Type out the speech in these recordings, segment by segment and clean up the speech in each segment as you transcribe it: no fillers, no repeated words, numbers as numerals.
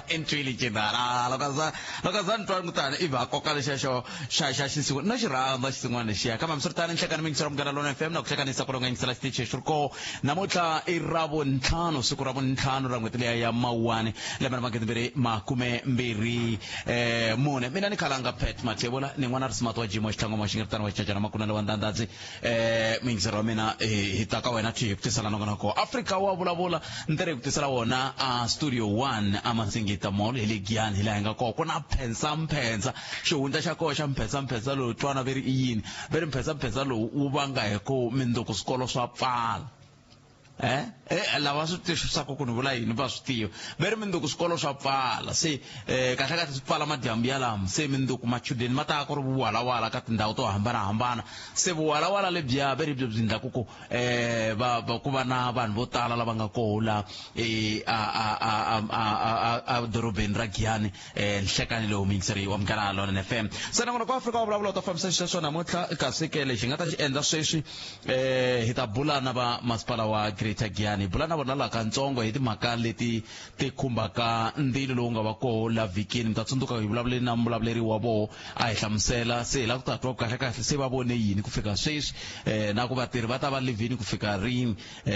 Entwile Cindara loko za loko za ni twa kutani ivi a koka lexiya xo xa xa xinsin'wana na xi rhandza xinsin'wana lexiya kambe hambiswiritano nhlekani mi yingisela Munghana Lonene FM na ku hlekanisa ku longa yingisela xitichi xi ri koho namuntlha i ra vuntlhanu siku ra vuntlhanu ra n'hweti liya ya Mawuwani lembe ra magidimbirhi makume mbirhi mune mina ni khalanga Pat Mathebula ni n'wana ri smart wa Jimo xitlhangu wa xingiritano wa xicacana makunene wa ndandadzi muyingiseri wa mina hi ta ka wena hi ku tisela nongonoko Afrika wa vulavula ni tere hi ku tisela wona a Studio 1 a Masingita Mall hi le Giyani hi laha hi nga kona ku na mphensa mphensa xihundla xa koho xa mphensa mphensa lowu twana ve ri i yini ve ri mphensa mphensa lowu wu vanga hi ku mindzuku swikolo swa pfala lava swi twisisaka ku ni vula yini va swi tiva ve ri mindzuku swikolo swa pfala se kahle kahle swi pfala madyambu yalamo se mindzuku machudeni ma ta ku ri vuwalawala ka tindhawu to hambanahambana se vuwalawala lebyiya ve ri byo byi endlaku ku va va ku va na vanhu vo tala lava nga koho la a a a a a a dorobeni ra Giyani nhlekani lowu muyingiseri wa Munghana Lonene FM se nongonoko wa Afrika wa vulavula u ta fambisa xisweswo namuntlha kasi ke lexi hi nga ta xi endla sweswi hi ta bula na va masipala wa Greater Giyani hi bula na vona laha katsongo hi timhaka leti ti khumbaka ndzilo lowu nga va koho la vhikini mi ta tsundzuka hi vulavule na muvulavuleri wa voho a hi hlamusela se hi lava ku ta twa kahle kahle se va vone yini ku fika sweswi na ku vatirhi va ta va livhini ku fika rini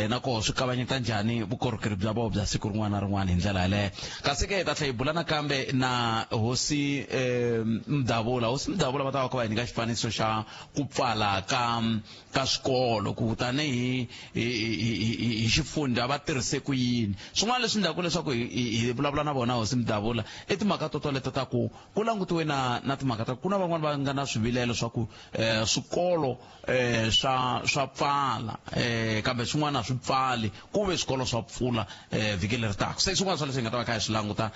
na koho swi kavanyeta njhani vukorhokeri bya voho bya siku rin'wana na rin'wana hi ndlela yaleyo kasi ke hi ta tlhela hi bula nakambe na hosi Mdavula hosi Mdavula va ta va kha va hi nyika xifaniso xa ku pfala ka ka swikolo ku tanihi hi hi xifundza va tirhise ku yini swin'wana leswi endlaka leswaku hi vulavula na vona hosi Mdavula i timhaka to toleto ta ku ku langutiwe na na timhaka ta ku na van'wani va nga na swivilelo swa ku swikolo swa swa pfala kambe swin'wana a swi pfali ku ve swikolo swa pfula vhiki leri taka se swin'wana swa leswi hi nga ta va kha hi swi languta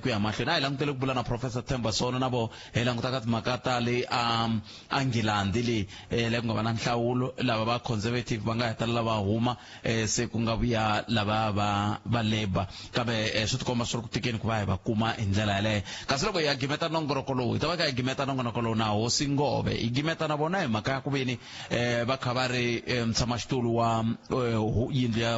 ku ya mahlweni a hi langutele ku bula na Professor Themba Sono na vo hi languta ka timhaka ta le a a Nghilandhi leyi la ku nga va na nhlawulo lava va Conservative va nga hetelela va huma se ku nga vuya lava va va Labour kambe swi tikomba swi ri ku tikeni ku va hi va kuma hi ndlela yaleyo kasi loko hi ya gimeta nongonoko lowu hi ta va kha hi gimeta nongonoko lowu na hosi Ngove hi gimeta na vona hi mhaka ya ku veni va kha va ri mutshamaxitulu wa yindlu ya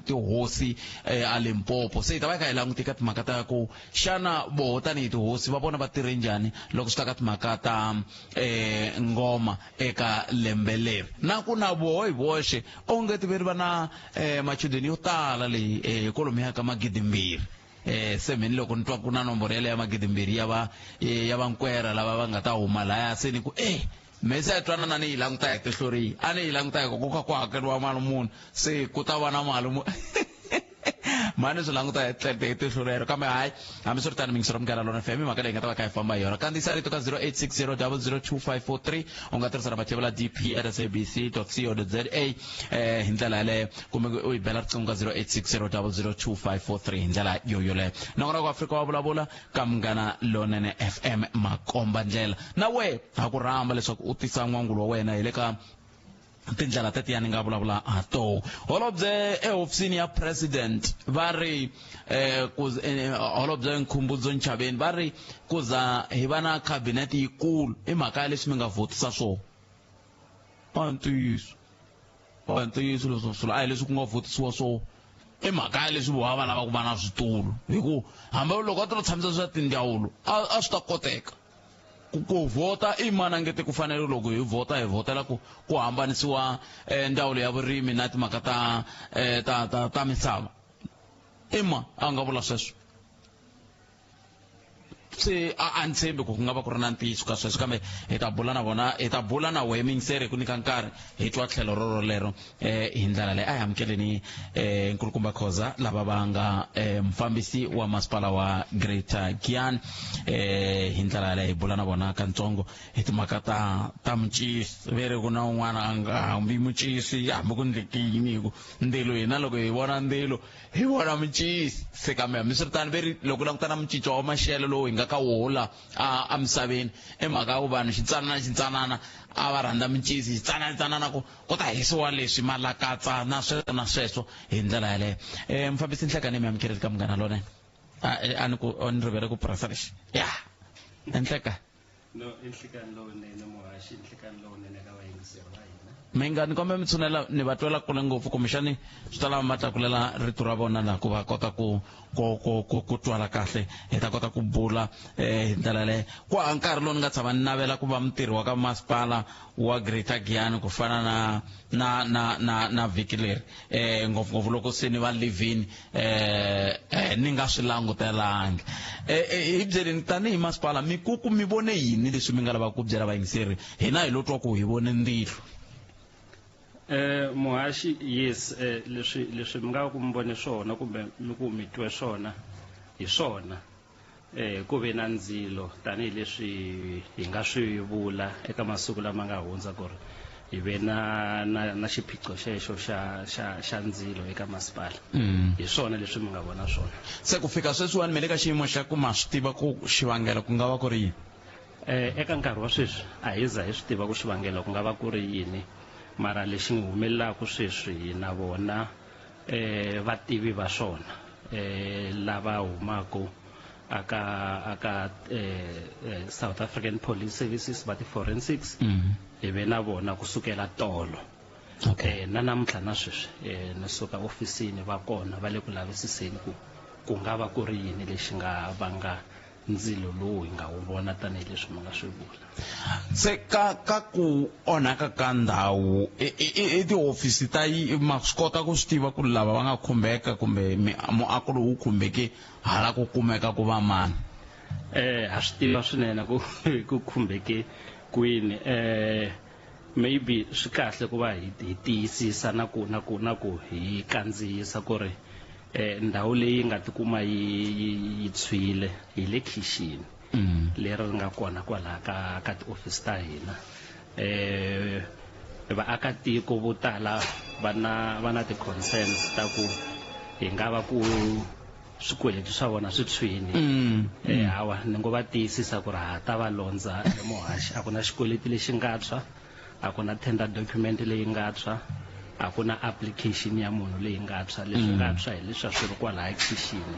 tihosi a Limpopo se hi ta va hi kha hi languta eka timhaka ta ku xana voho tanihi tihosi va vona va tirhe njhani loko swi ta ka timhaka ta ngoma eka lembe leri na ku na voho hi voxe onge ti veri va na machudeni yo tala leyi kwalomuya ka magidimbirhi se mheni loko ni twa ku na nomboro yaleyo ya magidimbirhi ya va ya vankwera lava va nga ta huma laya se ni ku me se a twanana ni yi languta hi tihlo rihi a ni yi languta hi ku ku kha ku hakeriwa mali muni se ku ta va na mali mu mhani swi languta hi hi tihlo rero kambe hayi hambiswiritano mingisero Munghana Lona FM i mhaka leyi nga ta va kha hi famba hi yona kandziyisa rito ka 0860 002543 u nga tirhisa na mathevula dp at sabc co za hi ndlela yaleyo kumbe u hi bela riqingho ka 0860 002543 hi ndlela yo yoleyo nongonoko Afrika wa vulavula ka Munghana Lonene FM makomba ndlela na we ha ku rhamba leswaku u tisa n'wangulo wa wena hi le ka tindlela tetiya ni nga vulavula ha toho holobye ehofisini ya president va ri ku holobye Nkhumbudzo Nchaveni va ri ku za hi va na cabinet yikulu i mhaka ya leswi mi nga vhotisa swona a ntiyiso a ntiyiso leswo swilo a hi leswi ku nga vhotisiwa swona i mhaka ya leswi voha va lava ku va na switulu hi ku hambi loko a ti lo tshamisa swa tindzawulo a swi ta koteka ku vhota i mani a nge te ku fanele loko hi vhota hi vhotela ku ku hambanisiwa ndzawulo ya vurimi na timhaka ta ta ta ta misava i ma a nga vula sweswo se a a ni tshembi ku ku nga va ku ri na ntiyiso ka sweswo kambe hi ta bula na vona hi ta bula na wehe miyingiseri hi ku nyika nkarhi hi twa tlhelo rorolero hi ndlela leyi a hi amukeleni nkulukumba Khoza lava va nga mufambisi wa masipala wa Greater Giyani hi ndlela yaleyo hi bula na vona katsongo hi timhaka ta ta mucisi ve ri ku na un'wana a nga hambi mucisi hambi ku ndleke yini hi ku ndzilo hina loko hi vona ndzilo hi vona mucisi se kambe hambiswiritano ve ri loko languta na mucinco wa maxelo lowu hi nga ka woho la a emisaveni i mhaka ya ku vanhu xitsanana xitsanana a va rhandza mucisi xitsanana xitsanana ku ku ta hisiwa leswi malakatsa na sweswo na sweswo hi ndlela yaleyo mufambisi Nhlekani mi amukeleli ka Munghana Lonene a ni ku ni rivele ku pressa lexi ya Nhleka no i nhlikani lowunene muhaxi i nhlikani lowunene ka vayingiseri va hina. Mi nga ni kombe mi tshunela ni va twela kule ngopfu kumbexani swi ta lava ma tlakulela rito ra vona laha ku va kota ku ku ku ku ku twala kahle hi ta kota ku bula eh hi ndlela yaleyo ku hava nkarhi lowu ni nga tshama ni navela ku va mutirhi wa ka masipala wa Greater Giyani ku fana na na na na na vhiki leri eh ngopfungopfu loko se ni va livini eh, eh ni nga swi langutelangi eh, eh hi byeleni tanihi masipala mi ku ku mi vone yini leswi mi nga lavaka ku byela vayingiseri hina hi lo twa ku hi vone ndilo Eh muhaxi yes eh, leswi leswi mi nga ku mi vone swona kumbe mi ku mi twe swona hi swona eh ku ve na ndzilo tanihileswi hi nga swi vula eka masiku lama nga hundza ku ri hi ve na na na xiphiqo xexo xa xa xa ndzilo eka masipala mm. hi swona leswi mi nga vona swona se ku fika sweswiwani mi le ka xiyimo xa ku ma swi tiva ku xivangelo ku nga va ku ri yini eh eka nkarhi wa sweswi a hi za hi swi tiva ku xivangelo ku nga va ku ri yini mara lexi ngi humelelaka sweswi hi na vona eh vativi va swona eh lava humaka aka aka eh, eh South African Police Services va ti-forensics mm -hmm. hi ve na vona kusukela tolo okay. eh, na namuntlha na sweswi eh, ni suka ofisini va kona va le ku lavisiseni ku ku nga va ku ri yini lexi nga vanga ndzilo lowu hi nga wu vona tanihileswi mi nga swi vula se ka ka ku onhaka ka ndhawu i tihofisi ta ma swi kota ku swi tiva ku lava va nga khumbeka kumbe muako lowu khumbeke hala ku kumeka ku va mani eh ha swi tiva swinene ku ku khumbeke kwini eh maybe swi kahle ku va hi hi tiyisisa na ku na ku na ku hi kandziyisa ku ri eh ndhawu leyi nga tikuma yi yi tshwile hi le khixini mm. leri ri nga kona kwalaha ka ka tiofisi ta hina eh vaakatiko vo tala va na va na ti-concerns ta ku hi nga va ku swikweleti swa vona swi tshwini mm. eh hawa ni ngo va tiyisisa ku ri ha ta va londza emuhaxi a ku na xikweleti lexi nga tshwa a ku na tender document leyi nga tshwa a ku na application ya munhu leyi nga tshwa leswi nga mm. tshwa hi leswi a swi ri kwalaya khixini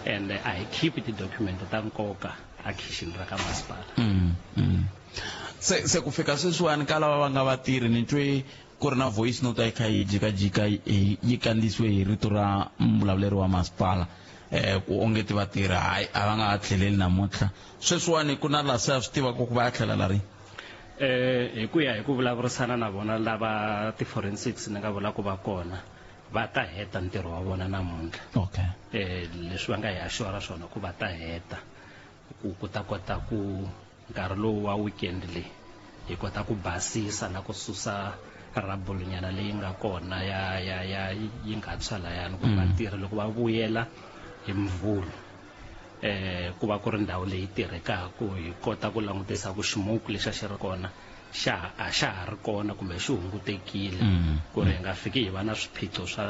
and a hi khipi ti-document ta nkoka a khixini ra ka masipala mm, mm. se se ku fika sweswiwani ka lava va nga vatirhi ni twe ku ri na voice note a yi kha yi jikajika yi kandziyisiwe hi rito ra muvulavuleri wa masipala eh ku ongeti vatirhi hayi a va nga ha tlheleli namuntlha sweswiwani ku na laha se a swi tivaka ku va ya tlhela la rini eh hi ku ya hi ku vulavurisana na vona lava ti-forensics ni nga vula ku va kona va ta heta ntirho wa vona namuntlha okay eh leswi va nga hi assure swona ku va ta heta ku ku ta kota ku nkarhi lowu wa weekend leyi hi kota ku basisa na ku susa rabulunyana leyi nga kona ya ya ya yi nga tshwa layani ku mm. vatirhi loko va vuyela hi mvhulu eh ku va ku ri ndhawu leyi tirhekaka hi kota ku langutisa ku ximuku lexi a xi ri kona xa a xa ha ri kona kumbe xi hungutekile mm. ku ri hi nga fiki hi va na swiphiqo swa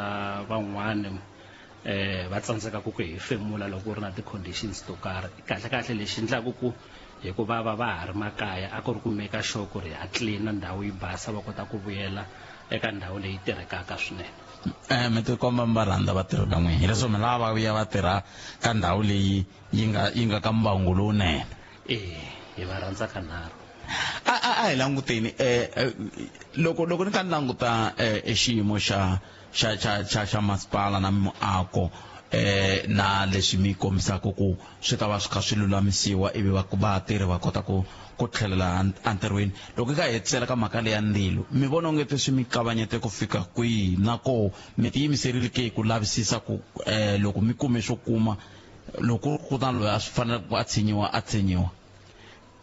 van'wani eh va tsandzeka ku ku hefemula loko ku ri na ti-conditions to karhi kahle kahle lexi endlaku ku hikuva va va ha ri makaya a ku ri ku make sure ku ri ha clean ndhawu yi basa va kota ku vuyela eka ndhawu leyi tirhekaka swinene eh mi tikomba mi va rhandza vatirhi ka n'wina hileswo mi lava va vuya va tirha ka ndhawu leyi yi nga yi nga ka mbangu lowunene eh hi va rhandza ka nharhu a a a hi languteni eh, eh loko loko ni kha ni languta eh xiyimo xa xa xa xa xa masipala na muako eh na leswi mi kombisaka ku swi ta va swi kha swi lulamisiwa ivi va vatirhi va kota ku ku tlhelela entirhweni loko ka hetisela ka mhaka leya ndzilo mi vona onge te swi mi kavanyete ku fika kwihi na koho mi tiyimiserile ke ku lavisisa ku eh loko mi kume swo kuma loko ku na loyi a swi fanele ku a tshinyiwa a tshinyiwa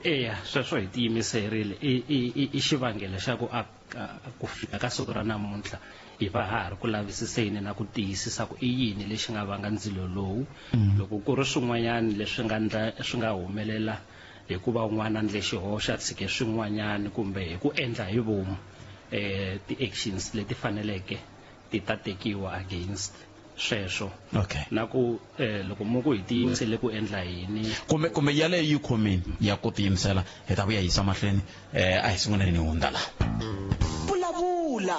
Eya, sweswo hi tiyimiserile. I, i, i, i xivangelo xa ku a, a, ku fika ka siku ra namuntlha hi va ha ha ri ku lavisiseni na ku tiyisisa ku i yini lexi nga vanga ndzilo lowu. Mm. Loko ku ri swin'wanyana leswi nga ndla swi nga humelela hikuva un'wana a ndle xihoxo a tshike swin'wanyana kumbe hi ku endla hi vomu eh ti-actions leti faneleke ti ta tekiwa against sweswo okay na ku eh, loko mo ku hi tiyimisele ku endla yini kumbe kumbe yaleyo yi khomini ya ku tiyimisela hi ta vuya yisa mahlweni eh, a hi sunguleni ni hundza la vulavula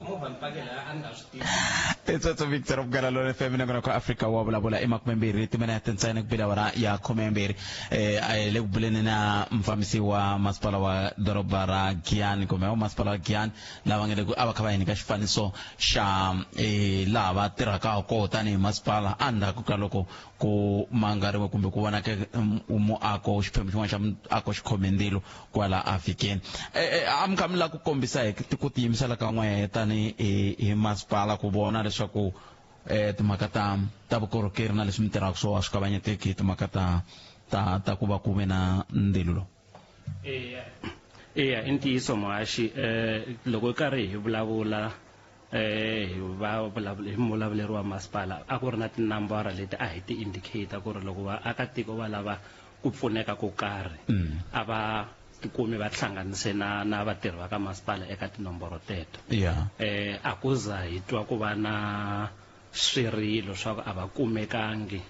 Movha ni pake laha a ni nga swi tivi. Itsotso Victor Munghana Lonene FM nakona ku Afrika wa vulavula i 20 timinete ntsena ku bile awara ya 12 a hi le ku buleni na mufambisi wa masipala wa doroba ra Giyani kumbe wa masipala wa Giyani lava nga le ku a va kha va hi nyika xifaniso xa laha va tirhaka koho tanihi masipala endzhaku ka loko ku mangariwe kumbe ku vonake muako xiphemu xin'wana xa muako xi khome ndzilo kwala afikeni. A mi kha mi lava ku kombisa hi ku tiyimisela ka n'wehe tanihi hi masipala ku vona leswaku timhaka ta ta vukorhokeri na leswi mi tirhaka swo a swi kavanyeteki hi timhaka ta ta ta ku va ku ve na ndzilo lowu. Eya, eya i ntiyiso muhaxi. Loko hi karhi hi vulavula hi va hi muvulavuleri wa masipala a ku ri na tinambara leti a hi ti indicator ku ri loko vaakatiko va lava ku pfuneka ko karhi a va tikumi va hlanganise na na vatirhi va ka masipala eka tinomboro teto. A ku za hi twa ku va na swirilo swa ku a va kumekangi.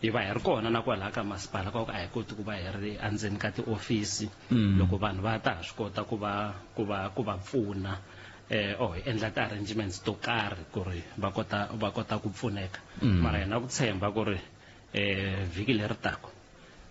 Hi va hi ri kona na kwalaha ka masipala ka ku a hi koti ku va hi ri endzeni ka tiofisi. Loko vanhu va ta ha swi kota ku va ku va ku va pfuna or hi endla ti-arrangements to karhi ku ri va kota va kota ku pfuneka. Mara hi na ku tshemba ku ri vhiki leri taka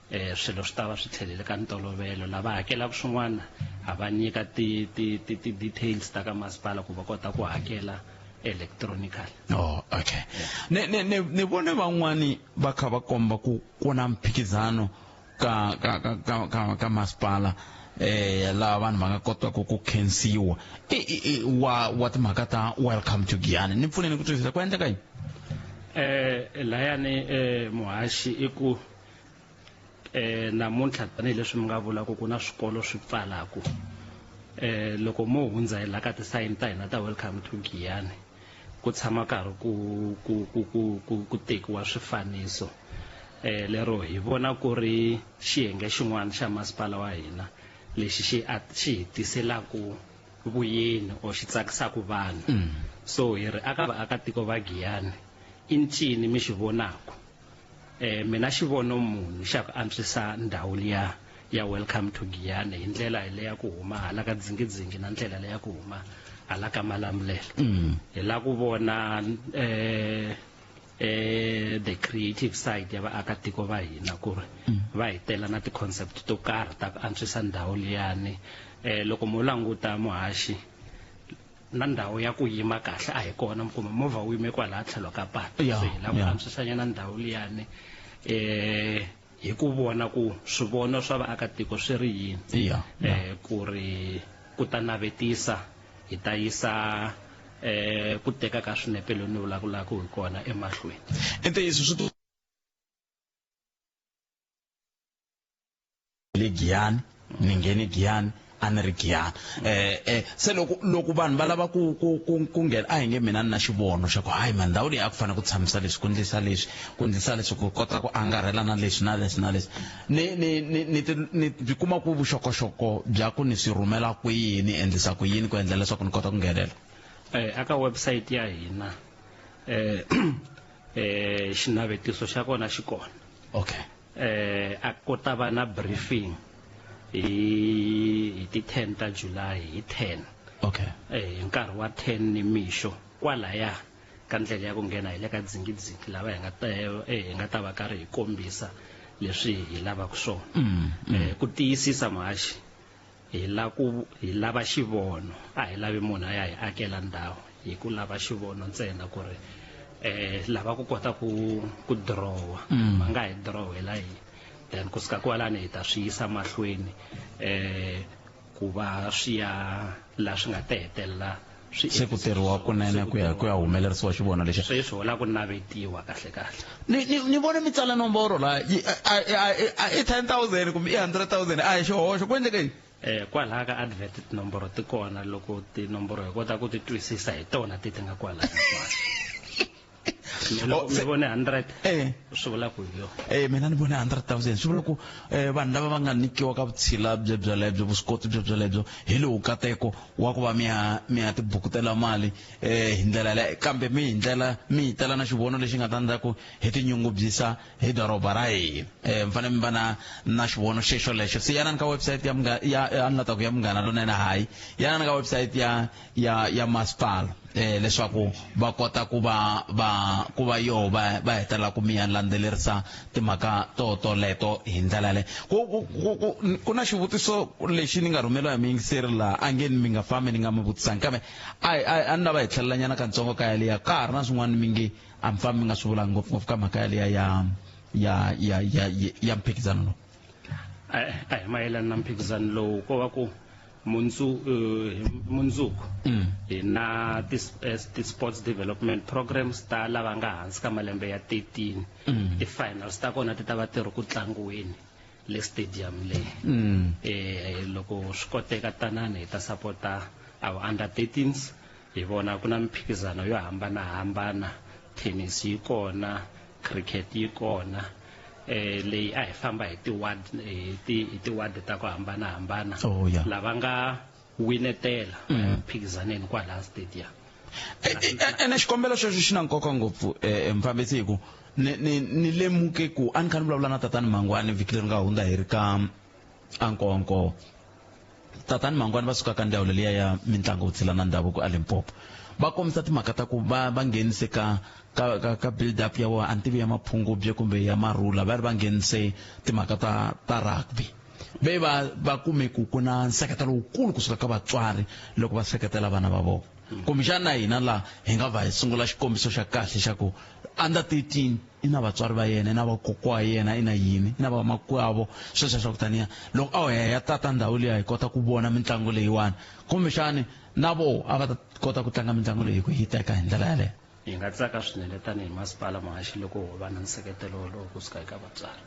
swilo swi ta va swi tlhelele ka ntolovelo. Lava hakelaka swin'wana ha va nyika ti ti ti ti-details ta ka masipala ku va kota ku hakela electronically. Oh, okay. Ne ne ne ni vone van'wani va kha va komba ku ku na mphikizano ka ka ka ka ka, ka masipala laha vanhu va nga kotaka ku khensiwa i wa wa timhaka ta welcome to Giyani. Ni pfuneni ku twisisa ku endleka yini? Layani muhaxi i ku namuntlha tanihileswi mi nga vula ku ku na swikolo swi pfalaku, loko mo hundza hi la ka tisayini ta hina ta welcome to Giyani ku tshama karhi ku ku ku ku ku ku tekiwa swifaniso. Lero hi vona ku ri xiyenge xin'wana xa masipala wa hina lexi xi xi hi tiselaku vuyeni or xi tsakisaka vanhu. So hi ri aka vaakatiko va Giyani i ncini mi xi vonaku? Mina xivono munhu xa ku antswisa ndhawu liya ya welcome to Giyani hi ndlela leya ku huma hala ka dzingidzingi na ndlela leya ku huma hala ka Malamulele. Hi la ku vona the creative side ya vaakatiko va hina ku ri va hi tela na ti-concept to karhi ta ku antswisa ndhawu liyani. Loko mo languta muhaxi na ndhawu ya ku yima kahle a hi kona, mi kuma movha wu yime kwalaha tlhelo ka patu. Se hi lava ku antswisanyana ndhawu liyani hi ku vona ku swivono swa vaakatiko swi ri yini. Ku ri ku ta navetisa hi ta yisa ku teka ka swinepe lowu ni vulavulaka hi kona emahlweni. I ntiyiso swi le Giyani ni ngheni Giyani a ni ri Giyani. Se loko loko vanhu va lava ku ku ku ku nghena a hi nge mina ni na xivono xa ku hayi man ndhawu leyi a ku fanele ku tshamisa leswi ku endlisa leswi ku endlisa leswi ku kota ku angarhela na leswi na leswi na leswi ni ni ni ni ni ni kuma ku vuxokoxoko bya ku ni swi rhumela kwihi ni endlisa ku yini ku endla leswaku ni kota ku nghenelela. Aka website ya hina xinavetiso xa kona xi kona. Okay. A ku ta va na briefing hi ti 10 ta July hi 10. Okay. Hi nkarhi wa 10 ni mixo kwalaya ka ndlela ya ku nghena hi le ka dzingidzingi lava hi nga ta hi nga ta va karhi hi kombisa leswi hi lavaka swona. Ku tiyisisa muhaxi hi la ku hi lava xivono, a hi lavi munhu a ya hi akela ndhawu, hi ku lava xivono ntsena ku ri lava ku kota ku ku dirowa va nga hi dirowela hi then kusuka kwalani hi ta swi yisa mahlweni ku va swi ya la swi nga ta hetelela swi se ku tirhiwa kunene ku ya ku ya humelerisiwa xivono lexi. Sweswi ho la ku navetiwa kahle kahle. Ni ni ni vone mi tsala nomboro la i 10,000 kumbe i 100,000 a hi xihoxo ku endleka yini? Kwalaha ka advert tinomboro ti kona, loko tinomboro hi kota ku ti twisisa hi tona ti ti nga kwalaha. Loko mi vone 100 swi vula ku hi yona. Mina ni vone 100,000 swi vula ku vanhu lava va nga nyikiwa ka vutshila byebyolebyo, vuswikoti byebyolebyo hi lowu kateko wa ku va mi ya mi ya tibukutela mali hi ndlela yaleyo, kambe mi hi ndlela mi hi tela na xivono lexi nga ta endla ku hi tinyungubyisa hi doroba ra hina. Mi fanele mi va na na xivono xexo lexo. Se yanani ka website ya munghana ya a ni la ta ku ya Munghana Lonene, hayi, yanani ka website ya ya ya masipala leswaku va kota ku va va ku va yo va va hetelela ku mi ya landzelerisa timhaka to toleto hi ndlela yaleyo. Ku ku ku ku ku na xivutiso lexi ni nga rhumeliwa hi muyingiseri laha, a nge ni mi nga fambi ni nga mi vutisanga, kambe a a ni lava hi tlhelelanyana katsongo ka yaliya. Ka ha ri na swin'wana mi nge a mi fambi mi nga swi vulanga, ngopfungopfu ka mhaka yaliya ya ya ya ya ya mphikizano lowu. A hi mayelana na mphikizano lowu, ko va ku mundzu hi mundzuku hi na ti-sports development programs ta lava nga hansi ka malembe ya 13. Ti-finals ta kona ti ta va ti ri ku tlangiweni le stadium leyi. Loko swi koteka, tanani hi ta sapota our under 13s. Hi vona ku na mimphikizano yo hambanahambana, tennis yi kona, cricket yi kona, leyi a hi famba hi ti-ward, hi ti-ward ta ku hambanahambana. Oh, yeah. Lava nga winetela mphikizaneni kwalaha stadium. Ene xikombelo xexo xi na nkoka ngopfu, mfambisi, hi ku ni ni ni lemuke ku a ni kha ni vulavula na tatani Mangwani vhiki leri nga hundza hi ri ka Ankonko. Tatani Mangwani va suka ka ndzawulo liya ya mitlangu, vutshila na ndhavuko a Limpopo. Va kombisa timhaka ta ku va va nghenise ka ka ka, ka build up ya vona, a ni tivi ya Maphungubye kumbe ya Marula, va ri va nghenise timhaka ta ta rugby. Ve va va kume ku ku na nseketelo wukulu kusuka ka vatswari loko va seketela vana va vona. Kumbexana na hina laha hi nga va hi sungula xikombiso xa kahle xa ku under 13 i na vatswari va yena, i na vakokwa wa yena, i na yini, i na vamakwavo, sweswo swa ku taniya. Loko a ho ya ya tata ndhawu liya hi kota ku vona mitlangu leyiwani, kumbexani na voho a va ta kota ku tlanga mitlangu leyi hi ku hi teka hi ndlela yaleyo. Hi nga tsaka swinene tanihi masipala, muhaxi, loko ho va na nseketelo wolowo kusuka eka vatswari.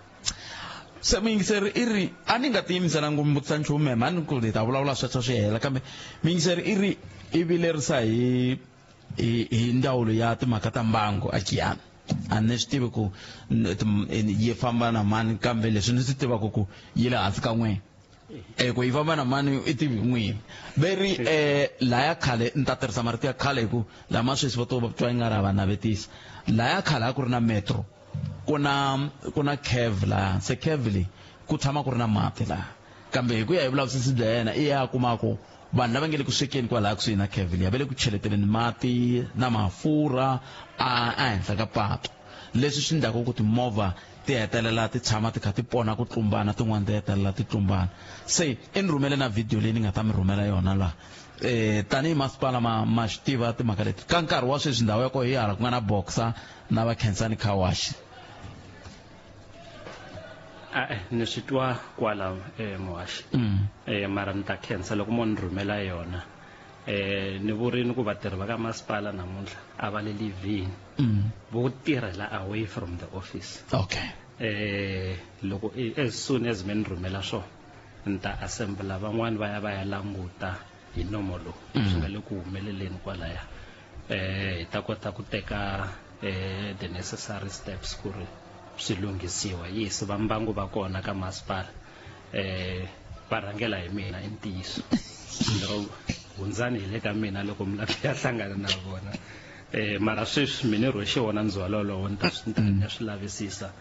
Se muyingiseri i ri, a ni nga tiyimiselanga ku mi vutisa nchumu meme, a ni ku hi ta vulavula sweswo swi hela, kambe muyingiseri i ri i vilerisa hi hi hi ndzawulo ya timhaka ta mbangu a Giyani. A ni swi tivi ku yi famba na mani, kambe leswi ni swi tivaka ku yi le hansi ka n'wina. Ku yi famba na mani i tivi n'wina. Ve ri laya khale, ni ta tirhisa marito ya khale hi ku lama sweswi va to va twa i nga ri a va navetisa. Laya khale a ku ri na metro, ku na ku na curve laha, se curve leyi ku tshama ku ri na mati laha, kambe hi ku ya hi vulavisisi bya yena i ya kuma ku vanhu lava nge le ku swekeni kwalaya kusuhi na curve liya va le ku cheleteleni mati na mafurha a ehenhla ka patu, leswi swi endlaka ku timovha ti hetelela ti tshama ti kha ti pona ku tlumbana, tin'wana ti hetelela ti tlumbana. Se i ni rhumele na video leyi ni nga ta mi rhumela yona laha. Tanihi masipala ma ma swi tiva timhaka leti. Ka nkarhi wa sweswi ndhawu ya koho hi hala ku nga na boxer na va Khensani car wash. A ni swi twa kwala, muhaxi. Mara ni ta khensa loko mo ni rhumela yona. Ni vurini ku vatirhi va ka masipala namuntlha a va le livhini. Vo tirhela away from the office. Loko as soon as mi ni rhumela swona, ni ta assembla van'wani va ya va ya languta hi nomo lowu swi nga le ku humeleleni kwalaya. Hi ta kota ku teka the necessary steps ku ri swi lunghisiwa. Yes, va mbangu va kona ka masipala, va rhangela hi mina i ntiyiso. Lero hundzani hi le ka mina loko mi lava ku ya hlangana na vona. Mara sweswi mi ni rhwexe wona ndzhwalo wolowo, ni ta swi ni ta swi lavisisa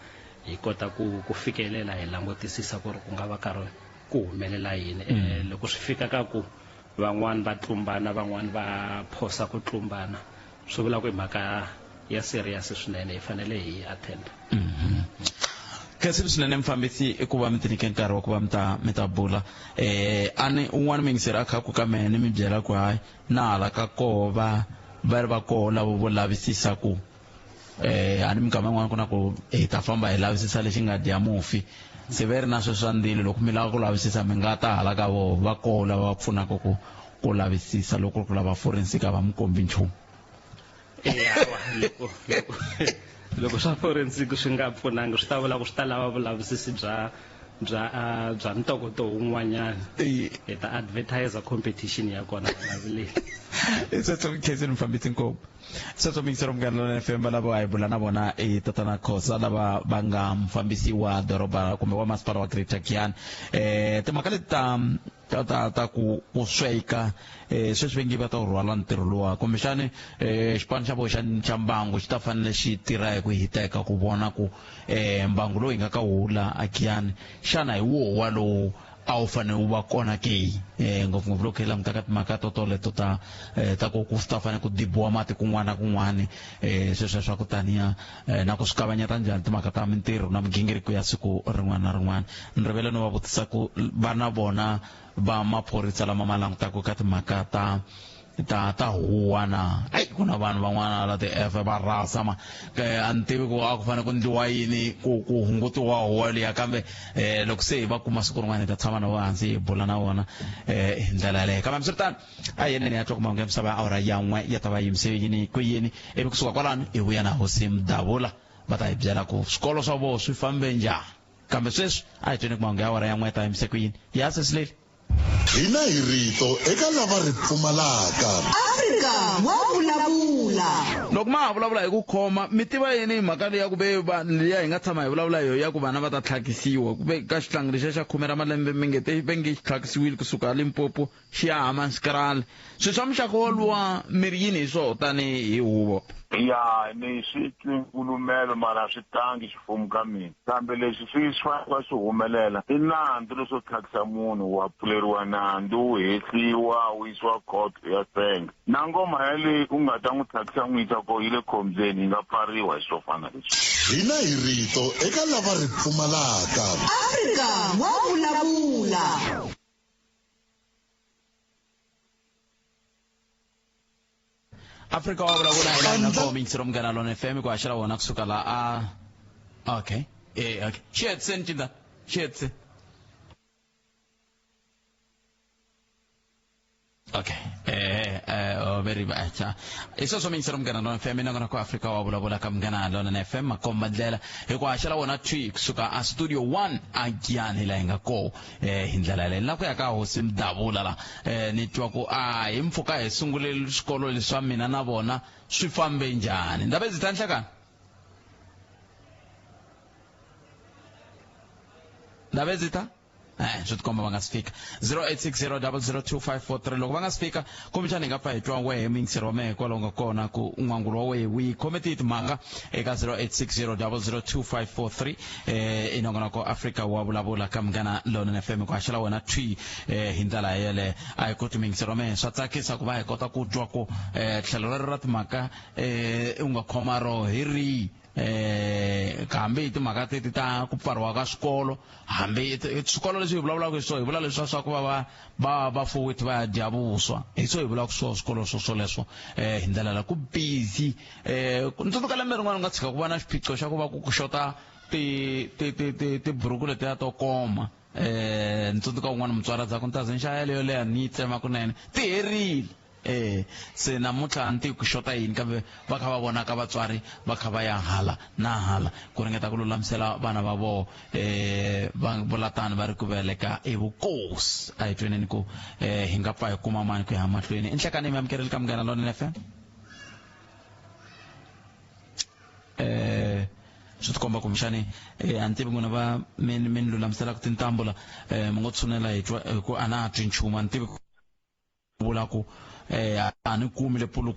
hi kota ku ku fikelela hi langutisisa ku ri ku nga va karhi ku humelela yini. Loko swi fika ka ku van'wani va tlumbana, van'wani va phosa ku tlumbana, swi vula ku i mhaka ya serious swinene, hi fanele hi attend. Khensile swinene mufambisi i ku va mi tinyike nkarhi wa ku va mi ta mi ta bula. A ni un'wana muyingiseri a kha ku ka mehe ni mi byela ku hayi na hala ka koho va va ri va koho lavo vo lavisisa ku a ni minkama yin'wana ku na ku hi ta famba hi lavisisa lexi nga dya mufi, se ve ri na sweswo swa ndzilo. Loko mi lava ku lavisisa mi nga ta hala ka voho, va koho lava va pfunaka ku ku lavisisa loko ku lava forensic a va mi kombi nchumu. Hawa, loko loko loko swa forensic swi nga pfunangi, swi ta vula ku swi ta lava vulavisisi bya Bya bya ntokoto wun'wanyana hi ta advertise competition ya kona lavileni. Sweswo khenseni mufambisi nkomu. Sweswo mingisero Munghana Lonene FM, lava hi bula na vona i Tatana Khosa, lava va nga mufambisi wa doroba kumbe wa masipala wa Greater Giyani. Timhaka leti ta ta ta ta ku ku sweka, sweswi va nge va ta wu rhwala ntirho luwa, kumbexani xipano xa vona xa xa mbangu xi ta fanele xi tirha hi ku hiteka ku vona ku mbangu lowu hi nga ka wula a Giyani xana hi woho walowu a wu fanele wu va kona ke, ngopfungopfu loko hi languta ka timhaka to toleto ta ta ku ku ta fanele ku dibiwa mati kun'wana na kun'wana, sweswiya swa ku taniya, na ku swi kavanyeta njhani timhaka ta mintirho na migingiriko ya siku rin'wana na rin'wana. Ni rivele no va vutisa ku va na vona va maphorisa lama ma langutaka ka timhaka ta ta ta huwa na ai ku na vanhu van'wana la ti-f va rasa ma a ni tivi ku a ku fanele ku ndliwa yini ku ku hungutiwa huwa liya, kambe loko se hi va kuma siku rin'wana hi ta tshama na vona hansi hi bula na vona hi ndlela yaleyo. Kambe hambiswiritano a hi yeneni ya twa ku mahungu ya misava ya awara ya 1 ya ta va yimise yini ku yini, ivi kusuka kwalano hi vuya na hosi Mdavula va ta hi byela ku swikolo swa vona swi fambe njhani. Kambe sweswi a hi tweni ku mahungu ya awara ya 1 ya ta yimise ku yini. Ya sesileli. Hina hi rito eka lava ri pfumalaka. Afrika wa vulavula. Loko ma ha vulavula hi ku khoma, mi tiva yini hi mhaka leyi ya ku ve va liya hi nga tshama hi vulavula hi yona ya ku vana va ta tlhakisiwa, ku ve ka xihlangi lexiya xa khume ra malembe mi nge te ve nge xi tlhakisiwile kusuka a Limpopo xi ya Hammanskraal. Swilo swa muxaka woluwa mi ri yini hi swona tanihi huvo? Ya, ni swi twi nkulumelo mara a swi tangi xifumu ka mina. Kambe leswi swi faneleke swi humelela i nandzu leswo tlhakisa munhu, wa pfuleriwa nandzu, wu hehliwa, wu yisiwa court u ya senga. Na ngoma yaleyi u nga ta n'wi tlhakisa n'wi yisa kona yi le khombyeni, yi nga pfariwa hi swo fana leswi. Hina hi rito eka lava ri pfumalaka. Afrika wa vulavula. Afrika wa vulavula hi laha nga kona mingisero Munghana Lona FM ku haxela wona kusuka la a okay okay xiyetse ncinda xiyetse okay very much. Hi sweswo mingisero Munghana Lona FM na kona ku Afrika wa vulavula ka Munghana Lona FM makomba ndlela hi ku haxela wona thwi kusuka a studio 1 a Giyani laha hi nga kona hi ndlela yaleyo. Na ku ya ka hosi Mdavula la, ni twa ku a hi mpfhuka hi sungule swikolo leswa mina na vona swi fambe njhani. Ndaba ndzi ta nhlekani. Ndaba ndzi ta swi tikomba va nga si fika 0860002543. Loko va nga si fika kumbexana hi nga pfa hi twa wehe muyingiseri wa mehe kwalaho nga kona ku n'wangulo wa wehe wi khome tihi timhaka eka 0860002543. I nongonoko Afrika wa vulavula ka Munghana Lonene FM ku haxela wena thwi hi ndlela yeleyo. A hi koti muyingiseri wa mehe, swa tsakisa ku va hi kota ku twa ku tlhelo rero ra timhaka u nga khoma ro hi rihi, hambi hi timhaka teti ta ku pfariwa ka swikolo, hambi swikolo leswi hi vulavulaka hi swona, hi vula leswi swa ku va va vafowethu va ya dya vuswa, hi swo hi vulaka swona swikolo swo swoleswo hi ndlela la ku busy. Ni tsundzuka lembe rin'wana u nga tshika ku va na xiphiqo xa ku va ku ku xota ti ti ti ti tiburuku letiya to koma. Ni tsundzuka un'wana mutswari a ku ni ta ze ni xava yaleyo leya ni yi tsema kunene, ti herile. Se namuntlha a ni tivi ku xota yini, kambe va kha va vonaka vatswari va kha va ya hala na hala ku ringeta ku lulamisela vana va vona, va vula tani va ri ku veleka i vukosi. A hi tweneni ku hi nga pfa hi kuma mani ku ya mahlweni. I nhlekani mi amukerile ka Munghana Lonene FM. Swi tikomba kumbexani a ni tivi n'wina va mi mi ni lulamiselaka tintambu la, mi ngo tshunela hi twa hi ku a na ha twi nchumu, a ni tivi vula ku a ni kumi le pulu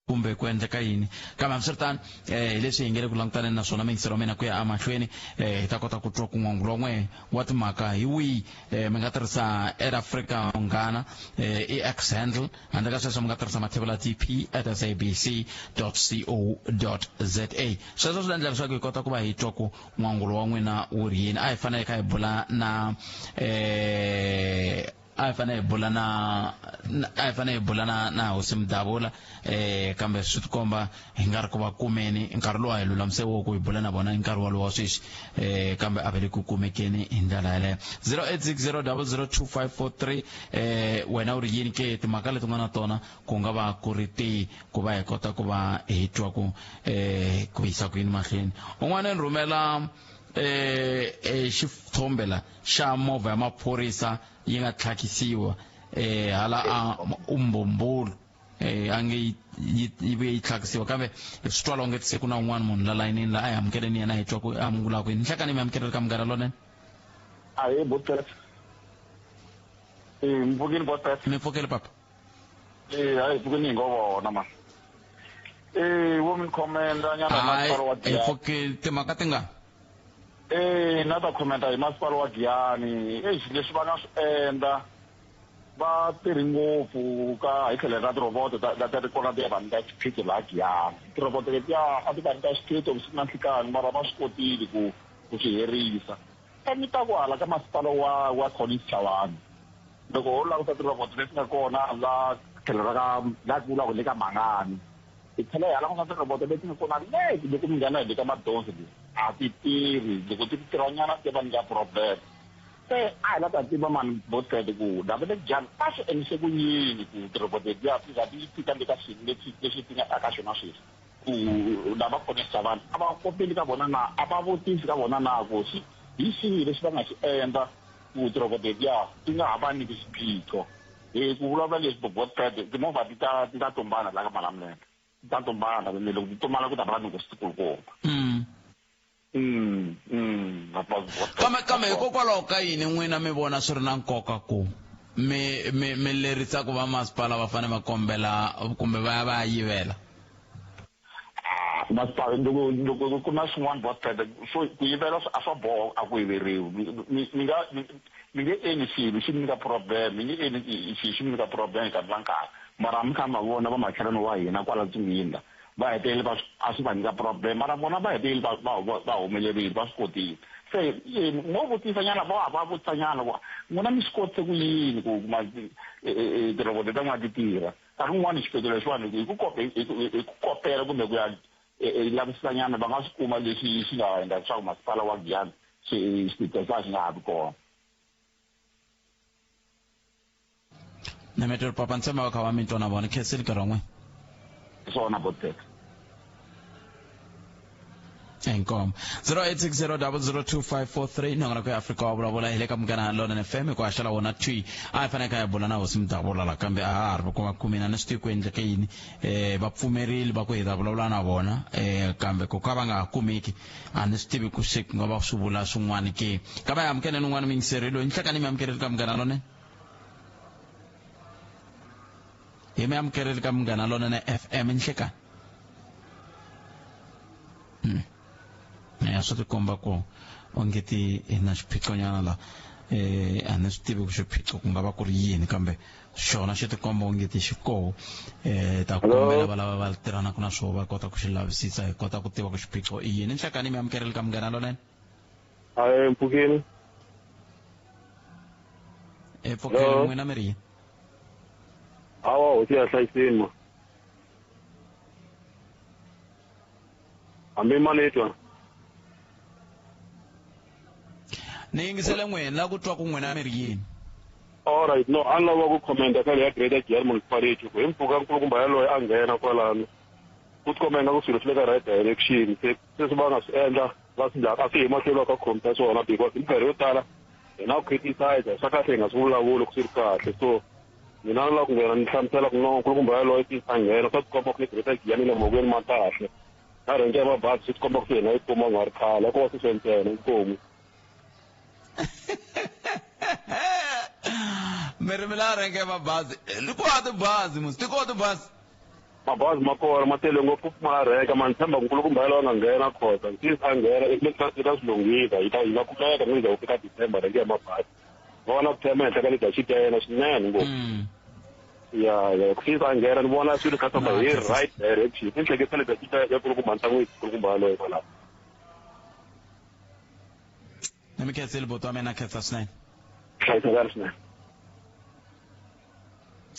kumbe ku endleka yini. Kambe hambiswiritano hi leswi hi nge le ku langutaneni na swona miyingiselo wa mina ku ya emahlweni, hi ta kota ku twa ku n'wangulo wa n'we wa timhaka hi wihi. Mi nga tirhisa at Africa Munghana, i X handle, handle ka sweswo mi nga tirhisa mathevula TP at sabc dot co dot za. Sweswo swi endla leswaku hi kota ku va hi twa ku n'wangulo wa n'wina wu ri yini. A hi fanele kha hi bula na a hi fanele hi bula na a hi fanele hi bula na na hosi Mdavula, kambe swi tikomba hi nga ri ku va kumeni nkarhi lowu a hi lulamise wo ku hi bula na vona hi nkarhi wolowo wa sweswi, kambe a va le ku kumekeni hi ndlela yaleyo. 0860002543, wena u ri yini ke timhaka leti nga na tona ku nga va ku ri tihi ku va hi kota ku va hi twa ku ku yisa ku yini mahlweni. Un'wana ni rhumela xithombe la xa movha ya maphorisa yi nga tlhakisiwa hala a umbumbulu a nge yi vuye yi tlhakisiwa, kambe swi twala onge se ku na un'wana munhu la layinini la a hi amukeleni yena hi twa ku amukula kwini. Nhlekani mi amukeleli ka Munghana Lonene. Ahee botet. Mpfukeni botet. Mi pfukeli papa. Hayi pfukeni hi ngo vona ma. Wo mi commenta nyana masipala wa Giyani. Pfukeli timhaka ti nga. Na ta commenta hi masipala wa Giyani. Eish leswi va nga swi endla va tirhi ngopfu ka hi tlhelo ra tirhoboto ta ri kona ti va nyika xiphiqo laha Giyani. Tirhoboto letiya a ti va nyika xiphiqo vusiku na nhlikani, mara va swi kotile ku swi herisa. Mi ta ku hala ka masipala wa Collins Chavani. Loko ho languta tirhoboto leti nga kona la tlhelo ra ka la ku vulaka le ka Mhangani, hi tlhela hi languta tirhoboto leti nga kona le loko mi nghena hi le ka Madonsi le, a ti tirhi. Loko ti tirhanyana ti va nyika problem. Se a hi la ta tiva mani botete ku lava le Giyani va swi endlise ku yini ku tirhoboto letiya ti za ti fika le ka xiyimo lexi ti nga eka xona sweswi. Ku lava Collins Chavani a va kopeli ka vona na a va vutisi ka vona na ku hi xihi lexi va nga xi endla ku tirhoboto letiya ti nga ha va nyiki xiphiqo. Hi ku vulavula leswi botete timovha ti ta tumbana la ka Malamulele, ti ta tumbana loko ti tumbana ku ta va na tinghozi tikulukumba. Kambe hikokwalaho ka yini n'wina mi vona swi ri na nkoka ku mi lerisa ku va masipala va fanele va kombela kumbe va ya va ya yivela? Masipala loko ku na swin'wana botete swo ku yivela a swa boha a ku yiveriwi. Mi nge endli xilo xi mi nyika problem, mi nge endli xilo xi mi nyika problem nkarhi na nkarhi. Mara mi kha ma vona vamakhelwani wa hina kwala Tsungwini la va hetelele va a swi va nyika problem, mara vona va hetelele va humelerile, va swi kotile. Se mo vutisa nyana va vutisa nyana ku n'wina mi swi kotise ku yini ku kuma tirhoboto ta n'wina ti tirha. Nkarhi wun'wani xiphiqo lexiwani hi ku kopela kumbe ku ya lavisisa nyana va nga swi kuma leswi swi nga endla leswaku masipala wa Giyani xiphiqo xa xi nga ha vi kona. Nametelo papa ntshemba va kha va mi twa na vona khensile nkarhi wa n'wina. Swona botete. Inkomo 0860002543 nongonoko ya Afrika wa vulavula hi le ka Munghana Lonene FM ku haxela wona twi a hi fanele kha hi bula na hosi Mudavula la kambe a ha ri ku va kumina ni swi tivi ku endleke yini. Va pfumerile va ku hi ta vulavula na vona kambe ku ka va nga ha kumeki a ni swi tivi ku se ku nga va swi vula swin'wana ke. Kambe hi amukeleni un'wana muyingiseri loyi nhlekani mi amukeleli ka Munghana Lonene. Hi mi amukeleli ka Munghana Lonene FM nhlekani. Ya swi tikomba ku onge ti hi na xiphiqonyana la. A ni swi tivi ku xiphiqo ku nga va ku ri yini, kambe xona xi tikomba onge ti xi koho. Ta kombela va lava va tirhanaka na swona va kota ku xi lavisisa hi kota ku tiva ku xiphiqo i yini. Nhlekani mi amukeleli ka Munghana Lonene. Ahee mpfukeni. Pfukeni n'wina mi ri yini? Hawa hosi ya hlayiseni ma. Hambi mali twa. Ni yingisele n'wina la ku twa ku n'wina mi ri yini. All right, no, a ni lava ku commenta ka leya Greater Giyani Municipality ku hi mpfhuka nkulukumba yaloye a nghena kwalano ku tikomba ingaku swilo swi le ka right direction. Se sweswi va nga swi endla va swi a swi hi mahlweni va ka khomisa swona because hi minkarhi yo tala hi na ku criticize swa kahle hi nga swi vulavuli ku swi ri kahle. So mina ni lava ku nghena ni hlamusela ku no nkulukumba yaloye since a nghena swa tikomba ku le Greater Giyani le mavokweni ma kahle. Na renke ya mabazi swi tikomba ku se hina yi kuma ku nga ri khale ko va sweswo ntsena inkomu. Mi ri mi la renke ya mabazi ku va tibazi musi ti kona tibazi. Mabazi ma kona ma tele ngopfu ku pfumala renke, ma ni tshemba ku nkulukumba yaloye a nga nghena khosa since a nghena i ka swilunghisa yi ta yi nga kumeka ni za ku fika December renke ya mabazi. Va va na ku tshemba henhla ka leadership ya yena swinene ngopfu. Ya ya since a nghena ni vona swilo kha famba hi right direction. Ni hleketa leadership ya nkulukumba Ntlangwini nkulukumba yaloye kwalaho. Ni mi khensile buti wa mina, khensa swinene. Hlayisekani swinene.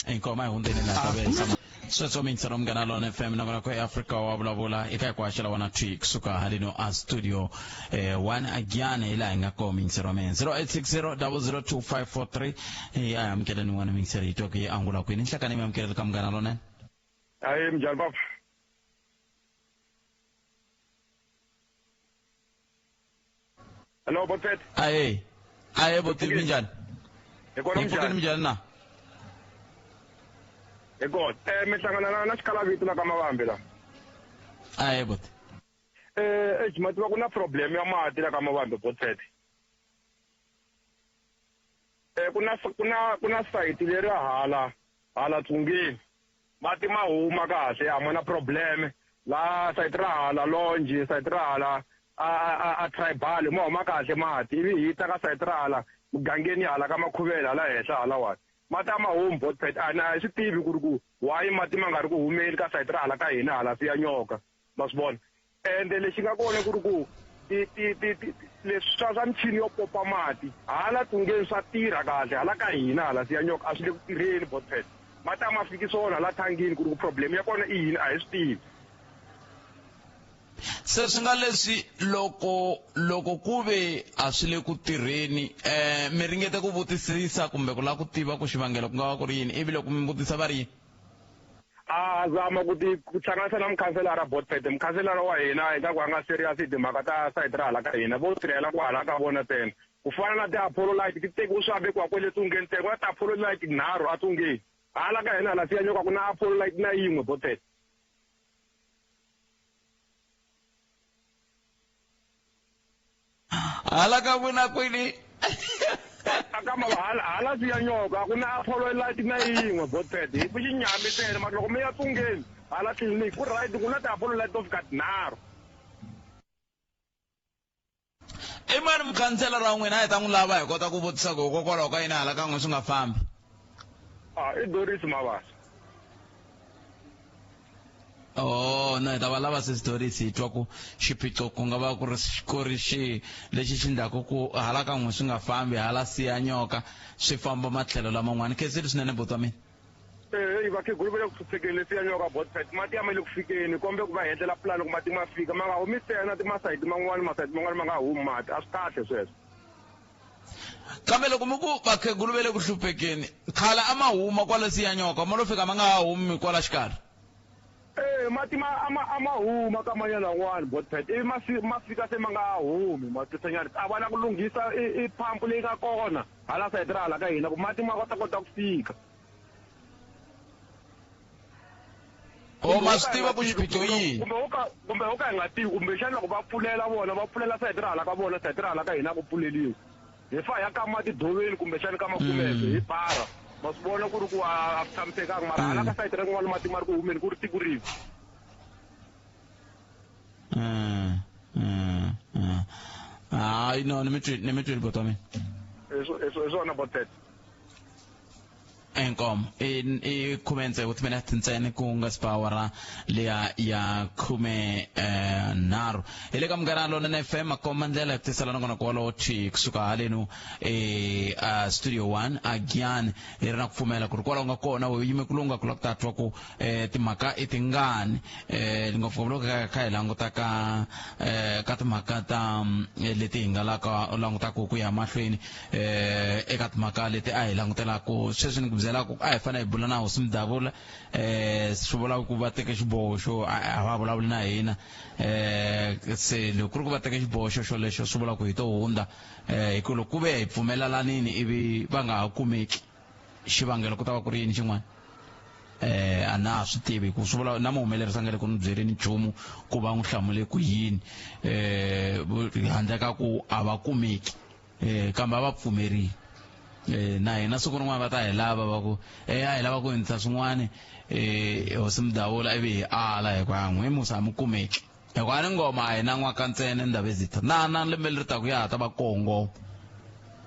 Inkomo hi hundzeni laha ta vuyerisa. Sweswo mingiselo Munghana Lonene FM nongonoko ya Afrika wa vulavula eka hi ku haxela wona twi kusuka haleno a studio 1 again hi laha hi nga koho mingiselo wa mina 0860002543 a hi amukeleni n'wana mingiselo yi twa ku yi angula kwini. Nhlekani mi amukeleli ka Munghana Lonene. Ahee minjhani papa? Hello Botpet. Aye. Aye boti minjhani? Hi kona Hi pfukeni minjhani? minjhani na? Hi kona. Mi hlangana na xikalavito la ka Mavambi la. Aye boti. Ma tiva ku na problem ya mati la ka Mavambi Botpet. Ku na site leri hala Tsungeni. Mati ma huma kahle a ma na problem. La site ra hala Lonji, site ra hala a tribal ma huma kahle mati ivi hi ta ka site ra hala mugangeni hala ka Makhuvela hala henhla hala wani. Mati a ma humi Botpet a na swi tivi ku ri ku why mati ma nga ri ku humeli ka site ra hala ka hina hala siya nyoka ma swi vona. Ende lexi nga kona ku ri ku ti leswi swa michini yo popa mati hala Tsungeni swa tirha kahle hala ka hina hala siya nyoka a swi le ku tirheni Botpet. Mati a ma fiki swona hala thangini ku ri ku problem ya kona i yini a hi swi tivi. Se swi nga leswi loko ku ve a swi le ku tirheni mi ringete ku vutisisa kumbe ku lava ku tiva ku xivangelo ku nga va ku ri yini ivi loko mi vutisa va ri yini? A zama ku hlanganisa na mukhanselara Botpet. Mukhanselara wa hina hi nga ku a nga serious hi timhaka ta site ra hala ka hina vo tirhela ku hala ka vona ntsena. Ku fana na ti-Apollo light ti tekiwe swa vekiwa kwele Tsungeni ntsena ku na ti-Apollo light 3 a Tsungeni. Hala ka hina hala siya nyoka ku na Apollo light na yin'we Botpet. Hala ka vona kwini? Aka hala siya nyoka ku na Apollo light na yin'we Botpet. Hi ku xinyami ntsena mara loko mi ya Tsungeni hala tliliniki ku right ku na ti-Apollo light to fika 3. I mani mukhanselara wa n'wina a hi ta n'wi lava hi kota ku vutisa ku hikokwalaho ka yini hala ka n'we swi nga fambi? I Doris Mabasa. Oh, no, hi ta va lava sis Doris hi twa ku xiphiqo ku nga va ku ri ku ri xihi lexi xi endlaku ku hala ka n'we swi nga fambi hala siya nyoka swi famba matlhelo laman'wana. Khensile swinene buti wa mina. Hey, vakhegulu va le ku hluphekeni le siya nyoka Botpet. Mati ya ma le ku fikeni kombe ku va hi endlela plan ku mati ma fika ma nga humi ntsena timasayiti man'wani masayiti man'wani ma nga humi mati a swi kahle sweswo. Kambe loko mi ku vakhegulu va le ku hluphekeni khale a ma huma kwale siya nyoka ma lo fika ma nga ha humi kwala xikarhi. Mati ma a ma huma ka manyana n'wana Botpet ivi ma fika se ma nga ha humi ma twisanyana a va na ku lunghisa i pump leyi nga kona hala sayiti ra hala ka hina ku mati ma kota ku fika. O ma swi tiva ku xiphiqo yini? Kumbe ho ka hi nga tivi kumbexana loko va pfulela vona va pfulela sayiti ra hala ka vona sayiti ra hala ka hina ku pfuleliwa. Hi fa ya ka mati doveni kumbexana ka makumeke hi bara. Ma swi vona ku ri ku a swi tshamisekanga mara hala ka sayiti ra kun'wana mati ma ri ku humeni ku ri tiko rihi. Hayi no ni mi twile buti wa mina. Hi swona Botpet. Inkomo i 16 timinete ntsena ku nga si ba awara liya ya 13 hi le ka Munghana Lonene FM makomba ndlela hi ku tisela nongonoko wolowo thwi kusuka halenu a Studio 1 a Giyani hi ri na ku pfumela ku ri kwalaho nga kona u yime ku lunga ku lava ku ta twa ku timhaka i tingani ngopfungopfu loko kha hi languta ka timhaka ta leti hi nga laka langutaka ku ya mahlweni eka timhaka leti a hi langutelaku sweswi ni ku byelaku a hi fanele hi bula na hosi Mudavula swi vula ku va teke xiboho xo a va vulavuli na hina se loko ku ri ku va teke xiboho xo xolexo swi vula ku hi to hundza hi ku loko ku ve hi pfumelelanini ivi va nga ha kumeki xivangelo ku ta va ku ri yini xin'wana a na ha swi tivi ku swi vula na muhumelerisi a nga le ku ni byeleni nchumu ku va n'wi hlamule ku yini handle ka ku a va kumeki kambe a va pfumerile na hina siku rin'wana va ta hi lava va ku a hi lava ku hundzisa swin'wana hosi Mudavula ivi hi ala hi ku a n'wi musa a mi kumeki hi ku a ni ngoma a hi na n'waka ntsena Ndabezitha na lembe leri taka ya ha ta va koho ngoma.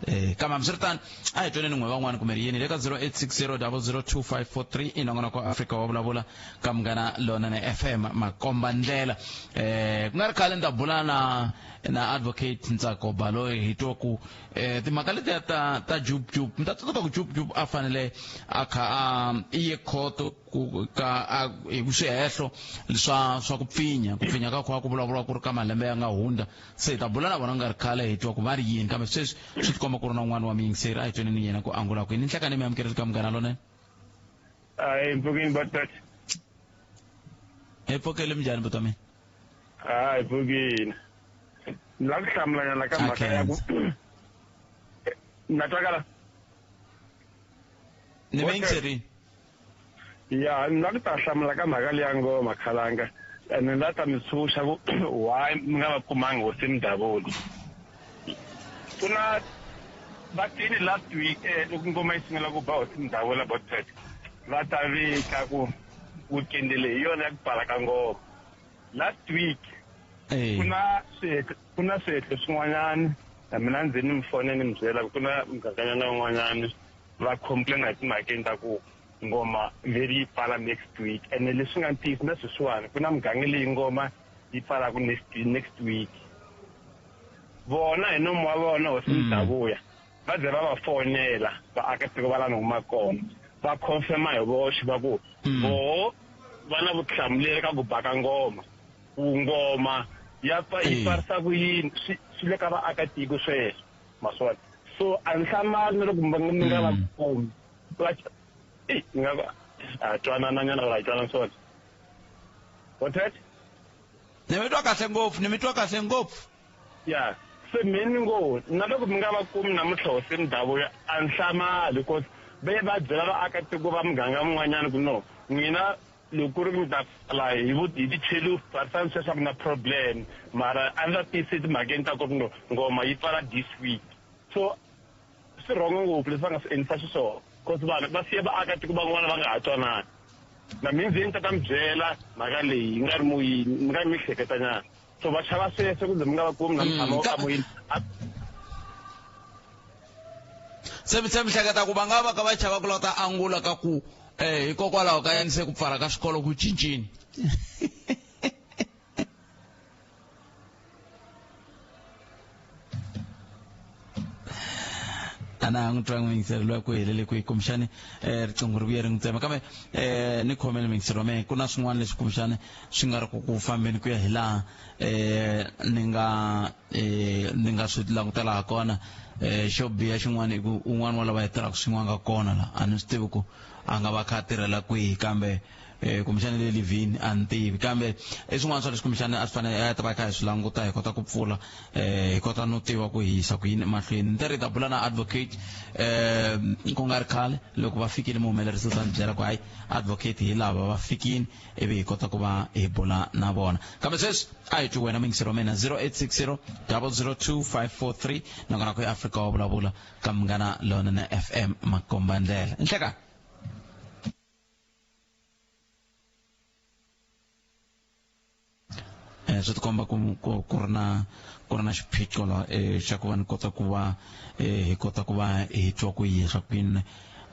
Kambe hambiswiritano a hi twaneni n'we van'wana kumbe ri yini le ka 0860002543 i nongonoko wa Afrika wa vulavula ka Munghana Lonene FM makomba ndlela. Ku nga ri khale ni ta bula na Advocate Ntsako Baloyi hi twa ku timhaka letiya ta Jub Jub mi ta tsundzuka ku Jub Jub a fanele a kha a ye khoto ku ka hi swihehlo swa ku pfinya ku pfinya ka ku vulavuriwa ku ri ka malembe ya nga hundza se hi ta bula na vona ku nga ri khale hi twa ku va ri yini kambe sweswi swi tikomba ku ri na un'wana wa muyingiseri a hi tweneni yena ku angula kwini nhlekani mi amukerile ka Munghana Lonene. Hayi mpfukini Botpet. Hi pfukile minjhani buti wa mina? Hayi pfukile. Ni lava ku hlamulanyana ka mhaka ya ku na twakala. Ni mi yingiserini. Ya, ni lava ku ta hlamula ka mhaka leya ngoma khalanga. Ene ni lava ta mi tshunxa ku why mi nga va kumangi hosi Mdavula. Ku na va tini last week loko ngoma yi sungula ku ba hosi Mdavula Botpet va ta vika ku weekend leyi hi yona ya ku pfala ka ngoma. Last week ku na swihehlo ku na swihehlo swin'wanyana na mina ndzi ni mi fone ni mi byela ku na muganganyana wun'wanyana va complain hi timhakeni ta ku ngoma veri yi pfala next week ene leswi nga ntiyiso na sweswiwani ku na muganga leyi ngoma yi pfalaka next week vona hi nomu wa vona hosi Mdavuya va ze va va fonela vaakatiko va la ni huma kona va confirma hi voxe va ku voho va na vutihlamuleri ka ku baka ngoma ku ngoma ya pfa yi pfarisa ku yini swi swi le ka vaakatiko sweswo maswona so a ni hlamali na loko mi nga va kumi va i nga va a twanana nyana va twanana swona what? Ni mi twa kahle ngopfu, ni mi twa kahle ngopfu. Ya, se me ni ngo na loko mi nga va kumi namuntlha hosi Mdavuya a ni hlamali because va ye va byela vaakatiko va muganga mun'wanyana ku no n'wina loko ku ri mi ta pfala hi hi tichelufu pfarisani sweswo a ku na problem mara a ni va tiyisi timhakeni ta ku ri no ngoma yi pfala this week so swi rhongo ngopfu leswi va nga swi endlisa xiswona cause vanhu va siye vaakatiko van'wana va nga ha twanani na mi nze ni ta ta mi byela mhaka leyi yi nga ri moyini mi nga mi hleketanyana so va chava sweswo ku ze mi nga va kumi na mi tshama ka moyini. Se mi hleketa ku va nga va ka va chava ku lava ta angula ka ku hikokwalaho ka yini se ku pfala ka swikolo ku cincini? A na ha n'wi twangi muyingiseri loyi ku helele kwihi kumbexani riqingho ri vuye ri n'wi tsema kambe ni khomele muyingiseri wa mehe ku na swin'wana leswi kumbexani swi nga ri ku ku fambeni ku ya hi laha ni nga ni nga swi langutela ha kona xo biha xin'wana i ku un'wana wa lava hi tirhaka swin'we a nga kona la a ni swi tivi ku a nga va kha a tirhela kwihi kambe kumbexana le livhini a ni tivi kambe i swin'wana swa leswi kumbexana a swi fanele a ta va kha hi swi languta hi kota ku pfula hi kota no tiva ku hi yisa ku yini emahlweni ni ta ri ta bula na advocate ku nga ri khale loko va fikile muhumelerisi u ta ni byela ku hayi advocate hi lava va fikile ivi hi kota ku va hi bula na vona kambe sweswi a hi twi wena muyingiseri wa mina 0860 002 543 nakona ku eAfrika wa vulavula ka Munghana Lonene FM makombandlela nhleka. Swi tikomba ku ku ku ri na ku ri na xiphiqo la xa ku va ni kota ku va hi kota ku va hi twa ku yi swa ku yini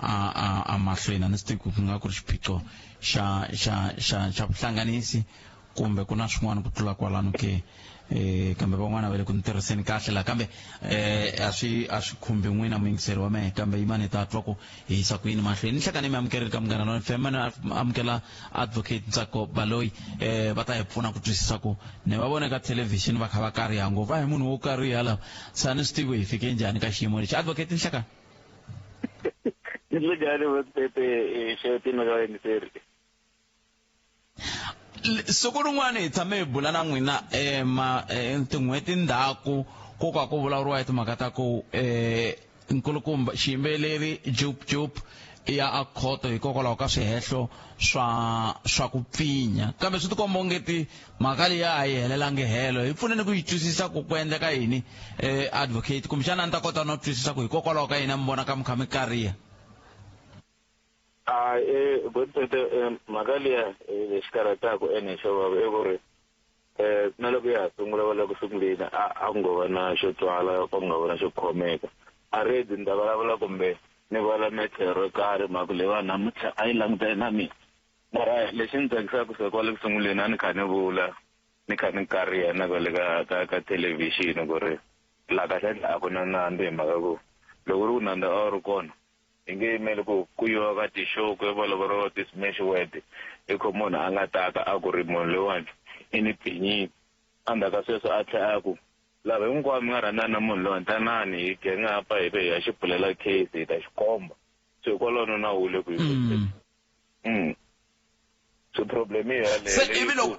a a a mahlweni a ni swi tivi ku ku nga ku ri xiphiqo xa xa xa xa vuhlanganisi kumbe ku na swin'wana ku tlula kwalano ke kambe van'wana va le ku ni tirhiseni kahle la kambe a swi a swi khumbi n'wina muyingiseri wa mehe kambe yimani hi ta twa ku hi yisa ku yini mahlweni ni hlekani mi amukerile ka Munghana Lona FM ni amukela advocate Ntsako Baloyi va ta hi pfuna ku twisisa ku ni va vona ka thelevhixini va kha va kariha ngopfu a hi munhu wo kariha lava se a ni swi tivi hi fike njhani ka xiyimo lexi advocate nhlekani. Nhlekani Pepe xewetini ka vayingiseri. Siku rin'wana hi tshame hi bula na n'wina ma tin'hweti ndzhaku ko ka ku vulavuriwa hi timhaka ta ku nkulukumba xiyimbeleri Jup Jup ya a khoto hikokwalaho ka swihehlo swa swa ku pfinya kambe swi tikomba ongeti mhaka leyi a yi helelangi helo hi pfuneni ku yi twisisa ku ku endleka yini advocate kumbexana a ni ta kota no twisisa ku hikokwalaho ka yini a mi vona ka mi kha mi kariha. A Godfred mhaka liya lexi karhataka ene xo vava i ku ri na loko ya ha sungula va le ku sunguleni a a ku ngo va na xo twala ku nga va na xo khomeka a ready ni ta vulavula kumbe ni vala metlhelo ro karhi mhaka leyiwani namuntlha a yi langutane na mina mara lexi ni tsakisaka se kwale ku sunguleni a ni kha ni vula ni kha ni kariha na kwale ka ka ka thelevhixini ku ri laha kahlekahle a ku na nandzu hi mhaka ku loko ri ku nandzu a wu ri kona Hi nge yimeli ku ku yiwa ka ti-show ku ya vulavuriwa ti-smash word hi kho munhu a nga ta ta a ku ri munhu loyiwani i ni pfinyile. Endzhaku ka sweswo a tlhela a ku, Lava hinkwavo mi nga rhandzana na munhu loyiwani tanani hi gang up hi ve hi ya xi pfulela case hi ta xi komba. Se kwalano na wu le ku yi So problem hi yaleyo. Se ivi loko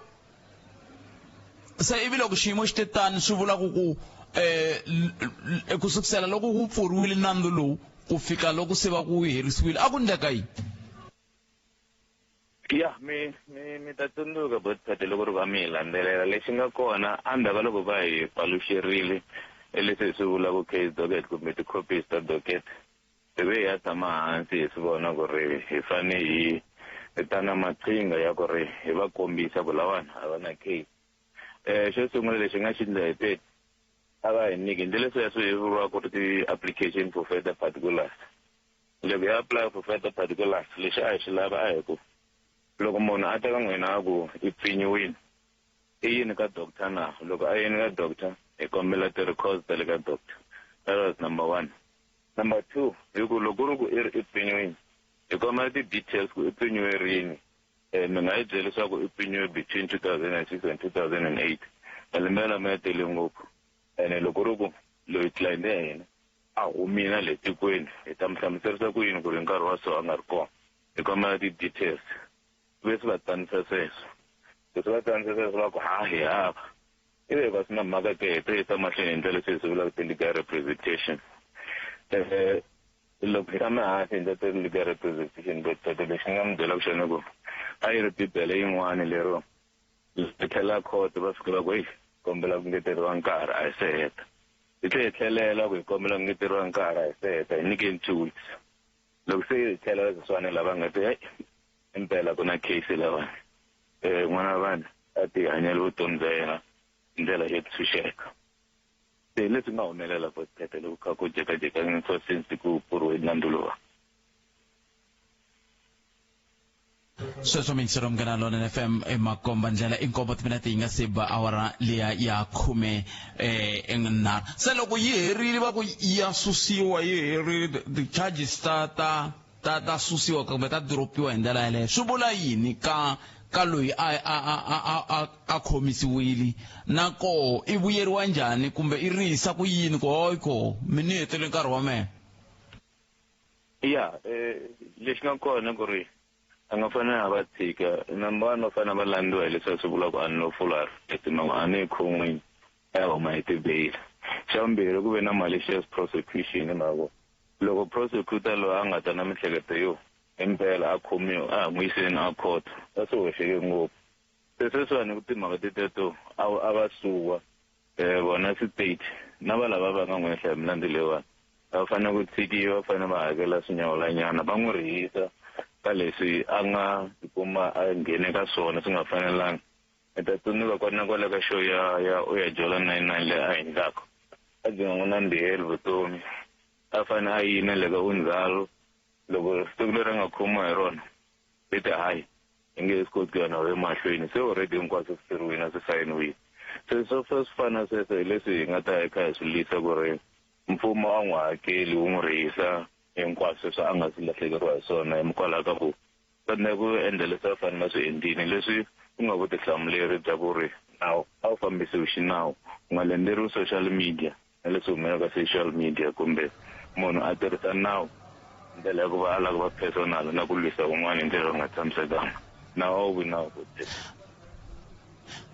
Se ivi loko xiyimo xi te tani swi vula ku ku um ku sukusela loko ku pfuriwile nandzu lowu ku fika loko se va ku herisiwile a ku ndleka yini? Ya, mi ta tsundzuka botphete loko ri va mi hi landzelela lexi nga kona endzhaku ka loko va hi paluxerile leswi hi swi vulaka case docket kumbe ti-copies ta docket, hi ve hi ya tshama hansi hi swi vona ku ri hi fane hi ta na maqhinga ya ku ri hi va kombisa ku lawani a va na case. Xo sungula lexi nga xi endla hi te a va hi nyiki ndlela leswi ya swi vuriwaka ku ri ti-application for further particulars. Loko hi apply for further particulars, lexi a hi xi lava a hi ku loko munhu a teka n'wina a ku i pfinyiwile, i yini ka doctor na? Loko a yini ka doctor, hi kombela ti-records ta le ka doctor. That was number one. Number two, hi ku loko ku ri ku i ri i pfinyiwile, hi kombela ti-details ku i pfinyiwe rini. Mi nga hi byeli leswaku i pfinyiwe between 2006 and 2008, malembe lama ya tele ngopfu. Ene loko ku ri ku loyi client ya hina a humile le tikweni, hi ta mi hlamuserisa ku yini ku ri nkarhi wa so a nga ri kona? Hi kombela ti-details. Ve swi va tsanisa sweswo, leswi va tsanisa sweswo va ku ha hi hava, ivi hi va swi na mhaka ke hi to yisa mahlweni hi ndlela leswi hi swi vulaka ti-legal representation. Loko hi tshame hansi hi ndlela ti-legal representation, botete lexi ni nga mi byelaka xona ku a yi ri bibele yin'wani lero hi tlhela court va fika va ku heyi, kombela ku ngeteriwa nkarhi, a hi se heta. Hi tlhe hi tlhelela ku hi kombela ku ngeteriwa nkarhi, a hi se heta, hi nyikeni 2 weeks. Loko se hi tlhela sweswiwani lava nga te heyi, impela ku na case lawani, n'wana wa vanhu a ti hanyela vutomi bya yena hi ndlela yo tshunxeka. Se hi leswi nga humelela botete loko kha ku jekajeka for since ku pfuriwe nandzu lowa. Sweswo mingisero Munghana Lonene FM i makomba ndlela i nkombo timinete yi nga se ba awara liya ya khume 3. Se loko yi herile va ku ya susiwa, yi herile, ti-charges ta susiwa kumbe ta dropiwa hi ndlela yaleyo, swi vula yini ka loyi a khomisiwile na koho i vuyeriwa njhani kumbe i rihisa ku yini ku hoyi ko mi ni hetele nkarhi wa mehe? Ya, lexi nga kona ku ri a nga fanele a va tshika. Number one, va fanele va landziwa hi leswi a swi vulaka unlawful arrest, maka a ni khon'wini a ya huma hi ti-bail. Xa vumbirhi, ku ve na malicious prosecution, hi mhaka ku loko prosecutor loyi a nga ta na miehleketo yo impela a khomiwa a ha n'wi yiseni a court, a swi hoxeke ngopfu. Se sweswiwani ku timhaka teteto a va suwa vona state na va lava va nga n'wi hehla hi milandzu leyiwani, va fanele ku tshikiwa, va fanele va hakela swinyawulanyana, va n'wi rihisa ka leswi a nga tikuma a nghene ka swona swi nga fanelanga. Hi ta tsundzuka kwala na kwala ka show ya u ya jola 99 leyi a hi endlaka, a byi nga n'wi nandziheli vutomi, a fanele a yime le ka undzalo loko siku leri a nga khomiwa hi rona hi te hayi, hi nge swi koti ku ya na emahlweni, se already hinkwaswo swi hleriwile a swi sayiniwile. Se swo swi fana sweswo hi leswi hi nga ta hi kha hi swi lwisa ku ri mfumo a n'wi hakeli, wu n'wi rihisa hinkwaswo sweswo a nga swi lahlekeriwa hi swona hikwalaho ka ku fanele ku endla leswi a fanele va swi endlile, leswi ku nga vutihlamuleri bya ku ri nawu a wu fambisiwi xinawu, ku nga landzeriwi social media na leswi humelelaka social media kumbe munhu a tirhisa nawu hi ndlela ya ku va a lava ku va personal na ku lwisa un'wana hi ndlela yo nga tshamisekanga. Nawu a wu vi nawu ku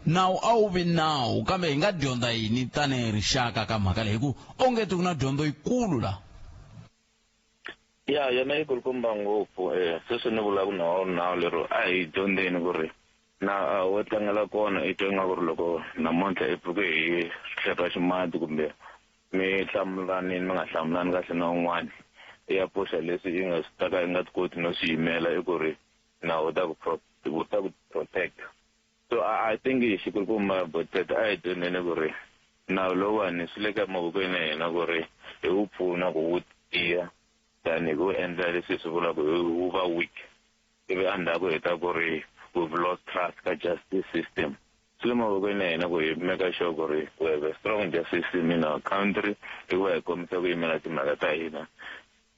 Nawu a wu vi nawu, kambe hi nga dyondza yini tanihi rixaka ka mhaka leyi, hi ku onge ti ku na dyondzo yikulu la? Ya, yona yi kulukumba ngopfu. Sweswi ni vulaka nawu nawu lero a hi dyondzeni ku ri na wo tlangela kona i twa ingaku ri loko namuntlha i pfuke hi hleka ximati kumbe mi hlamulanini mi nga hlamulani kahle na un'wana, i ya pfuxa leswi i nga swi ta ka i nga ti koti no swi yimela, i ku ri nawu wu ta ku protect. So I think xikulukumba botete a hi dyondzeni ku ri nawu lowuwani swi le ka mavokweni ya hina ku ri hi wu pfuna ku wu tiya than hi ku endla leswi hi swi vulaka hi wu va weak, ivi endzhaku hi ta ku ri we've lost trust ka justice system. Swi le mavokweni ya hina ku hi make sure ku ri we have a strong justice system in our country, hikuva hi kombisa ku yimela timhaka ta hina,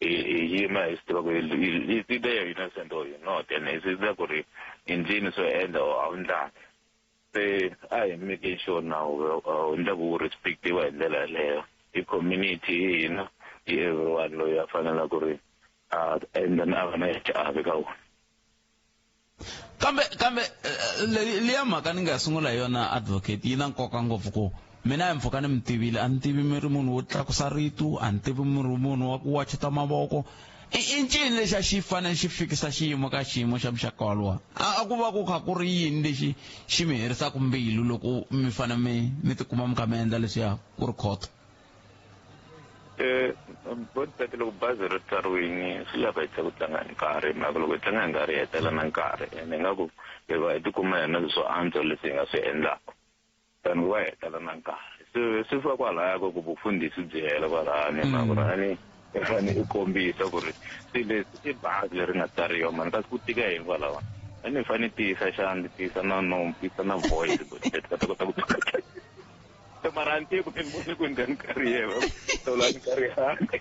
hi yima hi swi tiva ku it's either you're innocent or you're not, and it's either ku ri endlini swo endla or a wu ndlanga. Se a hi making sure nawu wu endla ku wu respectiwa hi ndlela yeleyo hi community hi hina, hi everyone loyi a fanela ku ri a endla na a va na xiave ka wona. Kambe kambe liya mhaka ni nga sungula hi yona, advocate, yi na nkoka ngopfu ku mina hi mpfhuka ni mi tivile, a ni tivi mi ri munhu wo tlakusa rito, a ni tivi mi ri munhu wa ku wacheta mavoko. I ncini lexi a xi fanele xi fikisa xiyimo ka xiyimo xa muxaka walowa? A ku va ku kha ku ri yini lexi xi mi herisaka mbilu loko mi fanele mi tikuma mi kha mi endla leswiya ku ri khoto? Bodibet, loko bazi ri tsariwini swi lava hi tlhela ku tlanga hi nkarhi, mhaka loko hi tlanga hi nkarhi hi hetela na nkarhi, ene ingaku hi va hi tikuma hi na leswo antswa leswi hi nga swi endlaka than ku va hi hetela na nkarhi. Se swi fika kwalaya ku vufundhisi byi hela kwalani, mhaka ku ri ani i fane i kombisa ku ri swi leswi i bazi leri nga tsariwa mani, kasi ku tika yini kwalawa? A ni fane tiyisa xandla, tiyisa na nomu, tiyisa na voice, Bodibet, va ta kota ku mara a ni tivi ku ni vone ku ndzi ni karihela tolo a ni karihanga.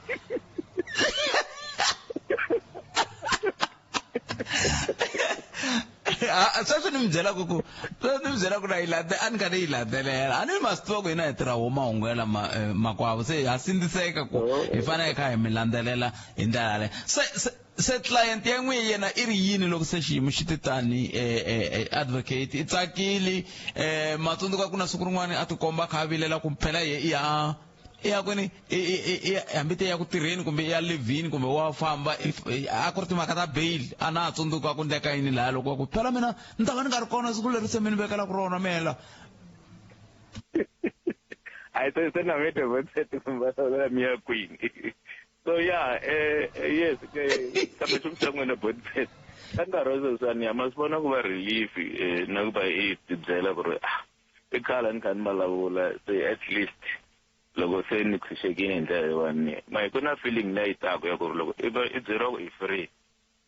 Sweswi ni mi byelaka ku sweswi ni mi byelaka ku na yi landze, a ni kha ni yi landzelela, a ni ma swi tiva ku hina hi tirha wo mahungu ya lama makwavo, se ha sindziseka ku hi fanele kha hi mi landzelela hi ndlela yaleyo. Se client ya n'wiye yena i ri yini loko se xiyimo xi te tani, advocate? I tsakile? Ma tsundzuka ku na siku rin'wana a tikomba a kha a vilela ku phela ye i ya i ya kwini, hambi te ya ku tirheni kumbe i ya livhini kumbe wa famba, a ku ri timhaka ta bail, a na ha tsundzuka ku ndleka yini laya loko ku phela mina ni ta va ni nga ri kona siku leri se mi ni vekelaka rona mela? A se se na mete vote mi ya kwini. So yeah, yes, kambe xo xa n'wina, Bodibet, ka nkarhi wa sweswiwani ya ma swi vona ku va relief, na ku va i tibyela ku ri ah, i khale ni kha ni vulavula, se at least loko se ni tshunxekile hi ndlela leyiwani, ma ku na feeling leyi taku ya ku ri loko i va i byeriwa ku i free,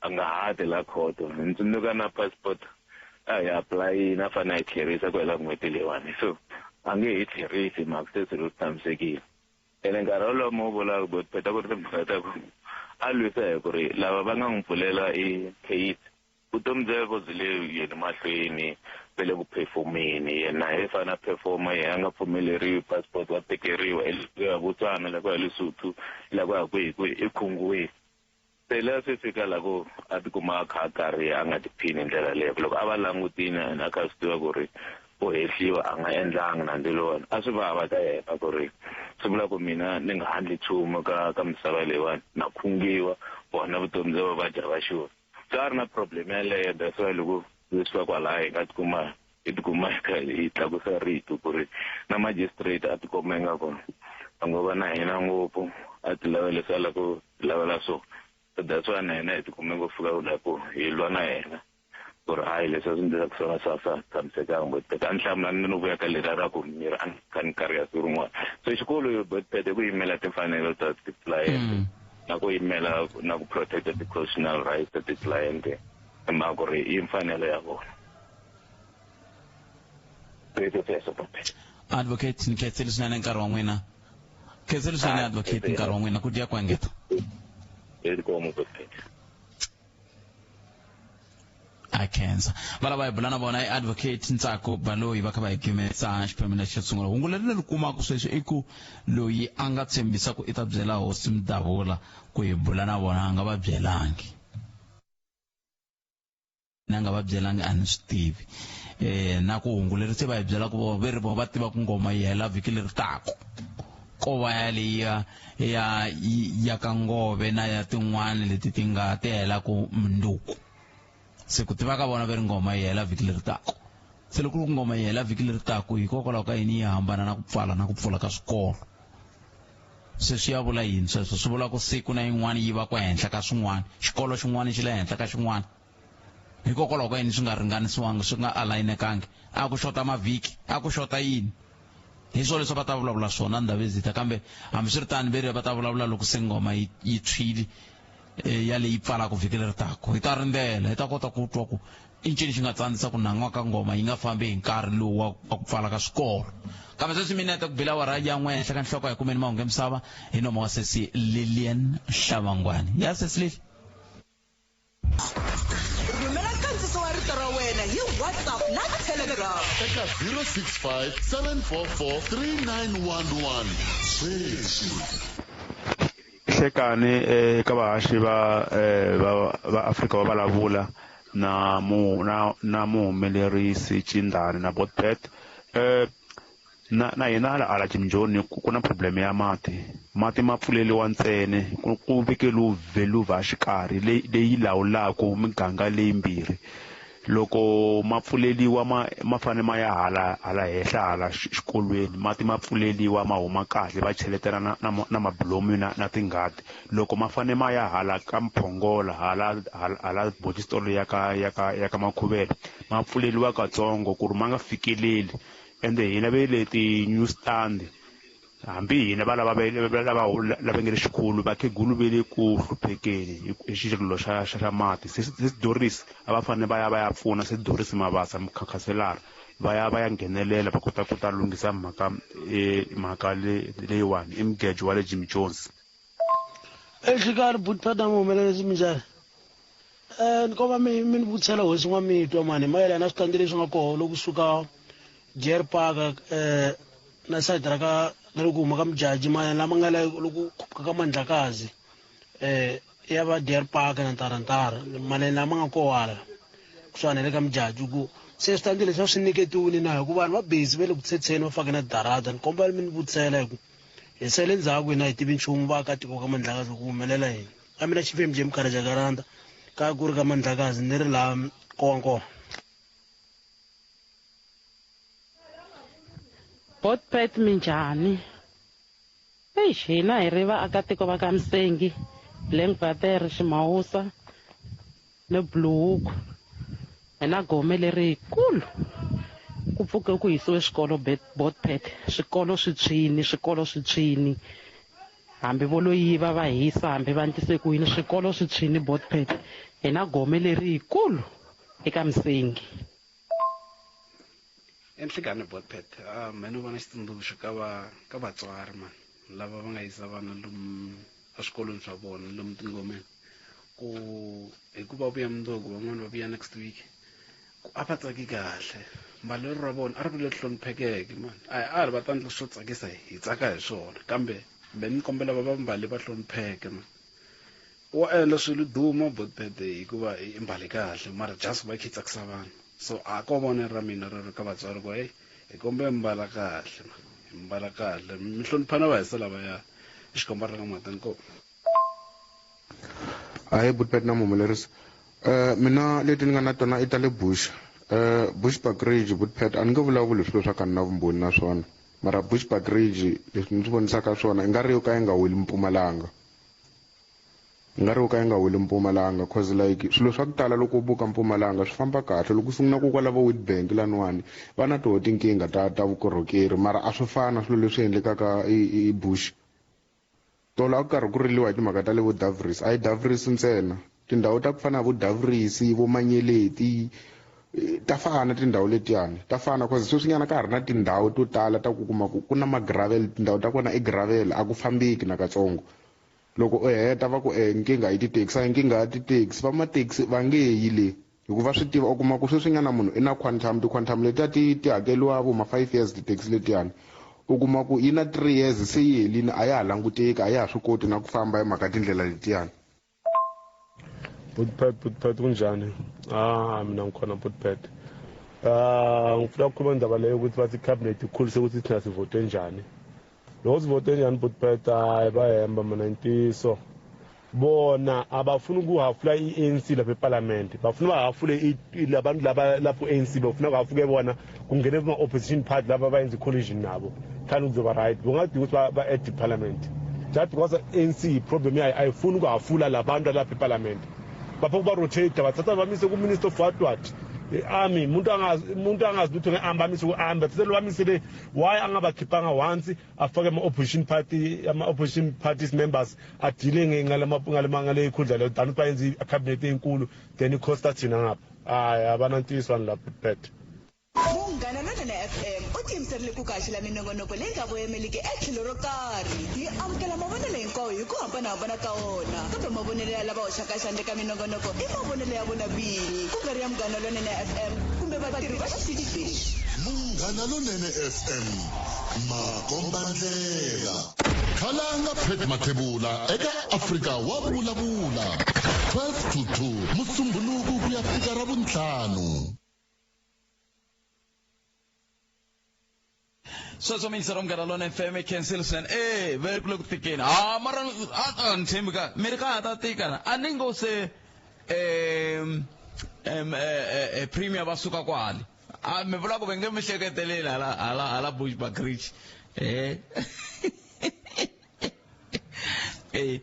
a nga ha ti la khoto. Ni tsundzuka na passport a hi apulayini, a fanele a yi tlherisa ku hela n'hweti leyiwani, so a nge hi tlherisi mhaka se swilo swi tshamisekile. Ene nkarhi wolowo mo vula Bodibet a ku ri timhaka ta ku a lwisa hi ku ri lava va nga n'wi pfulela i case, vutomi byakwe byi le yeni mahlweni, ve le ku performeni, yena hi fane a performa, yena a nga pfumeleriwi passport, wa tekeriwa ku ya Botswana, la ku ya Lesotho, la ku ya kwihi kwihi, i khunguwile. Se la swi fika la ku a tikuma a kha a karhi a nga tiphini hi ndlela leyo, loko a va langutini ene a kha a swi tiva ku ri u hehliwa a nga endlangi nandzu lowani, a swi vava ka yena ku ri swi vula ku mina ni nga handli nchumu ka misava leyiwani, na khungiwa, vona vutomi bya va va dya va xurha. Se a ri na problem yaleyo, that's why loko swi fika kwalaya hi nga tikuma hi tikuma hi kha hi tlakusa rito ku ri na magistrate a tikomba ingaku a ngo va na hina ngopfu, a ti lava leswi a lava ku lavela swona. So that's why na hina hi tikume ku fika la ku hi lwa na yena ku ri hayi, leswi a swi ndlelaka swona swa tshamisekanga. Bodibet, a ni hlamula ni vuya ka leriya ra ku miri a ni kha ni karhiha siku rin'wana. So xikolo, Bodibet, i ku yimela timfanelo ta ti-client na ku yimela na ku protect ti-constitutional rights ta ti-client, hi mhaka ku ri i mfanelo ya vona. Sweswo, Bodibet. Advocate, ni khensile swinene nkarhi wa n'wina. Khensile swinene, advocate, nkarhi wa n'wina. Ku dya ku engeta. Inkomu, Bodibet. A khensa. Va lava hi bula na vona i Advocate Ntsako Baloyi, va kha va hi gimesa xiphemu lexi xo sungula. Hungu leri ni ri kumaka sweswi i ku loyi a nga tshembisa ku i ta byela hosi Mudavula ku hi bula na vona, a nga va byelangi. Na nga va byelangi a ni swi tivi. Na ku hungu leri se va hi byela ku ve ri vo va tiva ku ngoma yi hela vhiki leri tako, ko va ya leyi ya ka ngove na ya tin'wani leti ti nga ti hela ku munduku. Se ku tiva ka vona ve ri ngoma yi hela vhiki leri tako. Se loko ku ngoma yi hela vhiki leri tako, hikokwalaho ka yini yi hambana na ku pfala na ku pfula ka swikolo? Se swi ya vula yini sweswo? Swi vula ku siku na yin'wana yi va ku henhla ka swin'wana, xikolo xin'wana xi le henhla ka xin'wana. Hikokwalaho ka yini swi nga ringanisiwangi, swi nga alayinekanga? A ku xota mavhiki, a ku xota yini? Hi swona leswi va ta vulavula swona Ndhavezitha, kambe hambiswiritano ve ri va ta vulavula loko se ngoma yi tshwile, ya leyi pfalaka vhiki leri taka. Hi ta rindzela, hi ta kota ku twa ku i ncini xi nga tsandzisa ku nan'waka ngoma yi nga fambi hi nkarhi lowu wa ku pfala ka swikolo. Kambe sweswi minete ku bila awara ya 1 henhla ka nhloko, hi kumeni mahungu ya misava hi nomo wa sesi Lilian Hlavangwani. Ya sesi Lili. Rhumela nkandziso wa rito ra wena hi WhatsApp na Telegram eka 065 744 3911 sweswi. Hlekani eka vahaxi va va Afrika va vulavula. na mu na na muhumelerisi Chindani na Botpet. Na hina hala ala Jim Jones ku na problem ya mati. Mati ma pfuleliwa ntsena ku vekeliwa veluva xikarhi leyi lawulaka miganga leyimbirhi. Loko ma pfuleliwa ma fanele ma ya hala henhla hala xikolweni, mati ma pfuleliwa ma huma kahle, va cheletela na mabilomu na tingadi. Loko ma fanele ma ya hala ka Mphongola, hala botistolo ya ka Makhuvele, ma pfuleliwa katsongo ku ri ma nga fikeleli. Ende hina ve le ti-new stand, hambi hina va lava lava nge le xikolo, vakhegulu ve le ku hluphekeni hi xirilo xa mati. Se Doris a va fanele va ya pfuna se Doris Mabasa mukhanselara, va ya nghenelela va kota ku ta lunghisa mhaka leyiwani. I Mgejo wa le Jim Jones. Exikarhi Butpet na muhumelerisi minjhani? Ni komba mi ni vutisela hosi N'wamitwa mani mayelana na switandi leswi nga koho loko suka Jer Park na side ra ka na loko huma ka Mujaji mayelana lama nga la loko khuphuka ka Mandlakazi ya va Deer Park na Ntarantara mayelana lama nga koho hala kusuhani na le ka Mujaji ku se switandi leswi a swi nyiketiwile na hikuva vanhu va busy va le ku tshetheni va fake na darata. Ni komba mi ni vutisela hi ku hi sele ndzhaku hina hi tivi nchumu vaakatiko ka Mandlakazi ku humelela yini. A mina Xifembu Jim Kharaja Karanda ka ku ri ka Mandlakazi ni ri laha Nkowankowa. Botpet minjhani? Eish, hina hi ri vaakatiko va ka Msengi, Blankwater, Ximawusa na Bluhoek. Hi na gome lerikulu. Ku pfuke ku hisiwe swikolo Botpet, swikolo swi tshwini, swikolo swi tshwini. Hambi vo lo yiva va hisa, hambi va endlise ku yini, swikolo swi tshwini Botpet. Hi na gome lerikulu eka Msengi. Enhlekani Botpet, mina ni vona xitsundzuxo ka vatswari man lava va nga yisa vana lomu eswikolweni swa vona lomu tingomeni, ku hikuva vuya mundzuku van'wani va vuya next week, ku a va tsaki kahle. Mbalelo ra vona a ri vi leri hloniphekeke man, a ri va ta endla swo tsakisa hi tsaka hi swona, kambe be ni kombela va va mbali va hlonipheke man. Wa endla swilo duma Botpet hikuva i mbali kahle, mara just va kha yi tsakisa vanhu. So a ko vona ra mina ra ri ka vatswari ku hey, hi kombe mbala kahle man, hi mbala kahle, mi hloniphana va hisa lavaya xikomba ra ka Matanko. Ahee Botpet na muhumelerisi. Mina leti ni nga na tona i ta le Bush. Bush Buckridge Botpet a ni nge vulavuli swilo swa ka ni na vumbhoni na swona, mara Bush Buckridge leswi ni swi vonisaka swona i nga ri yo ka yi nga weli Mpumalanga. I nga ri yo ka yi nga weli Mpumalanga, cause like swilo swa ku tala loko u buka Mpumalanga swi famba kahle. Loko u sungula ku kwala vo Witbank laniwani va na toho tinkingha ta vukorhokeri, mara a swi fani na swilo leswi endlekaka i Bush. Tolo a ku karhi ku riliwa hi timhaka ta le vo Davris, a hi Davris ntsena, tindhawu ta ku fana na vo Davris, vo Manyeleti, ta fana tindhawu letiyani, ta fana cause sweswinyana ka ha ri na tindhawu to tala ta ku kuma ku na ma-gravel, tindhawu ta kona i gravel, a ku fambeki nakatsongo. Loko u heta va ku nkingha i ti-taxi, a hi nkingha ya ti-taxi, va ma-taxi va nge yi le hikuva swi tiva. U kuma ku sweswinyana munhu i na quantum, ti-quantum letiya ti hakeriwa vo ma 5 years ti-taxi letiyani, u kuma ku yi na 3 years se yi helini, a ya ha languteki, a ya ha swi koti na ku famba hi mhaka tindlela letiyani. Botpet, Botpet kunjhani? Mina ngikhona Botpet. Ngifuna ukukhuluma indaba leyo ukuthi bathi cabinet ikhulise ukuthi thina sivote njani. Loko sivote njani Botpet, hayi va hemba mina ntiyiso. Bona abafuni ukuhafula i-ANC lapha eParliament, bafuna bahafule labantu laba lapho ANC, bafuna bahafuke bona kungene kuma opposition party laba bayenza i-coalition nabo. Thana kuzoba right, bungadingi ukuthi ba add parliament. Just because ANC problem yayo ayifuni ukuhafula labantu lapha eParliament. Bapho kuba rotate bathatha bamise ku Minister of what what. I-army, umuntu angazi lutho nge-army, bamise ku-army, bathatha bamise le why angabakhiphanga once afake ama-opposition party, ama-opposition parties members adile ngale ikhundla leyo, than ukuthi bayenze i-cabinet enkulu then i-costa thina ngapha. Hayi abanantiyiso lapho Pet. Munghana Lonene FM u tiyimiserile ku kaxela minongonoko leyi nga voyemeliki etlhelo ro karhi. Hi amukela mavonelo hinkwawo hi ku hambanahambana ka wona, kambe mavonelo ya lava hoxaka xandla eka minongonoko i mavonelo ya vona vinyi, ku nga ri ya Munghana Lonene FM kumbe vatirhi va xitichi. Munghana Lonene FM, makombandlela. Khalanga Pat Mathebula eka Afrika wa vulavula. 12 to 2 Musumbhunuku ku ya fika Ravuntlhanu. Sweswo mi yingisela Munghana Lonene FM cancel swinene e ve ri ku le ku tikeni ha mara a ni tshembi ka mi ri ka ha ta tika na a ni ngo se um um premier va suka kwale a mi vula ku ve nge mi hleketeleli hala hala hala Bushbuckridge eh eh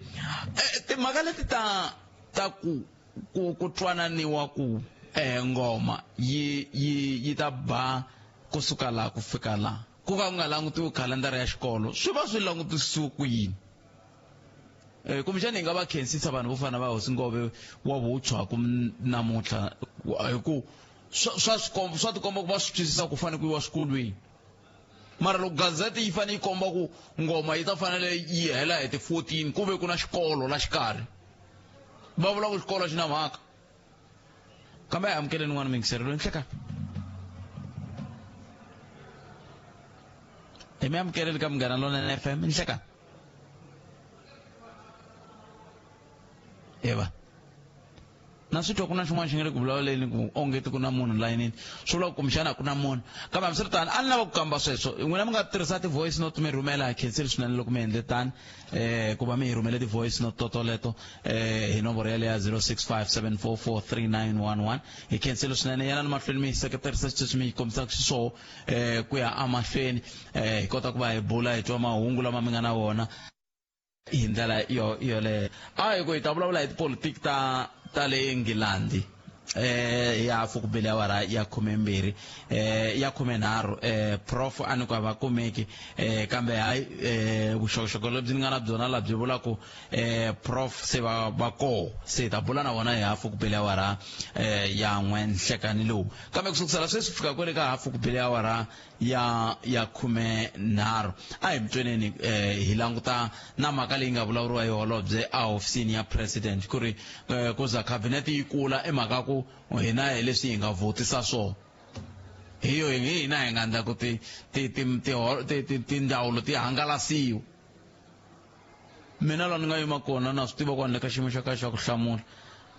timhaka leti ta ta ku ku ku twananiwa ku eh ngoma yi yi yi ta ba kusuka laha ku fika laha ku ka ku nga langutiwi khalendara ya xikolo swi va swi langutisiwe ku yini eh kumbexana hi nga va khensisa vanhu vo fana va hosi ngove wa vutshwa ku namuntlha hi ku swa swa swa tikomba ku va swi twisisa ku fanele ku yiwa swikolweni mara loko gazete yi fanele yi komba ku ngoma yi ta fanele yi hela hi ti-14 ku ve ku na xikolo la xikarhi va vula ku xikolo xi na mhaka kambe a hi amukeleni n'wana mingiseri loyi nhlekani hi mi amukeleli ka Munghana Lonene FM nhlekani eva na swi twa ku na xin'wana xi nga le ku vulavuleni ku onge ti ku na munhu layinini swi vula ku kumbexana a ku na munhu kambe hambiswiritano a ni lava ku kamba sweswo n'wina mi nga tirhisa ti-voice note mi rhumela hi khensile swinene loko mi endle tani eh ku va mi hi rhumele ti-voice note totoleto eh hi nomboro yaleyo ya 0657443911 hi khensile swinene yana ni mahlweni mi hi seketerisa xisweswi mi hi kombisaka xiswona eh ku ya emahlweni eh hi kota ku va hi bula hi twa mahungu lama mi nga na wona hi ndlela yo yoleyo a hi ku hi ta vulavula hi tipolitiki ta ta le Nghilandhi eh ya hafu ku bele awara ya 12 eh ya 13 eh prof a ni ku a va kumeki eh kambe hayi eh vuxokoxoko lebyi ni nga na byona la byi vula ku eh prof se va va koho se hi ta bula na vona hi hafu ku bele awara eh ya n'we nhlekani lowu kambe ku sukusela sweswi fika kwele ka hafu ku bele awara ya ya 13 a hi mitsweneni eh, hi languta na mhaka leyi nga vulavuriwa hi holobye a hofisini ya president ku ri eh, ku za cabinet yi kula i mhaka ku hina hi leswi hi nga vhotisa swona hi yo hi hina hi nga endla ku ti ti ti ti ti tindzawulo ti hangalasiwa mina laha ni nga yima kona na swi tiva ku a ni le ka xiyimo xa kahle xa ku hlamula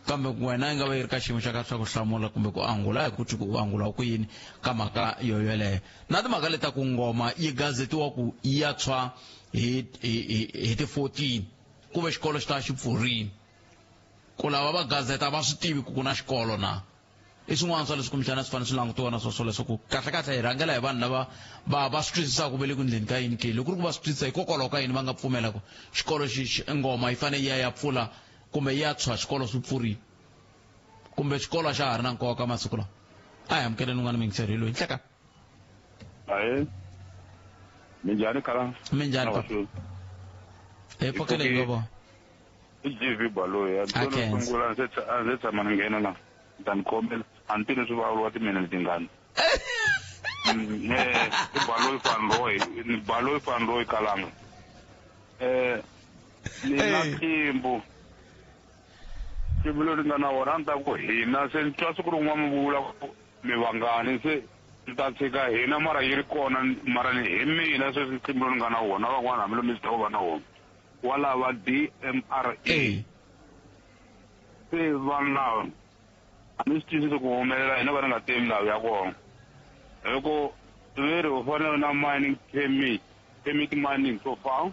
kambe wena yi nga va yi ri ka xiyimo xa kahle xa ku hlamula kumbe ku angula hi ku twi ku u angula ku yini ka mhaka yo yoleyo na timhaka leti ta ku ngoma yi gazetiwa ku yi ya tshwa hi hi hi hi ti-14 ku ve xikolo xi ta xi pfurile ku lava va gazeta va swi tivi ku ku na xikolo na i swin'wana swa leswi kumbexana swi fanele swi langutiwa na swoswo leswaku kahlekahle hi rhangela hi vanhu lava va va swi twisisaka va le ku ndleni ka yini ke loko ku ri ku va swi twisisa hikokwalaho ka yini va nga pfumela ku xikolo xi xi ngoma yi fanele yi ya ya pfula kumbe yi ya tshwa xikolo swi pfurile kumbe xikolo a xa ha ri na nkoka masiku lawa a hi amukeleni un'wana muyingiseri hi loyi nhleka Ahee. Minjhani khala? Minjhani papa? Hi pfukele hi ngo I GV Baloyi. A ndzi sungula a ndzi tshama ni nghena na. Ni ta ni khomela. A ni tivi leswi vulavuriwa timinete tingani. Eh, i Baloyi van Roy, ni Baloyi van Roy Kalanga. Eh, ni na tlimbu. Tlimbu leri nga na wona a ni ta ku hina se ni twa siku rin'wana mi vula ku mi vangani se ni ta tshika hina mara yi ri kona mara ni hi mina sweswi ntlimbo lowu ni nga na wona van'wana hambi lomu swi va na wona wa lava DMRA se vanhu lava a ni swi twisisi ku humelela hina va ni nga tivi milawu ya kona hi ku ve ri u fanele na mining permit permit mining so far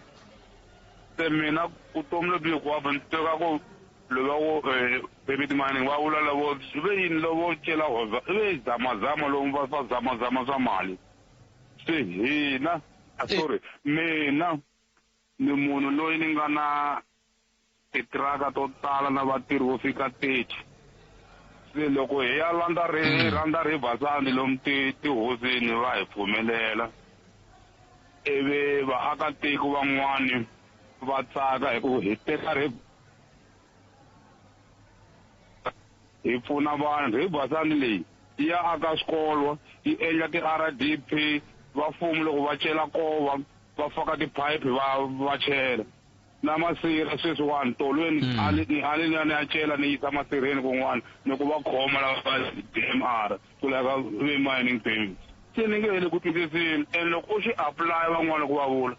se mina vutomi lebyi hinkwabyo ni teka ku loko va ku eh, permit mining va vula lavo swi ve yini lavo cela hoza i ve zamazama lomu va va zamazama swa mali se hina ah, sorry mina ni munhu loyi ni nga na titiraka to tala na vatirhi vo fika 30 se loko hi ya landza ri mm. rhandza riverside lomu tihosini va hi pfumelela ivi vaakatiko van'wani va tsaka hi ku hi teka ri hi pfuna vanhu hi basani leyi yi ya aka swikolo yi endla ti-R_D_P va mfumo loko va cela kova va faka tiphayiphi va va chela na masirha sweswiwani tolweni mm. a ni a ni ni ya cela ni yisa masirheni kun'wana ni ku va khoma lava va D_M_R ku lava ve mining permit se ni nge heli ku twisiseni and loko u xi apply van'wana ku va vula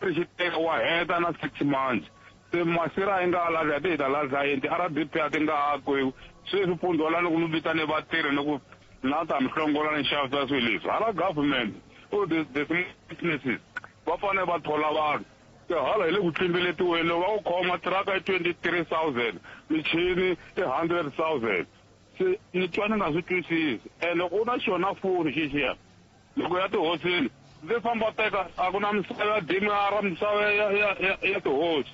ri xi teka wa heta na 6 months. Se masira yi nga lahla ti hi ta lahla yini ti-R_D_P a ti nga akiwi sweswi pundzu ni ku mi vitane vatirhi ni ku na ta mi hlongola ni xavisa swilo leswi hala government all the small businesses va fanele va thola vanhu se hala hi le ku tlimbeletiweni loko va ku khoma tiraka i 23,000 michini i 100,000 se ni twa ni nga swi twisisi ene ku na xona foni xixiya loko ya tihosini ndzi famba teka a ku na misava ya dimara misava ya ya ya ya tihosi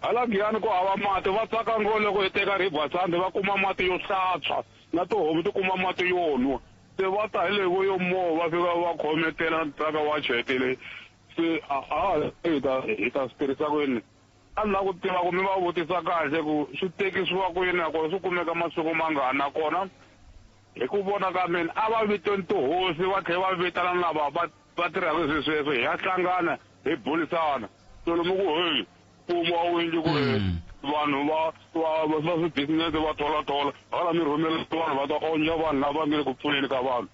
hala giyani ku hava mati va tsaka ngo loko hi teka river sand va kuma mati yo hlantswa na tihomu ti kuma mati yo nwa se va ta hi le vo yo moo va fika va khometela traka wa chetile se a a hi ta hi ta swi tirhisa ku yini a ni lava ku tiva ku mi va vutisa kahle ku swi tekisiwa ku yini nakona swi kumeka masiku mangani nakona hi ku vona ka mina a va viteni tihosi va tlhela va vitana lava va va tirhaka swilo sweswo hi ya hlangana hi burisana so lomu ku heyi mfumo a wu endli ku vanhu va va va va swi-business va thola thola hala mi rhumela vanhu va ta onja vanhu lava nga le ku pfuneni ka vanhu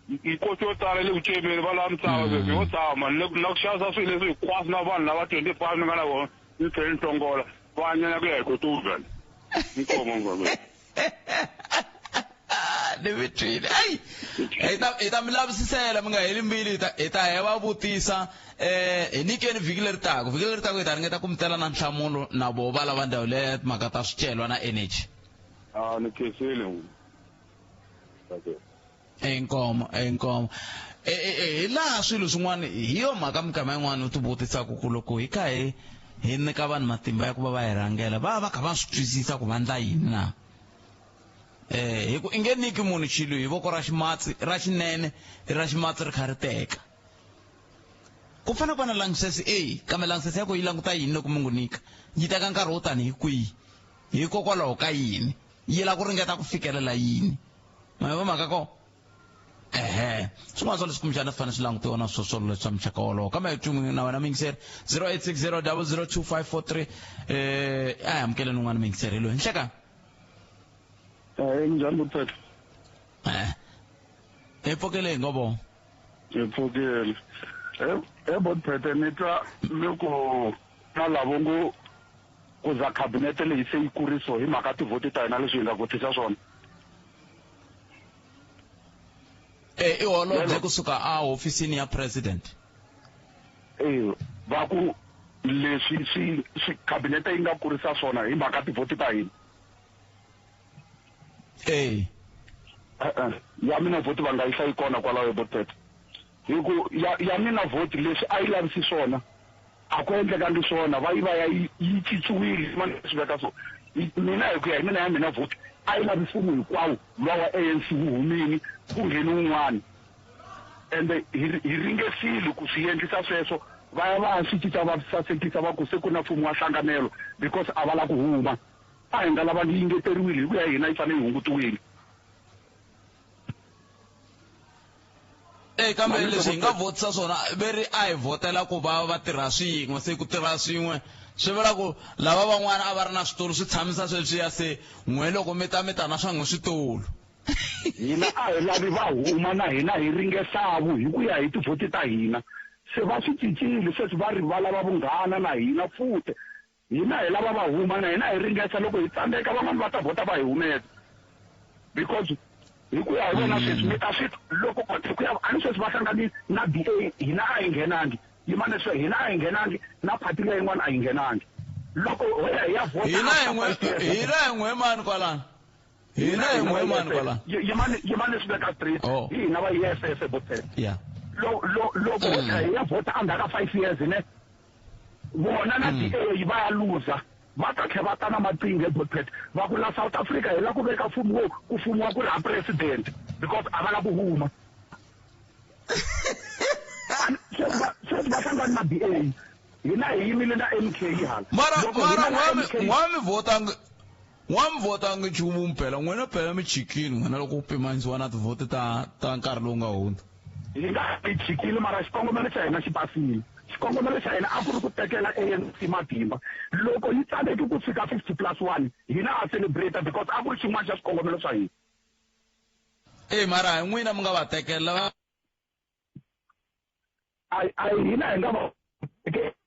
nkosi yo tala le ku cemeni va lava misava sweswi yo tshama na ku xavisa swilo leswi hinkwaswo na vanhu lava 25 ni nga na vona ni tlhela ni hlongola va nyanya ku ya hi ku tuvela inkomo mfameni ni mi twile ayi hi ta hi ta mi lavisisela mi nga heli mbilu hi ta hi ta ya va vutisa eh hi nyikeni vhiki leri taka vhiki leri taka hi ta ringeta ku mi tela na nhlamulo na vo va lava ndhawu leya timhaka ta swicelwa na energy a ni khensile okay Inkomo, inkomo. Hi laha swilo swin'wana hi yo mhaka minkama yin'wana u ti vutisaka ku loko hi kha hi hi nyika vanhu matimba ya ku va va hi rhangela va va kha va swi twisisa ku va ndla yini na eh hi ku i nge nyiki munhu xilo hi voko ra ximatsi ra xinene ra ximatsi ri kha ri teka ku fanele ku va na langisesi e kambe langisesi ya ku yi languta yini loko mi n'wi nyika yi teka nkarhi wo tani hi kwihi hikokwalaho ka yini yi lava ku ringeta ku fikelela yini ma va mhaka ko ehe swin'wana swa leswi kumbexana swi fanele swi langutiwa na swo swolo leswi swa muxaka wolowo kambe hi twin'we na wena miyingiseri 0860 002543 eh a hi amukeleni un'wana miyingiseri loyi nhleka Eh njhani Buthetho? Eh. Hi pfukele hi ngobo. Hi pfukile. Eh eh Buthetho ni twa ni ku na lavo ngo ku za khabinete leyi se yi kuriso hi mhaka tivhoti ta hina leswi hi nga vhotisa swona. E i holobye kusuka a hofisini ya president. E va ku leswi swi swi khabinete yi nga kurisa swona hi mhaka tivhoti ta hina. E. E-e ya mina vhoti va nga yi hlayi kona kwalaho eBotpet. Hi ku ya ya mina vhoti leswi a yi lavisi swona a ku endlekangi swona va yi va ya yi yi cinciwile mani swi veka so mina hi ku ya hi mina ya mina vhoti a yi lavi mfumo hinkwawo luwa wa ANC wu humini ku ngheni wun'wana ende hi hi ringesile ku swi endlisa sweswo va ya va ya swi cinca va sasekisa va ku se ku na mfumo wa hlanganelo because a va la ku huma a hi nga lavangi yi ngeteriwile hi ku ya hina yi fanele yi hungutiwile. E kambe leswi hi nga vhotisa swona ve ri a hi vhotela ku va va tirha swin'we se ku tirha swin'we swi vula ku lava van'wana a va ri na switulu swi tshamisa sweswiya se n'we loko mi ta mi ta na swa n'we switulu hina a hi lavi va huma na hina hi ringesavu hi ku ya hi tivhoti ta hina se va swi cincile sweswi va ri va lava vunghana na hina futhi hina hi lava va huma na hina hi ringesa loko hi tsandzeka van'wana va ta vhota va hi humesa because hi ku ya hi vona sweswi mi ta swi loko ko ku ya a ni sweswi va hlanganile na B A hina a hi nghenangi yimani swe hina a hi nghenangi na phati leyi yin'wana a hi nghenangi loko ho ya hi ya vhota hina hi n'we hina hi n'we mani kwalano hina hi n'we mani kwalano yimani yimani swi veka straight Oh. hi hina va EFF botela yeah loko ho ya hi ya vhota endzhaku ka 5 years ne vona na DA va ya luza va ta tlhela va ta na maqhinga eBotpet va ku la South Africa hi la ku veka mfumo wo ku fumiwa ku ri ha president because a va la ku huma sweswi va hlangani na DA hina hi yimile na MK hala mara Loko hina mara na n'wami MK n'wami vhotanga n'wami vhotanga nchumu phela n'wina phela mi chikini n'wina loko ku pimanisiwa na tivhoti ta ta nkarhi lowu nga hundza hi nga hi chikile mara xikongomelo xa hina xi basile xikongomelo xa hina a ku ri ku tekela ANC matimba loko yi tsandzeki ku fika 50 plus 1 hina a celebrate because a ku ri xin'wana xa swikongomelo swa hina e mara hi n'wina mi nga va tekela a hi hina hi nga va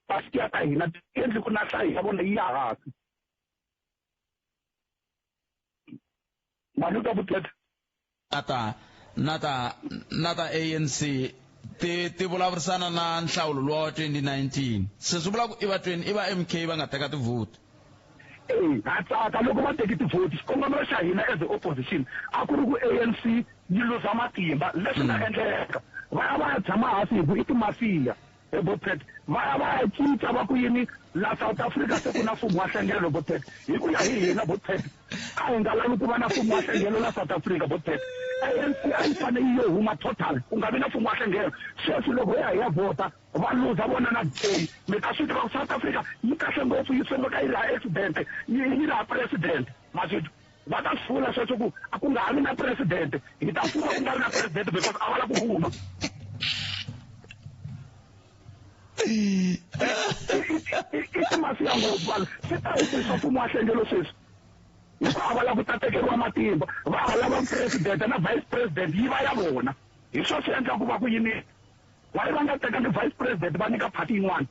Pastia ta hina ti endli ku na nhlayo ya vona yi ya hansi. Mali ta vuteta. Na ta na ta na ta ANC ti ti vulavurisana na nhlawulo luwa wa 2019 se swi vula ku i va 20 i va MK va nga teka tivhoti. Eya, ha tsaka loko va teki tivhoti. Xikongomelo xa hina as the opposition a ku ri ku ANC yi luza matimba, leswi nga endleka. Va ya va ya tshama hansi hi ku i timafiya. He Botpet, va ya va ya cinca va ku yini la South Africa se ku na mfumo wa nhlengelo Botpet. Hi ku ya hi hina Botpet, a hi nga lavi ku va na mfumo wa nhlengelo la South Africa Botpet. ANC a yi fanele yi yo huma total, ku nga vi na mfumo wa nhlengelo. Sweswi loko hi ya hi ya vhota, va luza vona na DA. Mi ta swi tiva ku South Africa yi kahle ngopfu, yi sungula yi ri ha accident, yi yi ri ha president. Ma swi twa? Va ta swi vula sweswo ku a ku nga ha vi na president, hi ta fuma ku nga ri na president because a va lava ku huma. I timafiya ngopfu vanhu, swi ta hi swa mfumo wa nhlengelo sweswi. Hikuva a va lava ku ta tekeriwa matimba, va ha lava president na vice president yi va ya vona. Hi swona swi endlaka ku va ku yini, why va nga tekangi vice president va nyika party yin'wana?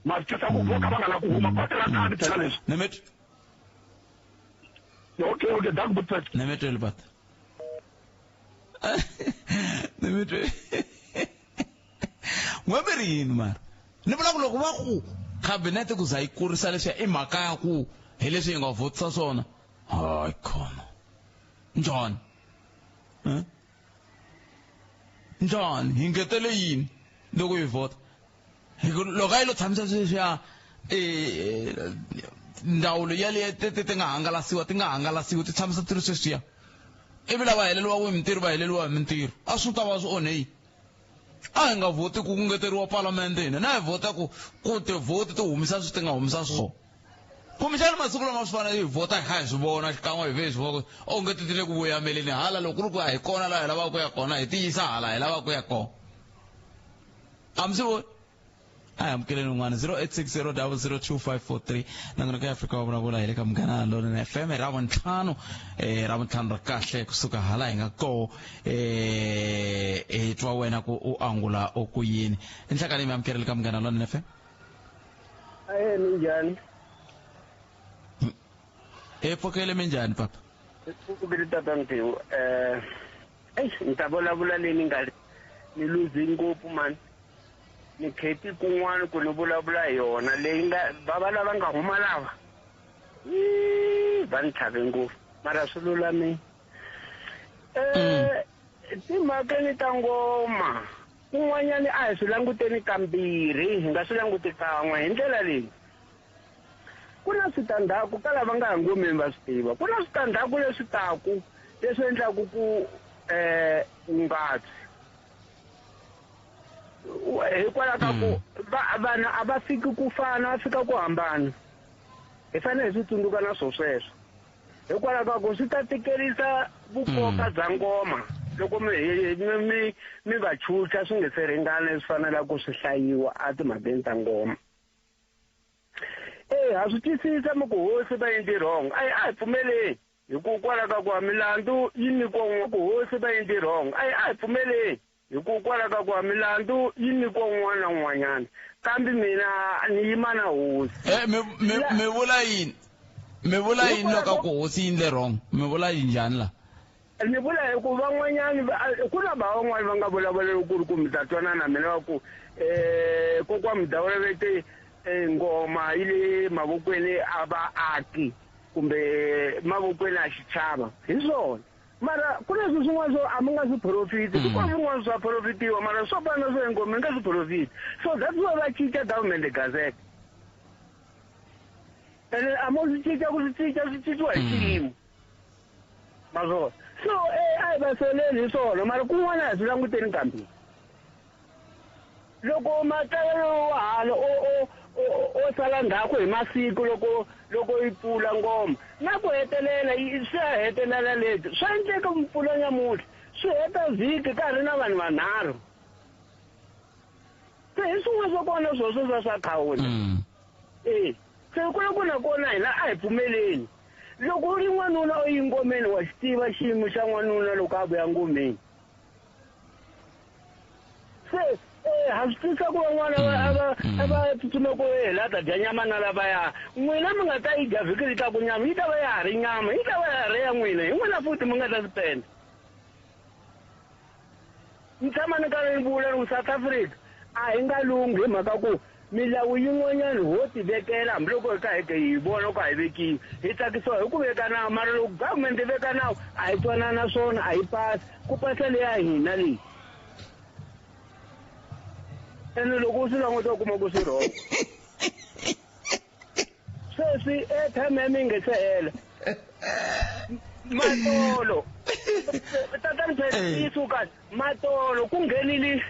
Ma swi twisa ku vo ka va nga lavi ku huma, va tirha kahle phela leswi. Nemet. Okay, okay, dank Butpet. Nemetweli bata. Nemetweli. N'we mi ri yini mara? Ni vula ku loko va ku cabinet ku za yi kurisa leswiya i mhaka ya ku hi leswi hi nga vhotisa swona. Hayi khona. Njhani? Eh? Njhani? Hi ngetele yini loko hi vhota? Hi ku loko a yi lo tshamisa sweswiya eh, ndzawulo yaleyo ti ti ti nga hangalasiwa ti nga hangalasiwi ti tshamisa ti ri sweswiya ivi lava heleriwaka hi mintirho va heleriwa hi mintirho a swi ta va swi onhe yini a hi nga vhoti ku ngeteriwa palamende hina na hi vhota ku ku tivhoti ti humisa swi ti nga humisa swona kumbexana masiku lama swi fanele hi vhota hi kha hi swi vona xikan'we hi ve hi swi vona onge ti ti le ku vuyameleni hala loko ku ri ku a hi kona laha hi lavaka ku ya kona hi ti yisa hala hi lavaka ku ya kona a mi swi voni a hi amukeleni un'wana 0860 002543 nongonoko ya Afrika wa vulavula hi le ka Munghana Lonene FM hi Ravuntlhanu eh Ravuntlhanu ra kahle kusuka hala hi nga koho eh hi twa wena ku u angula u ku yini enhlakani mi amukeleli ka Munghana Lonene FM. Ahe minjhani? Hi pfukile minjhani papa? Hi pfukile tata Mtewu. Eh eish ni ta vulavula leyi ni nga ni luzi ngopfu mani. Ni kheti kun'wana ku ni vulavula hi yona leyi nga va lava nga huma lava. Ii, va ni tlhave ngopfu mara swi lulamile. Eh timhakeni ta ngoma kun'wanyani a hi swi languteni kambirhi hi nga swi languti kan'we hi ndlela leyi. Ku na switandzhaku ka lava nga ya ngomeni va swi tiva. Ku na switandzhaku leswi taku leswi endlaku ku um u nga twi. Hikwalaho ka ku vanhu a va fiki ku fana, va fika ku hambana. Hi fanele hi swi tsundzuka na swo sweswo. Hikwalaho ka ku swi ta tikerisa vukoka bya ngoma loko mi mi mi mi va chucha swi nge se ringana leswi fanelaka ku swi hlayiwa etimhakeni ta ngoma. Eya, ha swi twisisa mi ku hosi va endle wrong. A a hi pfumeleni hikokwalaho ka ku milandzu yi nyikiwa ku hosi va endle wrong. A a hi pfumeleni hikokwalaho ka ku milandzu yi nyikiwa un'wana na un'wanyana. Kambe mina ni yima na hosi. Eh, mi mi mi vula yini? Mi vula yini loko ku hosi yi endle wrong? Mi vula yini njhani la? Ni vula hi ku van'wanyani ku na van'wani va nga vulavula ku ri ku mi ta twana na mina va ku um kokwa Mudawula ve te ngoma yi le mavokweni a vaaki kumbe mavokweni a xichava hi swona mara ku na swilo swin'wana swo a mi nga swi profiti ku kona swin'wana swa profitiwa mara swo fana na swo ngoma mi nga swi profiti so that's why va cinca government gazette ene a mo swi cinca ku swi cinca swi cinciwa hi xiyimo ma swona so eh, a hi va soleli hi swona mara kun'wana a hi swi languteni kambirhi loko matsalelo wa hala o o o sala ndzhaku hi masiku loko loko yi pfula ngoma na ku hetelela swi ya hetelela leti swa endleka mpfula nyamuntlha swi heta vhiki ka ha ri na vanhu vanharhu se hi swin'wana swa kona swoswo swa swa khawula e se ku ku na kona hina a hi pfumeleni loko u ri n'wanuna u yi ngomeni wa xi tiva xiyimo xa n'wanuna loko a vuya ngomeni se Ha swi twisisa ku van'wana a va a va tsutsuma ku hi la ta dya nyama na lavaya n'wina mi nga ta yi dya vhiki ri taku nyama yi ta va ya ha ri nyama yi ta va ya ha ri ya n'wina hi n'wina futhi mi nga ta spenda ni tshama ni karhi ni vula ni ku South Africa a hi nga lunghi hi mhaka ku milawu yin'wanyana ho tivekela hambiloko hi ka hi hi vona ku a hi vekiwi hi tsakisiwa hi ku veka nawu mara loko government yi veka nawu a hi twanana swona a yi pasi ku pasa leya hina leyi ene loko u swi languta u kuma ku swi wrong sweswi airtime ya mi nge se hela matolo tatani phela suka matolo ku nghenile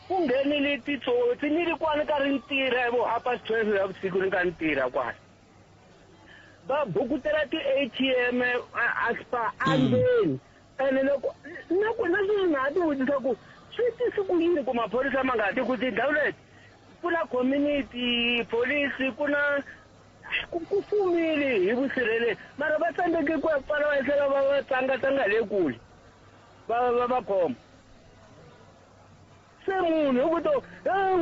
ku nghenile titsotsi ni ri kwani ka ri ni tirha hi vo half past 12 ya vusiku ni ka ni tirha kwala va bukutela ti-atm a spa andzeni ene loko na ku na sweswi nga ha ti vutisa ku swi tisi ku yini ku maphorisa ma nga ti ku tindhawu leti ku na community police ku na ku ku fumile hi vusirheleri mara va tsandzeke ku ya pfala va tlhela va va tsangatsanga le kule va va va khoma se munhu hi ku to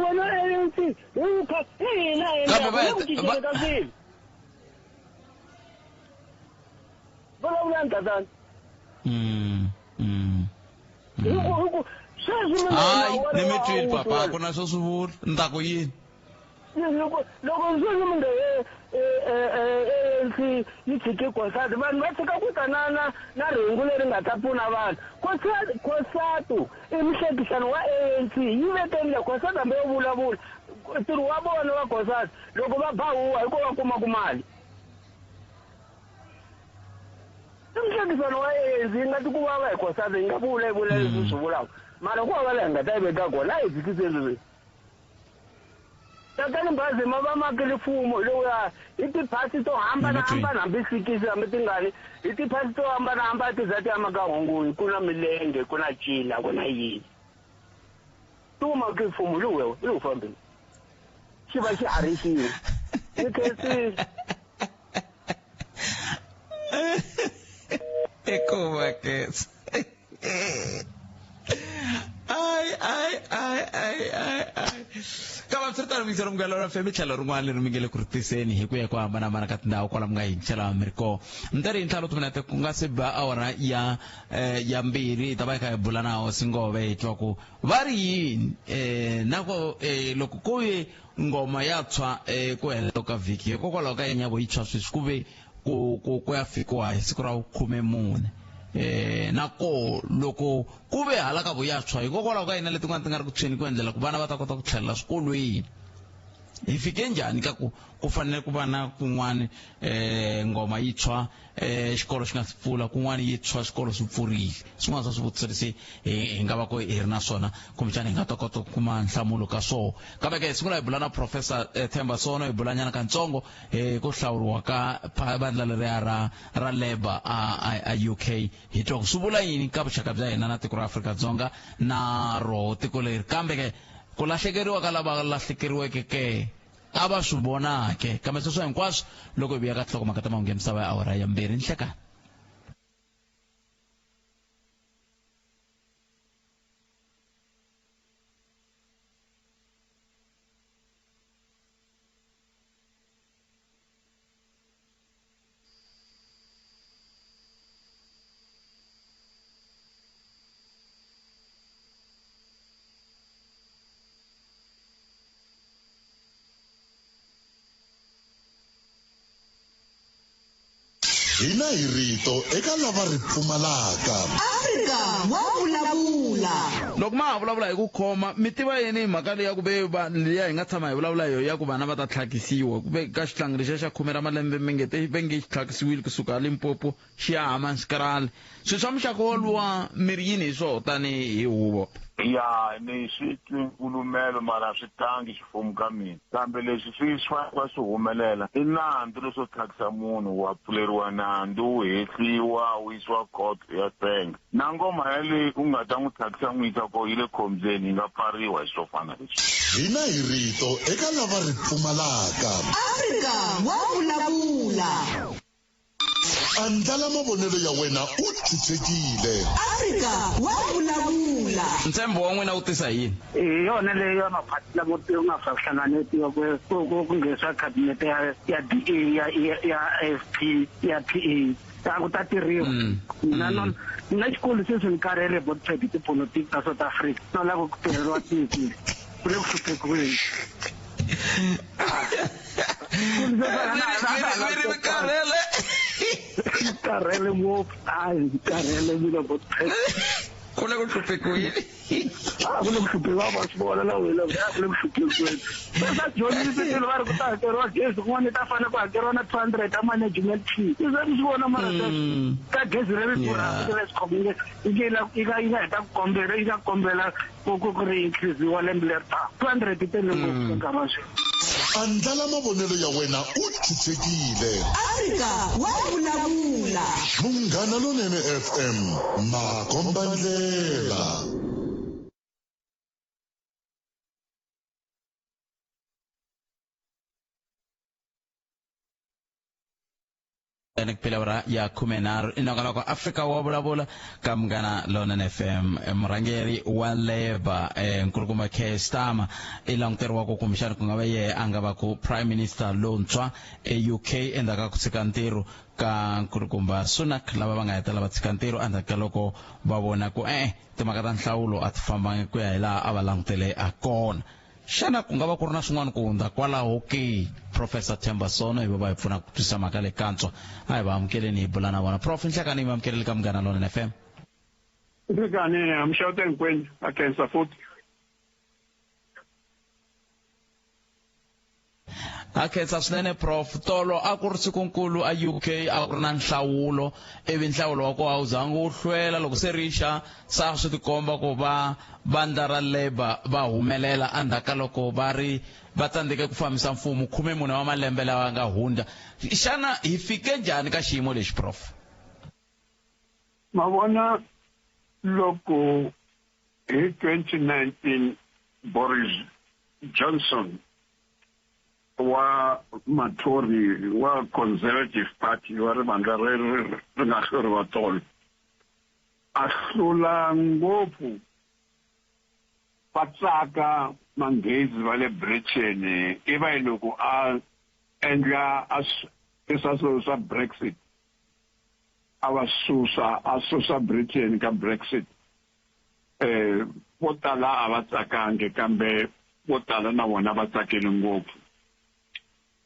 wena ANC hi kha hi hina hina ku cinceni ka swilo vulavulani tatana hi ku sweswi mi hayi ni mi twile papa ku na swo swi vula ni ta ku yini loko loko sweswi mi nge ANC yi tshike COSATU vanhu va tshika ku ta na na na rhengu leri nga ta pfuna vanhu COSATU i muhlekisani wa ANC yi vekeni le COSATU hambi yo vulavula ntirho wa vona wa COSATU loko va ba huwa hi ko va kumaku mali i muhlekisano wa ANC yi nga ti ku vava hi COSATU yi nga vula yi vula leswi swi vulaka mara ku hava laha hi nga ta yi veka kona a hi tshikiseni sweswi tatani bazi ma va makile mfumo hi lowuya hi tiphasi to hambanahambana hambi sikisi hambi tingani hi tiphasi to hambanahambana ti za ti ya maka hongoyi ku na milenge ku na cila ku na yini ti wu maki mfumo hi lowuya hi lowu fambeni xi va xi arisiwe ni khensile i ku va kesa ai ai ai ai ai ai kambe swi ri tano muyingiseri munghana wa fm tlhelo rin'wana leri mi nge le ku ri tiseni hi ku ya ku hambanahambana ka tindhawu kwala mi nga yingisela mi ri kona mi ta ri yintlhanu timinete ku nga se ba awara ya ya mbirhi hi ta va hi kha hi bula na hosi ngove hi twa ku va ri yini um na ku loko ku ve ngoma ya tshwa ku hela ka vhiki hikokwalaho ka yini ya vo yi tshwa sweswi ku ve ku ku ku ya fikiwa hi siku ra vukhume-mune eh na ko loko ku ve hala ka vuya tshwa hikokwalaho ka yina letin'wana ti nga ri ku tshweni ku endlela ku vana va ta kota ku tlhelela swikolweni hi fike njhani ka ku ku fanele ku va na kun'wana eh ngoma yi tshwa eh xikolo xi nga si pfula kun'wana yi tshwa xikolo swi pfurile swin'wana swa swivutiso leswi hi nga va ku hi ri na swona kumbexana hi nga ta kota ku kuma nhlamulo ka swona kambe ke hi sungula hi bula na professor Themba Sono hi bulanyana kantsongo hi ku hlawuriwa ka vandla leriya ra ra Labour a, a, a UK hi twa ku swi vula yini ka vuxaka bya hina na tiko ra Afrika-Dzonga na roho tiko leri kambe ke ku lahlekeriwa ka lava lahlekeriweke ke a va swi vona ke kambe sweswo hinkwaswo loko hi vuya ka tinhlokomhaka ta mahungu ya misava ya awara ya mbirhi nhlekani Hina hi rito eka lava ri pfumalaka. Afrika wa vulavula. Loko ma ha vulavula hi ku khoma mi tiva yini hi mhaka leyi ya ku ve va liya hi nga tshama hi vulavula hi yona ya ku vana va ta tlhakisiwa ku ve ka xihlangi lexiya xa khume ra malembe mi nge te ve nge xi tlhakisiwile kusuka Limpopo xi ya Hammanskraal swilo swa muxaka woluwa mi ri yini hi swona tanihi huvo Ya ni swi twi nkulumelo mara swi tangi xifumu ka mina kambe leswi swi swi fanele swi humelela i nandzu leswo tlhakisa munhu wa pfuleriwa nandzu wu hehliwa wu yisiwa court u ya senga na ngoma yaleyi u nga ta n'wi tlhakisa n'wi yisa kona yi le khombyeni yi nga pfariwa hi swo fana leswi. Hina hi rito eka lava ri pfumalaka. Afrika wa vulavula. Andlala mavonelo ya wena u tshunxekile. Afrika wa vulavula. Ntshembo wa n'wina wu tisa hi yini? Hi yona leyi ya maphati lamo ku nga fa hlanganetiwa ku ku ku nghenisiwa khabinete ya ya DA ya ya ya AFP ya PA ta ku ta tirhiwa mina no mina xikolo sweswi ni karhele botpet tipolotiki ta South Africa no lava ku tirheriwa tiki ku le ku hluphekiweni. Mi karhele. Karhele ngopfu hayi karhele mina botpet. Ku le ku hluphekiweni. A ku le ku hluphekiwa va swi vona na wena a ku le ku hluphekiweni. Se swa dyondzisi swilo va ri ku ta hakeriwa gezi kun'wana ta fanele ku hakeriwa na 200 ta management fee. I se mi swi vona mara sweswo ka gezi leri durhaka leri swi yi nga yi nga heta ku kombela yi nga kombela ku ku ku ri increase-iwa lembe leri taka 200 ti tele ngopfu ka nkarhi wa sweswi. Andlala mavonelo ya wena u tshunxekile. Afrika wa vulavula. Munghana Lonene FM, makombandlela. Ni ku phela ya 13 i nongonoko Afrika wa vulavula ka Munghana Lonene FM. Murhangeri wa Labour nkulukumba Keir Starmer i languteriwa ku kumbexana ku nga va yehe a nga va ku prime minister lontshwa eUK endzhaku ka ku tshika ntirho ka nkulukumba Sunak, lava va nga hetelela va tshika ntirho endzhaku ka loko va vona ku e-e timhaka ta nhlawulo a ti fambangi ku ya hi laha a va langutele a kona. Xana ku nga va ku ri na swin'wana ku hundza kwalaho ke? Professor Themba Sono hi va va hi pfuna ku twisisa mhaka leyi kantswa. A hi va amukeleni hi bula na vona. Prof Nhlekani hi va amukeleli ka Munghana Lonene FM. Nhlekani amxewuta hinkwenu a khensa futhi. A khensa swinene Prof. Tolo a ku ri sikunkulu a UK, a ku ri na nhlawulo, ivi nhlawulo wa kona a wu zangi wu hlwela. Loko se ri xa sa swi tikomba ku va vandla ra Labour va humelela endzhaku ka loko va ri va tsandzeke ku fambisa mfumo 14 wa malembe lawa nga hundza. Xana hi fike njhani ka xiyimo lexi, Prof? Ma vona loko hi 2019 Boris Johnson wa Matori wa Conservative Party wa rivandla ri ri nga hluriwa tolo a hlula ngopfu, va tsaka Manghezi va le Britain. I va loko a endla a tisa swilo swa Brexit, a va susa, a susa Britain ka Brexit, vo tala a va tsakangi, kambe vo tala na vona va tsakile ngopfu.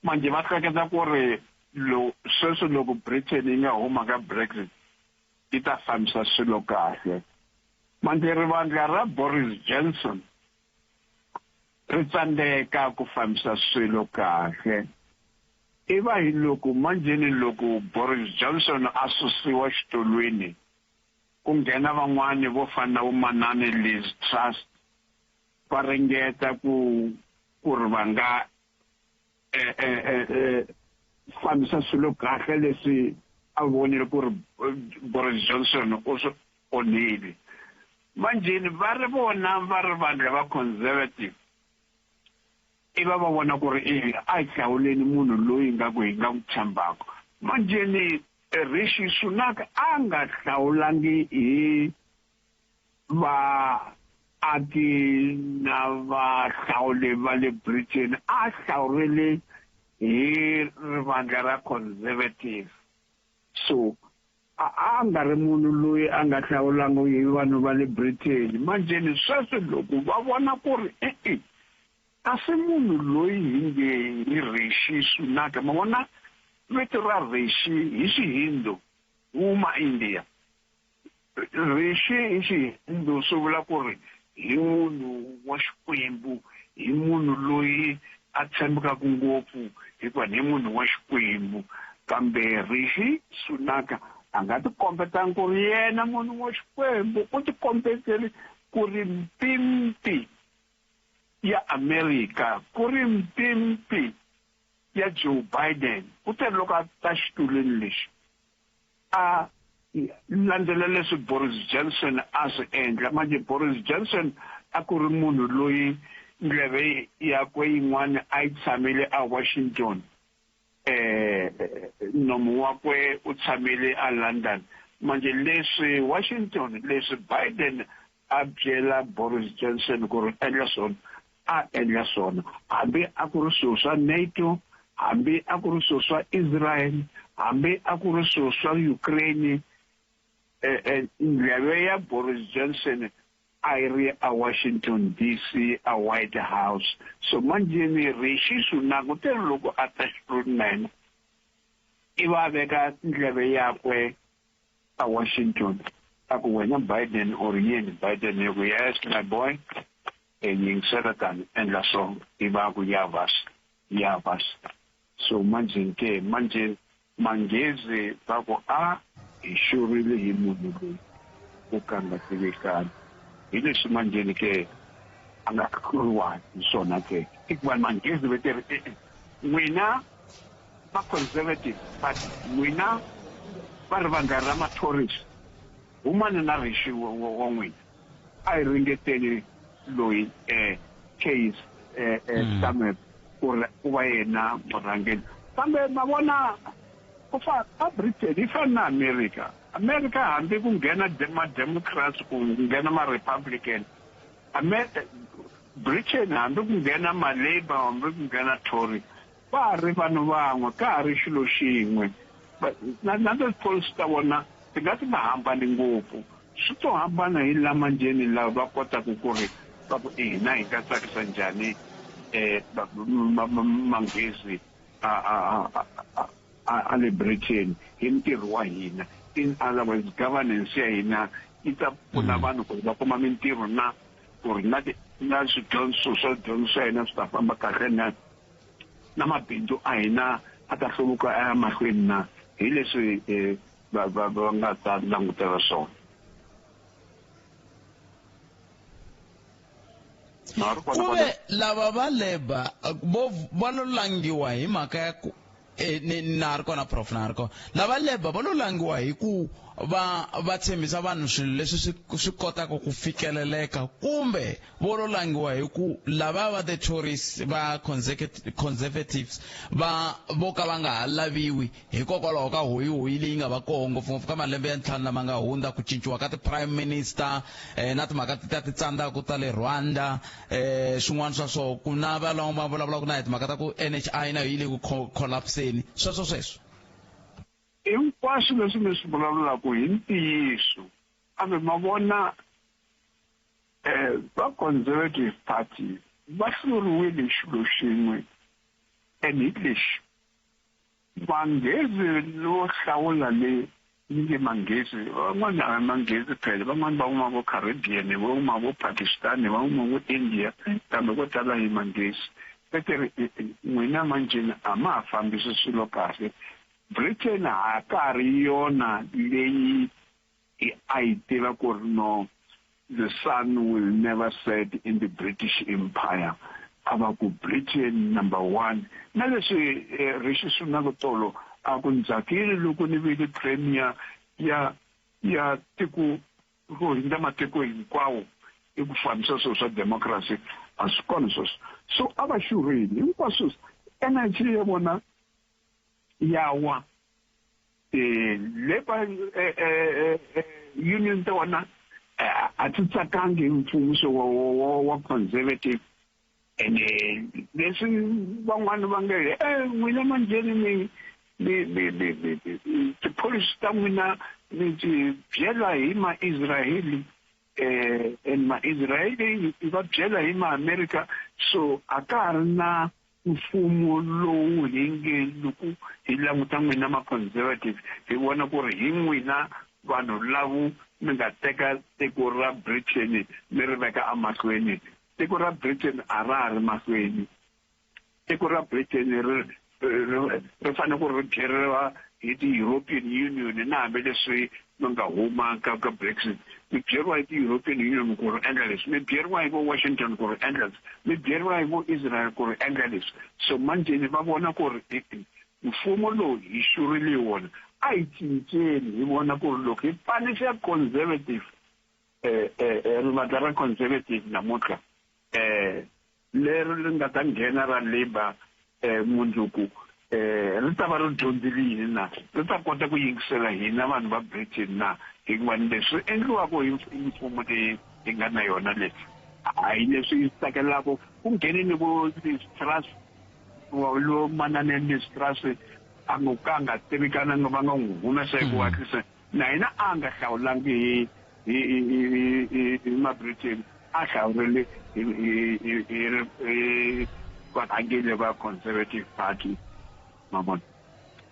Manje va hleketa ku ri lo sweswi loko Britain yi nga huma ka Brexit yi ta fambisa swilo kahle. Manje rivandla ra Boris Johnson ri tsandzeka ku fambisa swilo kahle. I va hi loko manjeni loko Boris Johnson a susiwa xitulwini ku nghena van'wani vo fana na vomanani Liz Truss, va ringeta ku ku ri va nga fambisa swilo kahle leswi a vonile ku ri Boris Johnson u swi onhile. Manjeni va ri vona va ri vandla va Conservative i va va vona ku ri i a hi hlawuleni munhu loyi nga ku hi nga n'wi tshembaka. Manjeni Rishi Sunak a nga hlawulangi hi vaaki na vahlawuli va le Britain, a hlawurile hi rivandla ra Conservative. So a a nga ri munhu loyi a nga hlawulanga hi vanhu va le Britain. Manjeni sweswi loko va vona ku ri e-e a si munhu loyi hi nge hi Rishi Sunak, ma vona vito ra Rishi hi Xihindu huma India. Rishi hi Xihindu swi vula ku ri hi munhu wa Xikwembu, hi munhu loyi a tshembekaka ngopfu hikuva hi munhu wa Xikwembu. Kambe Rishi Sunak a nga tikombetangi ku ri yena munhu wa Xikwembu, u tikombetele ku ri mpimpi ya America, ku ri mpimpi ya Joe Biden. U te loko a ta xitulwini lexi a landzela leswi Boris Johnson a swi endla. Manje Boris Johnson a ku ri munhu loyi ndleve yakwe yin'wana a yi tshamile a Washington, Nomu wakwe u tshamile a London. Manje leswi Washington, leswi Biden a byela Boris Johnson ku ri endla swona, a endla swona, hambi a ku ri swilo swa NATO, hambi a ku ri swilo swa Israel, hambi a ku ri swilo swa Ukraine. Ndleve ya Boris Johnson a yi ri a Washington DC, a White House. So manjeni Rishi Sunak u teri loko a ta xitulwini na yena, i va veka ndleve yakwe a Washington, a ku wena Biden or yini? Biden yi ku yes my boy, e yingisela tani, endla so. I va ku ya vas ya vas. So manjeni ke manjeni Manghezi va ku a hi xurile hi munhu loyi ku ka nga tivikani. Hi leswi manjeni ke a nga hluriwa hi swona ke, i ku va Manghezi va te ri e-e, n'wina va Conservative Party, n'wina va rivandla ra ma-Tories, humani na Rishi wa n'wina, a hi ringeteni loyi Keir Starmer ku ri ku va yena murhangeri. Kambe ma vona ku fa a Britain yi fana na America. America hambi ku nghena ma-Democrats, ku nghena ma-Republican, Britain hambi ku nghena ma-Labour, hambi ku nghena Tory, va ha ri vanhu van'we, ka ha ri xilo xin'we. Na ti-policy ta vona ti nga ti nga hambani ngopfu, swi to hambana hi la manjeni lava va kotaka ku ri va ku hina hi nga tsakisa njhani Manghezi a le Britain hi ntirho wa hina. In other words, governance ya hina yi ta pfuna vanhu ku ri va kuma mintirho, na ku ri na na swidyondzo swa dyondzo swa hina swi ta famba kahle, na mabindzu a hina a ta hluvuka a ya mahlweni, na hi leswi va nga ta langutela swona. Ku ve lava va Labour vo va lo langiwa hi mhaka ya ku na ha ri kona prof, na ha ri kona. Lava Labour va lo langiwa hi ku va va tshembisa vanhu swilo leswi swi kotaka ku fikeleleka, kumbe vo lo langiwa hi ku lava va the Tories, va Conservatives va vo ka va nga ha laviwi hikokwalaho ka hoyihoyi leyi nga va koho ngopfungopfu ka malembe ya 5 lama nga hundza, ku cinciwa ka ti-prime minister na timhaka ta ti tsandzaka ta le Rwanda, swin'wana swa swo ku na va lava va vulavulaka na hi timhaka ta ku NHI na yo yi le ku collapseni, sweswo sweswo. Hinkwaswo leswi mi swi vulavulaka hi ntiyiso, kambe ma vona va Conservative Party va hluriwile hi xilo xin'we, and hi lexi: Manghezi lowo hlawula le ni nge Manghezi, van'wana a Manghezi phela, van'wana va huma vo Caribbean, va huma vo Pakistan, va huma vo India, kambe ko tala hi Manghezi. Va te ri n'wina manjheni a ma ha fambisi swilo kahle. Britain ha ka ha ri yona leyi a yi tiva ku ri no, the sun will never set in the British Empire. A va ku Britain number one. Na leswi Rishi Sunak tolo a ku ndzhakile loko ni vile premier ya tiko ro hindza matiko hinkwawo i ku fambisa swilo swa democracy, a swi kona sweswo. So a va xurile hinkwaswo, energy ya vona ya wa, Labour union ta vona a ti tsakangi hi mfumo wa Conservative. Ene leswi van'wani va nge n'wina manjheni mi tipholisi ta n'wina mi ti byela hi ma-Israeli, and ma-Israeli va byela hi ma-America. So a ka ha ri na mfumo lowu hi nge loko hi languta n'wina ma-Conservative hi vona ku ri hi n'wina vanhu lavo mi nga teka tiko ra Britain mi ri veka emahlweni. Tiko ra Britain a ra ha ri mahlweni. Tiko ra Britain ri fanele ku ri byeriwa hi ti-European Union, na hambileswi mi nga huma ka Brexit, mi byeriwa hi ti-European Union ku ri endla leswi, mi byeriwa hi vo Washington ku ri endla leswi, mi byeriwa hi vo Israel ku ri endla leswi. So manjheni va vona ku ri mfumo lowu hi xurile hi wona, a hi cinceni hi vona ku ri loko hi panisa Conservative, rivandla ra Conservative namuntlha, leri ri nga ta nghena ra Labour mundzuku. Ri ta va ri dyondzile yini na? Ri ta kota ku yingisela hina vanhu va Britain na? Hikuva ni leswi endliwaka hi mfumo leyi hi nga na yona leyi, a hi leswi hi swi tsakelaka. Ku ngheneni vo Liz Truss, lo manana Liz Truss a ngo ka a nga tivikananga, va nga n'wi humesa hi ku hatlisa. Na hina a nga hlawulangi hi hi hi hi hi ma-Britain, a hlawurile hi hi hi hi hi varhangeri va Conservative Party, ma vona.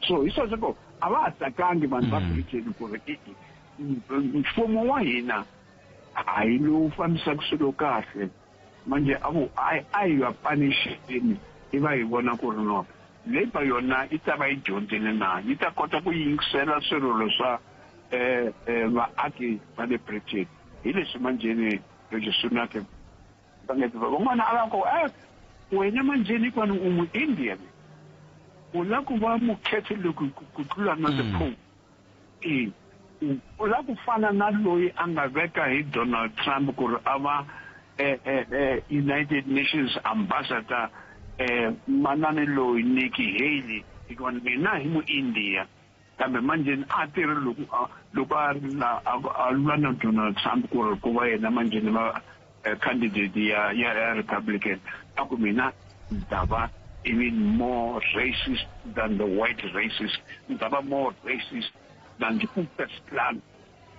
So hi sweswo ku a va ha tsakangi vanhu va Britain ku ri e-e mfumo wa hina a hi lowu fambisaka swilo kahle. Manje a ku a a hi va panixeni i va hi vona ku ri no Labour yona yi ta va yi dyondzile na yi ta kota ku yingisela swirilo swa vaaki va le Britain. Hi leswi manjheni Rishi Sunak va nge van'wana a va ku wena manjheni hikwani u mu-Indian u la ku va mu-Catholic ku tlula na the Pope. E u la ku fana na loyi a nga veka hi Donald Trump ku ri a va United Nations ambassador, manani loyi Nikki Haley, hikuva mina hi mu-India. Kambe manjheni a tirhi loko loko a ri la a lwa na Donald Trump ku ri ku va yena manjheni va candidate ya ya Republican, a ku mina ni ta va even more racist than the white racist, ni ta va more racist than the Ku Klux Klan,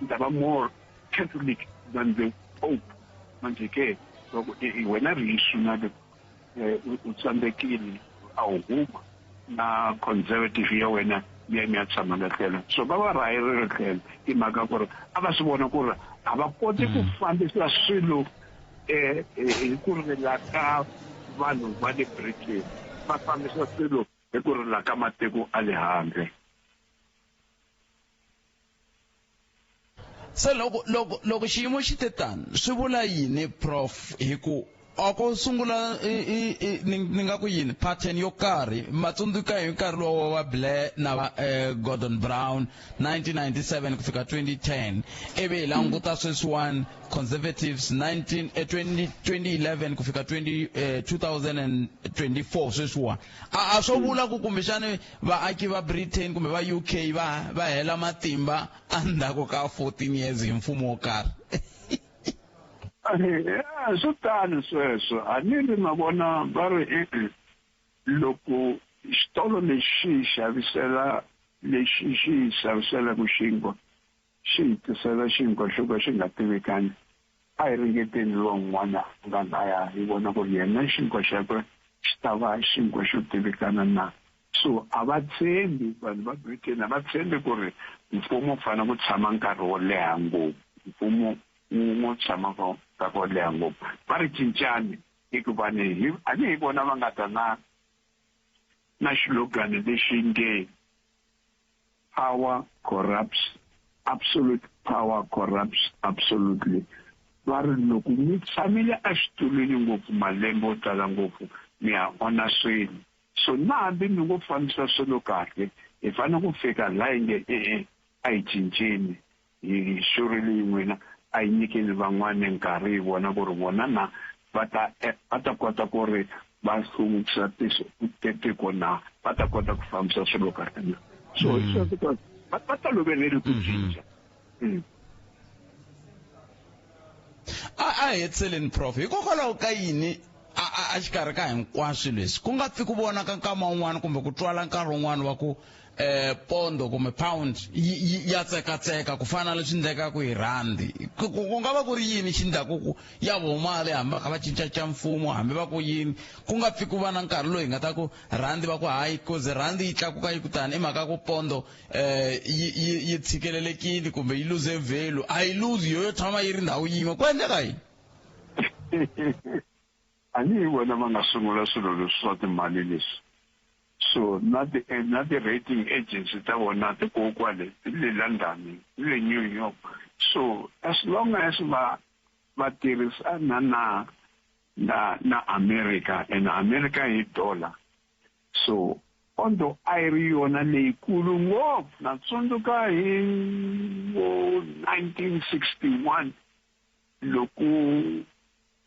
ni ta va more Catholic than the Pope. Manje ke loko wena Rishi Sunak u tsandzekile, a wu huma na Conservative ya wena mi ya mi ya tshama la tlhelo. So va va rhayerile tlhelo hi mhaka ku ri a va swi vona ku ri a va koti ku fambisa swilo hi ku rila ka vanhu va le Britain, va fambisa swilo hi ku rila ka matiko a le handle. Se loko loko loko xiyimo xi te tani, swi vula yini prof, hi ku a ko sungula ni ni nga ku yini pattern yo karhi? Matsundzuka hi nkarhi lowu wa Blair na va Gordon Brown 1997 ku fika 2010, ivi hi languta sweswiwani Conservatives 19 20 2011 ku fika 20 2024 sweswiwani. A a swo vula ku kumbexani vaaki va Britain kumbe va UK va va hela matimba endzhaku ka 14 years hi mfumo wo karhi? Swi tano sweswo, a ni ri ma vona va ri e-e loko xitolo lexi xi hi xavisela lexi xi hi xaviselaka xinkwa xi hi tisela xinkwa xo ka xi nga tivikani, a hi ringeteni lowun'wana a nga laya hi vona ku ri yena xinkwa xakwe xi ta va xinkwa xo tivikana na. So a va tshembi vanhu va Britain, a va tshembi ku ri mfumo wu fanele ku tshama nkarhi wo leha ngopfu, mfumo wun'we wu tshama nkarhi wo leha ngopfu. Va ri cincani hikuva ni hi a ni hi vona va nga ta na na xilogani lexi nge power corrupts, absolute power corrupts absolutely. Va ri loko mi tshamile exitulwini ngopfu malembe yo tala ngopfu, mi ya onha swilo. So na hambi mi ngo fambisa swilo kahle, hi fanele ku fika laha hi nge e-e a hi cinceni, hi xurile n'wina, a hi nyikeni van'wana nkarhi hi vona ku ri vona na va ta va ta kota ku ri va hluvukisa tiko na va ta kota ku fambisa swilo kahle na. So hi sweswo va va toloverile ku cinca. A a hetiseleni prof, hikokwalaho ka yini a a xikarhi ka hinkwaswo leswi ku nga pfi ku vonaka nkama wun'wana kumbe ku twala nkarhi wun'wana wa ku pondo kumbe pound ya tsekatseka ku fana na leswi endlekaka hi rhandi? Ku nga va ku ri yini xi endlaku ku ya vomali hambi va kha va cincacinca mfumo hambi va ku yini, ku nga pfi ku va na nkarhi lowu hi nga ta ku rhandi va ku hayi kuze rhandi yi tlakuka yi ku tani i mhaka ku pondo yi yi yi tshikelelekile kumbe yi luze value? A yi luzi, yo yo tshama yi ri ndhawu yin'we, ku endleka yini? A ni hi vona va nga sungula swilo leswi swa timali leswi. So na ti na ti-rating agency ta vona ti kona kwale, ti le London, ti le New York. So as long as va va tirhisana na na na America, and America hi dollar, so pondo a yi ri yona leyikulu ngopfu. Na tsundzuka hi vo 1961 loko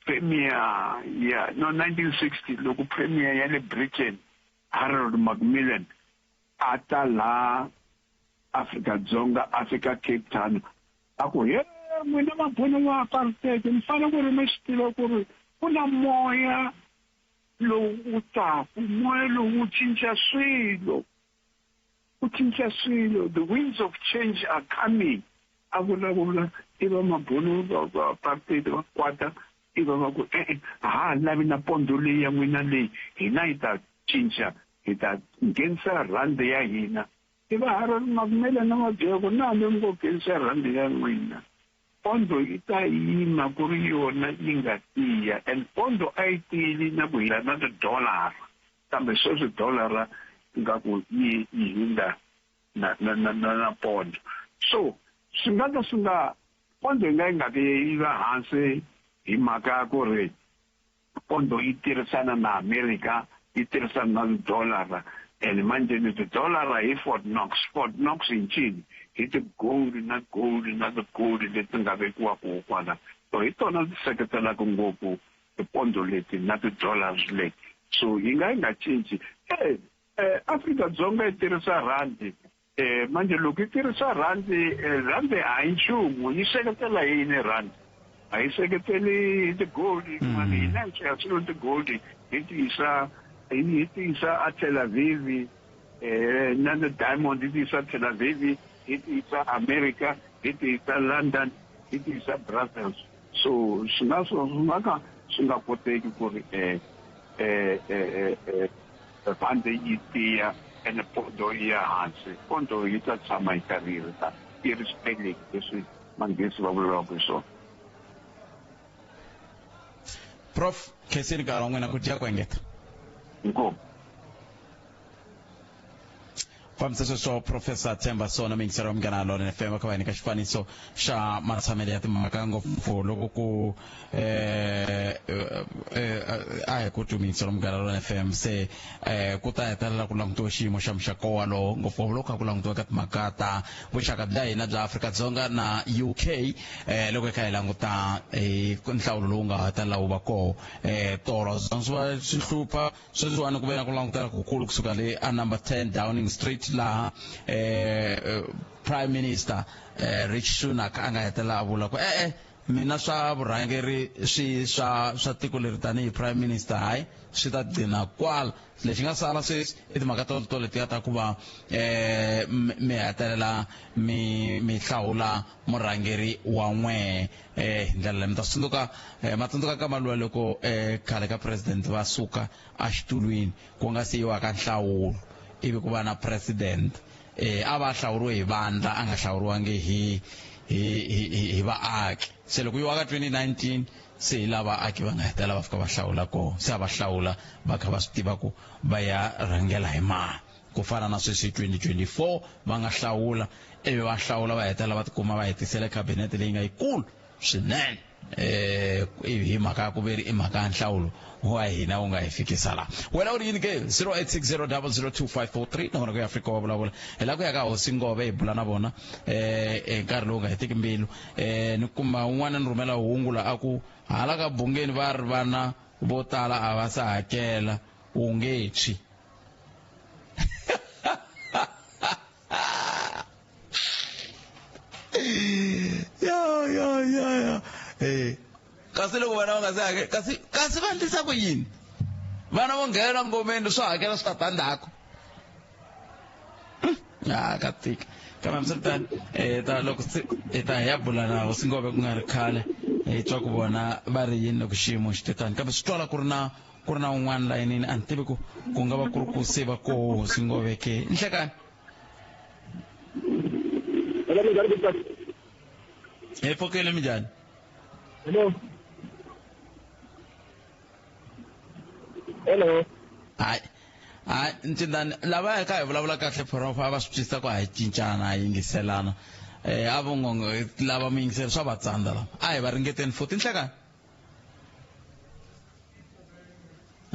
premier ya no 1960 loko premier ya le Britain Harold Macmillan a ta laha Afrika-Dzonga a fika Cape Town a ku he n'wina mabunu wa apartheid mi fanele ku ri mi swi tiva ku ri ku na moya lowu wu taku moya lowu wu cinca swilo wu cinca swilo the winds of change are coming a vulavula i va mabunu va apartheid va kwata i va va ku e-e a ha ha lavi na pondo leyi ya n'wina leyi hina hi ta cinca hi ta nghenisa rhandi ya hina i va Harold Macmillan a va byela ku na hambi mi ngo nghenisa rhandi ya n'wina pondo yi ta yima ku ri yona yi nga tiya and pondo a yi tiyile na ku hina na tidolara kambe sweswi dolara ingaku yi yi hindza na na na na na pondo so swi nga ka swi nga pondo yi nga yi nga ki yi va hansi hi mhaka ya ku ri pondo yi tirhisana na America yi tirhisana na tidolara and manje ni tidolara hi Fort Knox Fort Knox hi ncini hi ti-gold na gold na ti-gold leti nga vekiwa kwala so hi tona ti seketelaka ngopfu tipondo leti na ti-dollars leti so yi nga yi nga cinci e Afrika-Dzonga yi tirhisa rhandi manje loko yi tirhisa rhandi rhandi a yi nchumu yi seketela yini rhandi a yi seketeli ti-gold mani hina hi xava swilo ti-gold hi ti yisa hi ti yisa a Tel Aviv na ti-diamond hi ti yisa Tel Aviv hi ti yisa America hi ti yisa London hi ti yisa Brussels so swi nga swi nga ka swi nga koteki ku ri rhandi yi tiya ene pondo yi ya hansi pondo yi ta tshama yi karhi yi ri ta yi ri sterling leswi manghezi va vulavulaka hi swona Prof khensini nkarhi wa n'wina ku dya ku engeta inkomu fambisa sweswo Professor Themba Sona muyingiseri wa Munghana Lonene FM va kha va hi nyika xifaniso xa matshamelo ya timhaka ngopfu loko ku a hi ku twi muyingiseri wa Munghana Lonene FM se ku ta hetelela ku langutiwa xiyimo xa muxaka walowo ngopfungopfu loko kha ku langutiwa ka timhaka ta vuxaka bya hina bya Afrika-Dzonga na UK loko hi kha hi languta nhlawulo lowu nga hetelela wu va koho tolo swi va swi hlupha Sweswiwani ku ve na ku langutela kukulu kusuka le a number 10 Downing Street laha Prime Minister Rishi Sunak a nga hetelela a vula ku e-e mina swa vurhangeri swi swa swa tiko leri tanihi Prime Minister hayi swi ta gcina kwala lexi nga sala sweswi i timhaka to letiya ta ku va mi hetelela mi mi hlawula murhangeri wa n'wehe hi ndlela leyi mi ta swi tsundzuka ma tsundzuka ka maluwa loko khale ka president va suka exitulwini ku nga siyiwa ka nhlawulo ivi ku va na president a va hlawuriwe hi vandla a nga hlawuriwangi hi hi hi hi vaaki se loko yiwa ka 2019 se hi lava vaaki va nga hetelela va fika va hlawula koho se a va hlawula va kha va swi tiva ku va ya rhangela hi mani ku fana na sweswi 2024 va nga hlawula ivi va hlawula va hetelela va tikuma va hetisele khabinete leyi nga yikulu swinene hi mhaka ya ku veri i mhaka ya nhlawulo wa hina wu nga hi fikisa laha wena u ri yini ke 0860002543 nakona ku ya Afrika wa vulavula hi lava ku ya ka hosi Ngove hi bula na vona hi nkarhi lowu nga hetiki mbilu ni kuma un'wana ni rhumela hungu la a ku hala ka Bungeni va ri vana vo tala a va sa hakela wu nge tshwi ya ya ya ya kasi loko vana va nga se hakela kasi kasi va endlisa ku yini vana vo nghena ngomeni swo hakela swi ta ta ndzhaku ya ka tika kambe hambiswiritano ta loko se hi ta hi ya bula na hosi Ngove ku nga ri khale hi twa ku vona va ri yini loko xiyimo xi te tani kambe swi twala ku ri na ku ri na un'wana layinini a ni tivi ku ku nga va ku ri ku se va koho hosi Ngove ke nhlekani Hello, minjhani Gupta? Hi pfukile minjhani? Hello. Hello. Hayi. Hayi, Ncindani, lava hi kha hi vulavula kahle prof a va swi twisisa ku a hi cincana a hi yingiselana. A vo ngo lava mi yingisela swa va tsandza lava. A hi va ringeteni futhi nhlekani.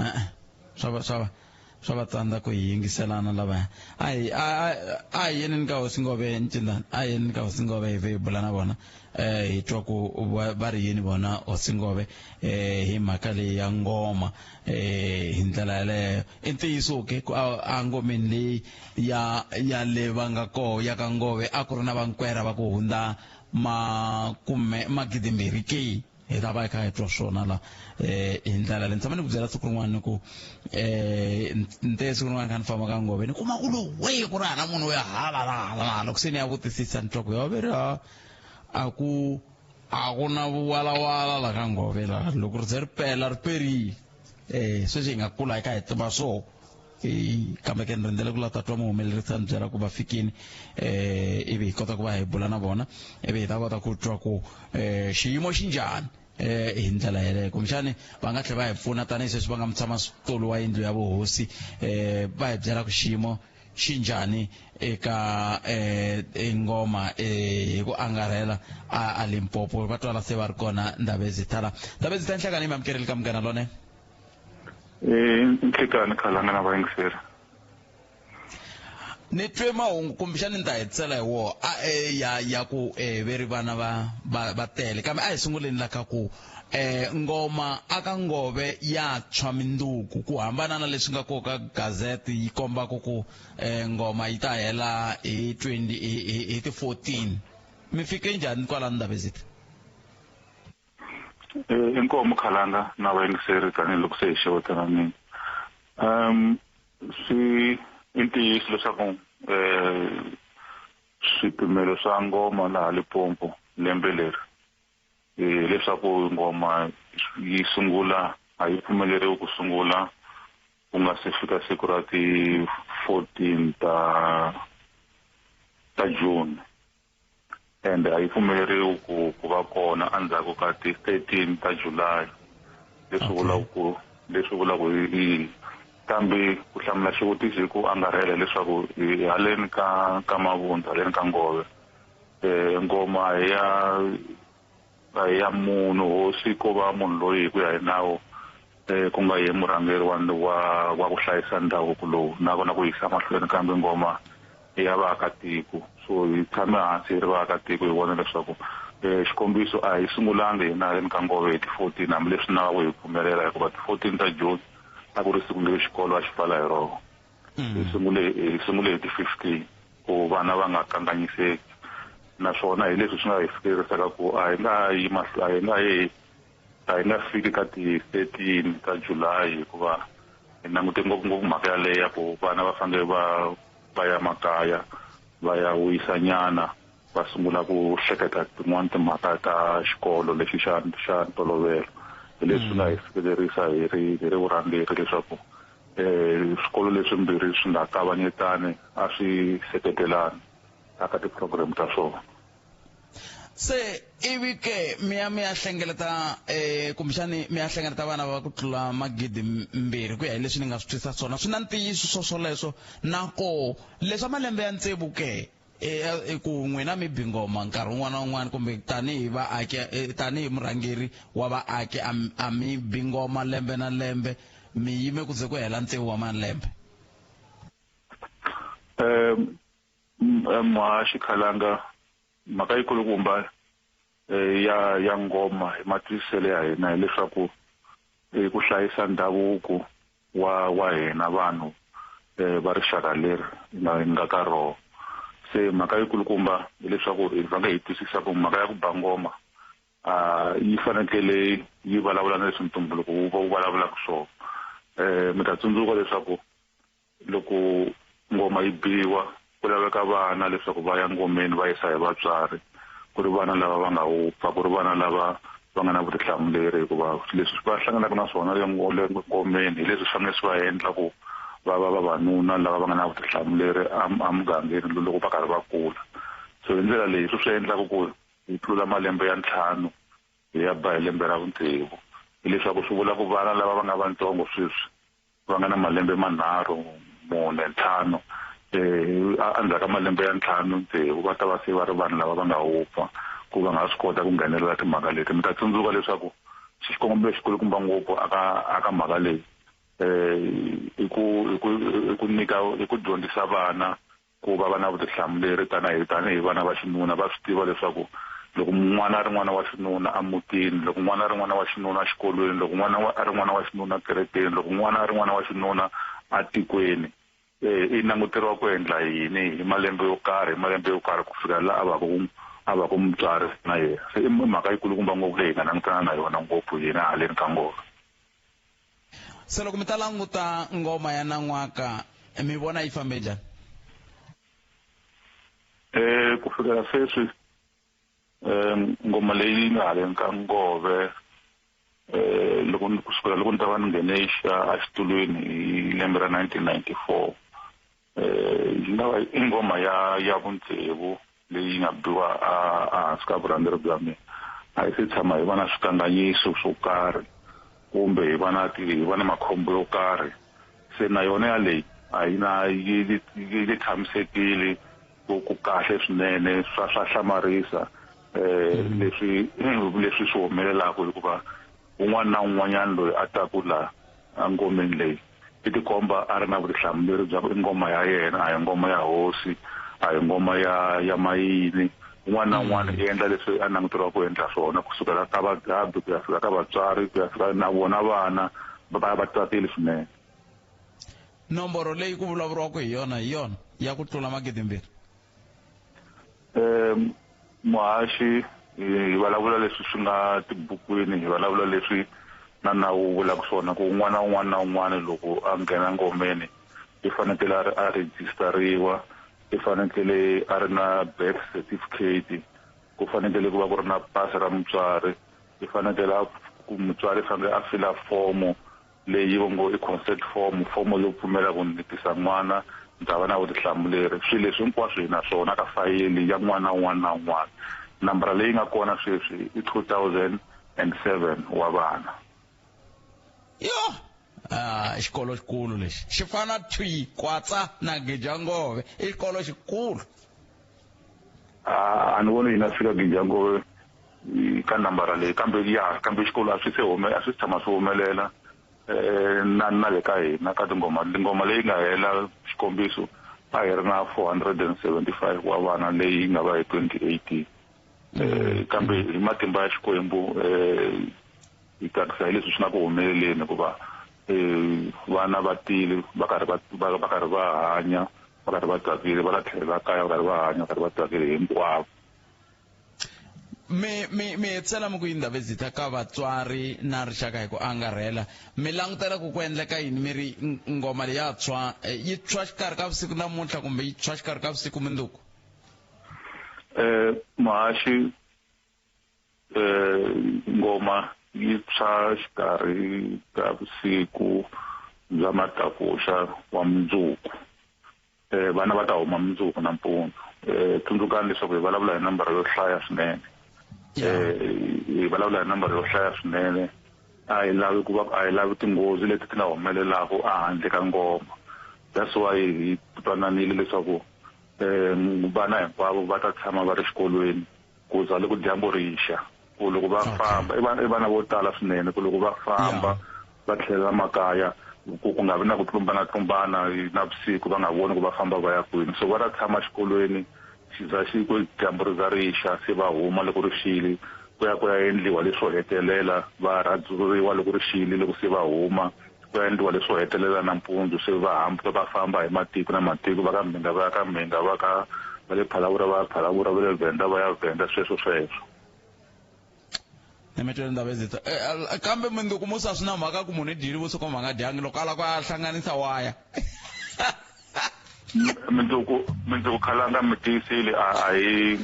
E-e, swa va swa va Swa va tsandza ku hi yingiselana lavaya. A hi a a hi yeneni ka hosi Ngove Ncindani, a hi yeneni ka hosi Ngove hi vhe hi bula na vona hi twa ku va ri yini vona hosi Ngove hi mhaka leyi ya ngoma hi ndlela yaleyo. I ntiyiso ke ku a ngomeni leyi ya ya le va nga koho ya ka Ngove a ku ri na vankwera va ku hundza makume magidimbirhi ke? Hi ta va hi kha hi twa swona la hi ndlela leyi. Ni tshama ni ku byela siku rin'wana ni ku ni te siku rin'wana kha ni famba ka Ngove ni kuma ku lo we ku ri hana munhu wo ya hala na hala na hala, loko se ni ya vutisisa ni twa ku ya ve ri ha a ku a ku na vuwalawala la ka Ngove la, loko ri ze ri pela ri perile. Sweswi hi nga kula hi kha hi tiva swoho. Kambe ke ni rindzele ku la ta twa muhumelerisi a ni byela ku va fikini ivi hi kota ku va hi bula na vona, ivi hi ta kota ku twa ku xiyimo xi njhani hi ndlela yeleyo. Kumbexani va nga tlhela va hi pfuna tanihi sweswi va nga mutshamaxitulu wa yindlu ya vuhosi, va hi byela ku xiyimo xi njhani eka ngoma hi ku angarhela a Limpopo. Va twala se va ri kona. Ndabezitha la, Ndabezitha, nhlekani mi amukerile ka Munghana Lonene. Nhlekani Khalanga na vayingiseri. Ni twe mahungu kumbexani ni ta hetisela hi woho a ya ya ku ve ri vana va va va tele, kambe a hi sunguleni la ka ku ngoma aka Ngove ya tshwa minduku, ku hambana na leswi nga ko ka gazette yi kombaka ku ngoma yi ta hela hi 20 hi ti 14. Mi fike njhani kwalano Ndabezitha? Inkomu Khalanga na vayingiseri, tanihiloko se hi xewetananini. Swi i ntiyiso leswaku swipimelo swa ngoma laha Limpopo lembe leri hileswaku ngoma yi sungula a yi pfumeleriwi ku sungula ku nga se fika siku ra ti 14 ta June, ende a yi pfumeleriwi ku va kona endzhaku ka ti 13 ta July, leswi vulaka ku leswi vulaka hi kambe ku hlamula xivutiso hi ku angarhela leswaku hi haleni ka Mavundza, haleni ka Ngove, ngoma ya munhu hosi ko va munhu loyi hi ku ya hi nawu ku nga ye murhangeri wa ku hlayisa ndhavuko lowu nakona ku yisa mahlweni, kambe ngoma ya vaakatiko. So hi tshame hansi hi ri vaakatiko hi vona leswaku xikombiso a hi sungulanga hina haleni ka Ngove hi ti 14, hambileswi nawu hi pfumelela, hikuva ti 14 ta June a ku ri siku leri xikolo a xi pfala hi rona. Hi sungule hi ti 15 ku vana va nga kanganyiseki, naswona hi leswi swi nga hi fikelerisaka ku a hi nga yi a hi nga yi a hi nga fiki ka ti 13 ta July, hikuva hi langute ngopfungopfu mhaka yaleyo ya ku vana va fanele va ya makaya va ya wisanyana, va sungula ku hleketa tin'wani timhaka ta xikolo lexi xa ntolovelo. Hi leswi swi nga hi fikelerisa hi ri vurhangeri leswaku swikolo leswimbirhi swi nga kavanyetani, a swi seketelani aka ti-program ta swona. Se ivi ke mi ya mi ya hlengeleta kumbexani mi ya hlengeleta vana va ku tlula 2000 ku ya hi leswi ni nga swi twisisa swona, swi na ntiyiso swo swoleswo? Na koho leswa malembe ya tsevu ke ku n'wina mi bi ngoma nkarhi wun'wana na wun'wana, kumbe tanihi vaaki tanihi murhangeri wa vaaki a mi bi ngoma lembe na lembe, mi yime ku ze ku hela tsevu wa malembe? Muhaxi Khalanga, mhaka yikulukumba ya ngoma hi matwisiselo ya hina hileswaku ku hlayisa ndhavuko wa hina vanhu va rixaka leri nga ka roho. Se mhaka yikulukumba hileswaku hi fanele hi twisisa ku mhaka ya ku ba ngoma yi fanekele yi vulavula na leswi ntumbuluko wu vulavulaka swona. Mi ta tsundzuka leswaku loko ngoma yi biwa ku laveka vana leswaku va ya ngomeni va yisa hi vatswari, ku ri vana lava va nga wupfa, ku ri vana lava va nga na vutihlamuleri, hikuva leswi va hlanganaka na swona le ngomeni hi leswi fanele swi va endla ku va va vavanuna lava va nga na vutihlamuleri emugangeni loko va karhi va kula. So hi ndlela leyi swi endlaka ku hi tlula malembe ya 5 hi ya ba hi lembe ra vutsevu, hileswaku swi vula ku vana lava va nga vatsongo sweswi va nga na malembe manharhu, 4, 5, endzhaku ka malembe ya 5 tsevu va ta va se va ri vanhu lava va nga wupfa ku va nga swi kota ku nghenelela timhaka leti. Mi ta tsundzuka leswaku xikongomelo xikulukumba ngopfu aka mhaka leyi I ku nyika, i ku dyondzisa vana ku va va na vutihlamuleri tanihi vana va xinuna. Va swi tiva leswaku loko n'wana a ri n'wana wa xinuna emutini, loko n'wana a ri n'wana wa xinuna exikolweni, loko n'wana a ri n'wana wa xinuna ekerekeni, loko n'wana a ri n'wana wa xinuna etikweni, i languteriwa ku endla yini hi malembe yo karhi, hi malembe yo karhi ku fika laha a va ku mutswari na yena. Se i mhaka yikulukumba ngopfu leyi hi nga langutana na yona ngopfu hina haleni ka ngoma. Se loko mi ta languta ngoma ya nan'waka, mi vona yi fambe njhani? Ku fikela sweswi, ngoma leyi nga haleni ka ngove, loko ni kusukela loko ni ta va ni nghene exitulwini hi lembe ra 1994, yi nga va i ngoma ya vutsevu leyi nga biwa ehansi ka vurhangeri bya mina. A hi se tshama hi va na swikanganyiso swo karhi kumbe hi va na hi va na makhombo yo karhi. Se na yona yaleyi a yi na yi tshamisekile ku kahle swinene, swa hlamarisa leswi swi humelelaka, hikuva un'wana na un'wanyana loyi a taku la engomeni leyi i tikomba a ri na vutihlamuleri bya ku i ngoma ya yena, a hi ngoma ya hosi, a hi ngoma ya mayini. Un'wana na un'wana i endla leswi a languteriwa ku endla swona, kusukela ka vagabi ku ya fika ka vatswari ku ya fika na vona vana va tsakile swinene. Nomboro leyi ku vulavuriwaka hi yona hi yona ya ku tlula 2000? Muhaxi, hi vulavula leswi swi nga tibukwini, hi vulavula leswi na nawu wu vulaka swona, ku un'wana na un'wana na un'wana loko a nghena ngomeni i fanekele a rejistariwa, i fanekele a ri na birth certificate, ku fanekele ku va ku ri na pasi ra mutswari, i fanekele ku mutswari i fanekele a fila fomo leyi va ngo i consent form, fomo yo pfumela ku ni tisa n'wana, ni ta va na vutihlamuleri. Swilo leswi hinkwaswo hi na swona ka fayili ya n'wana un'wana na un'wana. Nambara leyi nga kona sweswi i 2007 wa vana. Yo! Xikolo xikulu lexi xi fana thwi kwatsa na Gijangove, i xikolo xikulu. A ni voni yi nga fika Gijangove ka nambara leyi, kambe ya kambe xikolo a swi se a swi tshama swi humelela na le ka hina ka tingoma. Ngoma leyi nga hela, xikombiso, a hi ri na 475 wa vana leyi nga va hi 2018. Kambe hi matimba ya Xikwembu, hi tsakisa hi leswi swi nga ku humeleleni, hikuva vana va tile va karhi va karhi va hanya, va karhi va tsakile, va ta tlhelela kaya va karhi va hanya, va karhi va tsakile hinkwavo. Mi hetisela mi ku yini Ndabezitha ka vatswari na rixaka hi ku angarhela? Mi langutela ku endleka yini? Mi ri ngoma leyi ya tshwa, yi tshwa xikarhi ka vusiku namuntlha kumbe yi tshwa xikarhi ka vusiku mundzuku? Muhaxi, ngoma yi tshwa xikarhi ka vusiku bya matakuxa wa mundzuku. Vana va ta huma mundzuku nampundzu. Tsundzukani leswaku hi vulavula hi nambara yo hlaya swinene. Hi vulavula hi nambara yo hlaya swinene. A hi lavi ku va, a hi lavi tinghozi leti ti nga humelelaka ehandle ka ngoma. That's why hi twananile leswaku vana hinkwavo va ta tshama va ri xikolweni ku za loko dyambu ri xa, ku loko va famba, i vana vo tala swinene, ku loko va famba va tlhelela makaya, ku nga vi na ku tlumbana tlumbana na vusiku, va nga voni ku va famba va ya kwini. So va ta tshama xikolweni xi za xi ku dyambu ri za ri xa, se va huma loko ri xile, ku ya ku ya endliwa leswo hetelela, va rhadzuriwa loko ri xile, loko se va huma ku ya endliwa leswo hetelela nampundzu, se va hamba va famba hi matiko na matiko, va ka Mhinga va ya ka Mhinga, va ka va le Phalaborwa va ya Phalaborwa, va le Venda va ya Venda, sweswo sweswo. Ni Ndabezitha. Kambe mundzuku musa swi na mhaka ku munhu i dyile vusiku kumbe a nga dyangi, loko a lava ku a hlanganisa waya. Mundzuku khalanga mi tiyisile, a hi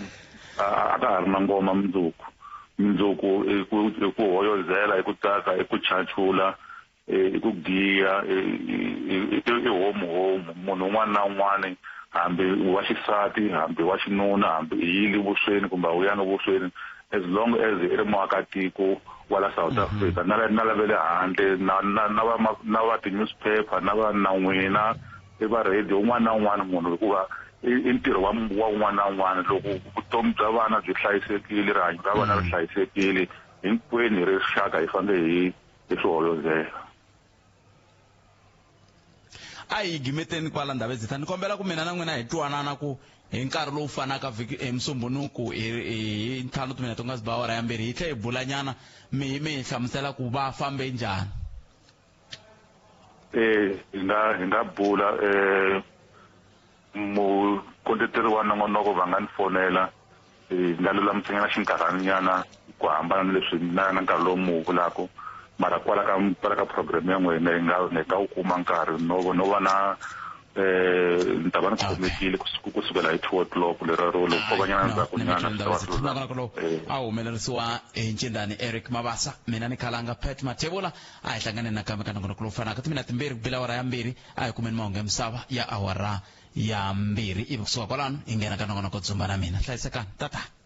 a ka ha ri na ngoma mundzuku. Mundzuku i ku hoyozela, i ku tsaka, i ku chachula, i ku giya, i homu homu. Munhu un'wana na un'wana, hambi wa xisati, hambi wa xinuna, hambi i yile vusweni kumbe a wu yanga vusweni, as long as i ri muakatiko wa la South Africa, na lava le handle, na va ti-newspaper, na va na n'wina, i va radio, un'wana na un'wana munhu, hikuva i ntirho wa un'wana na un'wana. Loko vutomi bya vana byi hlayisekile, rihanyo ra vana ri hlayisekile, hinkwenu hi ri rixaka hi fanele hi swi hoyozela. A hi gimeteni kwala Ndhavezitha. Ni kombela ku mina na n'wina hi twanana ku hi nkarhi lowu fanaka vhiki hi Musumbhunuku hi hi ntlhanu timinete ku nga si ba awara ya mbirhi hi tlhe hi bulanyana mi mi hi hlamusela ku va fambe njhani. Eh hi nga hi nga bula eh mukondleteri wa nongonoko va nga ni fonela hi nga lulamisanyana xinkarhaninyana ku hambana ni leswi na na nkarhi lowu mu wu vulaka mara kwala ka kwala ka program ya n'wina hi nga hi nga wu kuma nkarhi no no va na eh ni ta va ni khomekile ku sukela hi 2 o'clock lero ro loko ko va nyana ndzhaku nyana swi ta va swi nongonoko lowu a wu humelerisiwa hi ncindani Eric Mabasa mina ni khalanga Pat Mathebula a hi hlanganeni nakambe ka nongonoko lowu fanaka timina timbirhi ku bile awara ya mbirhi a hi kumeni mahungu ya misava ya awara ya mbirhi ivi kusuka kwalano hi nghena ka nongonoko dzumba na mina hlayisekani tata.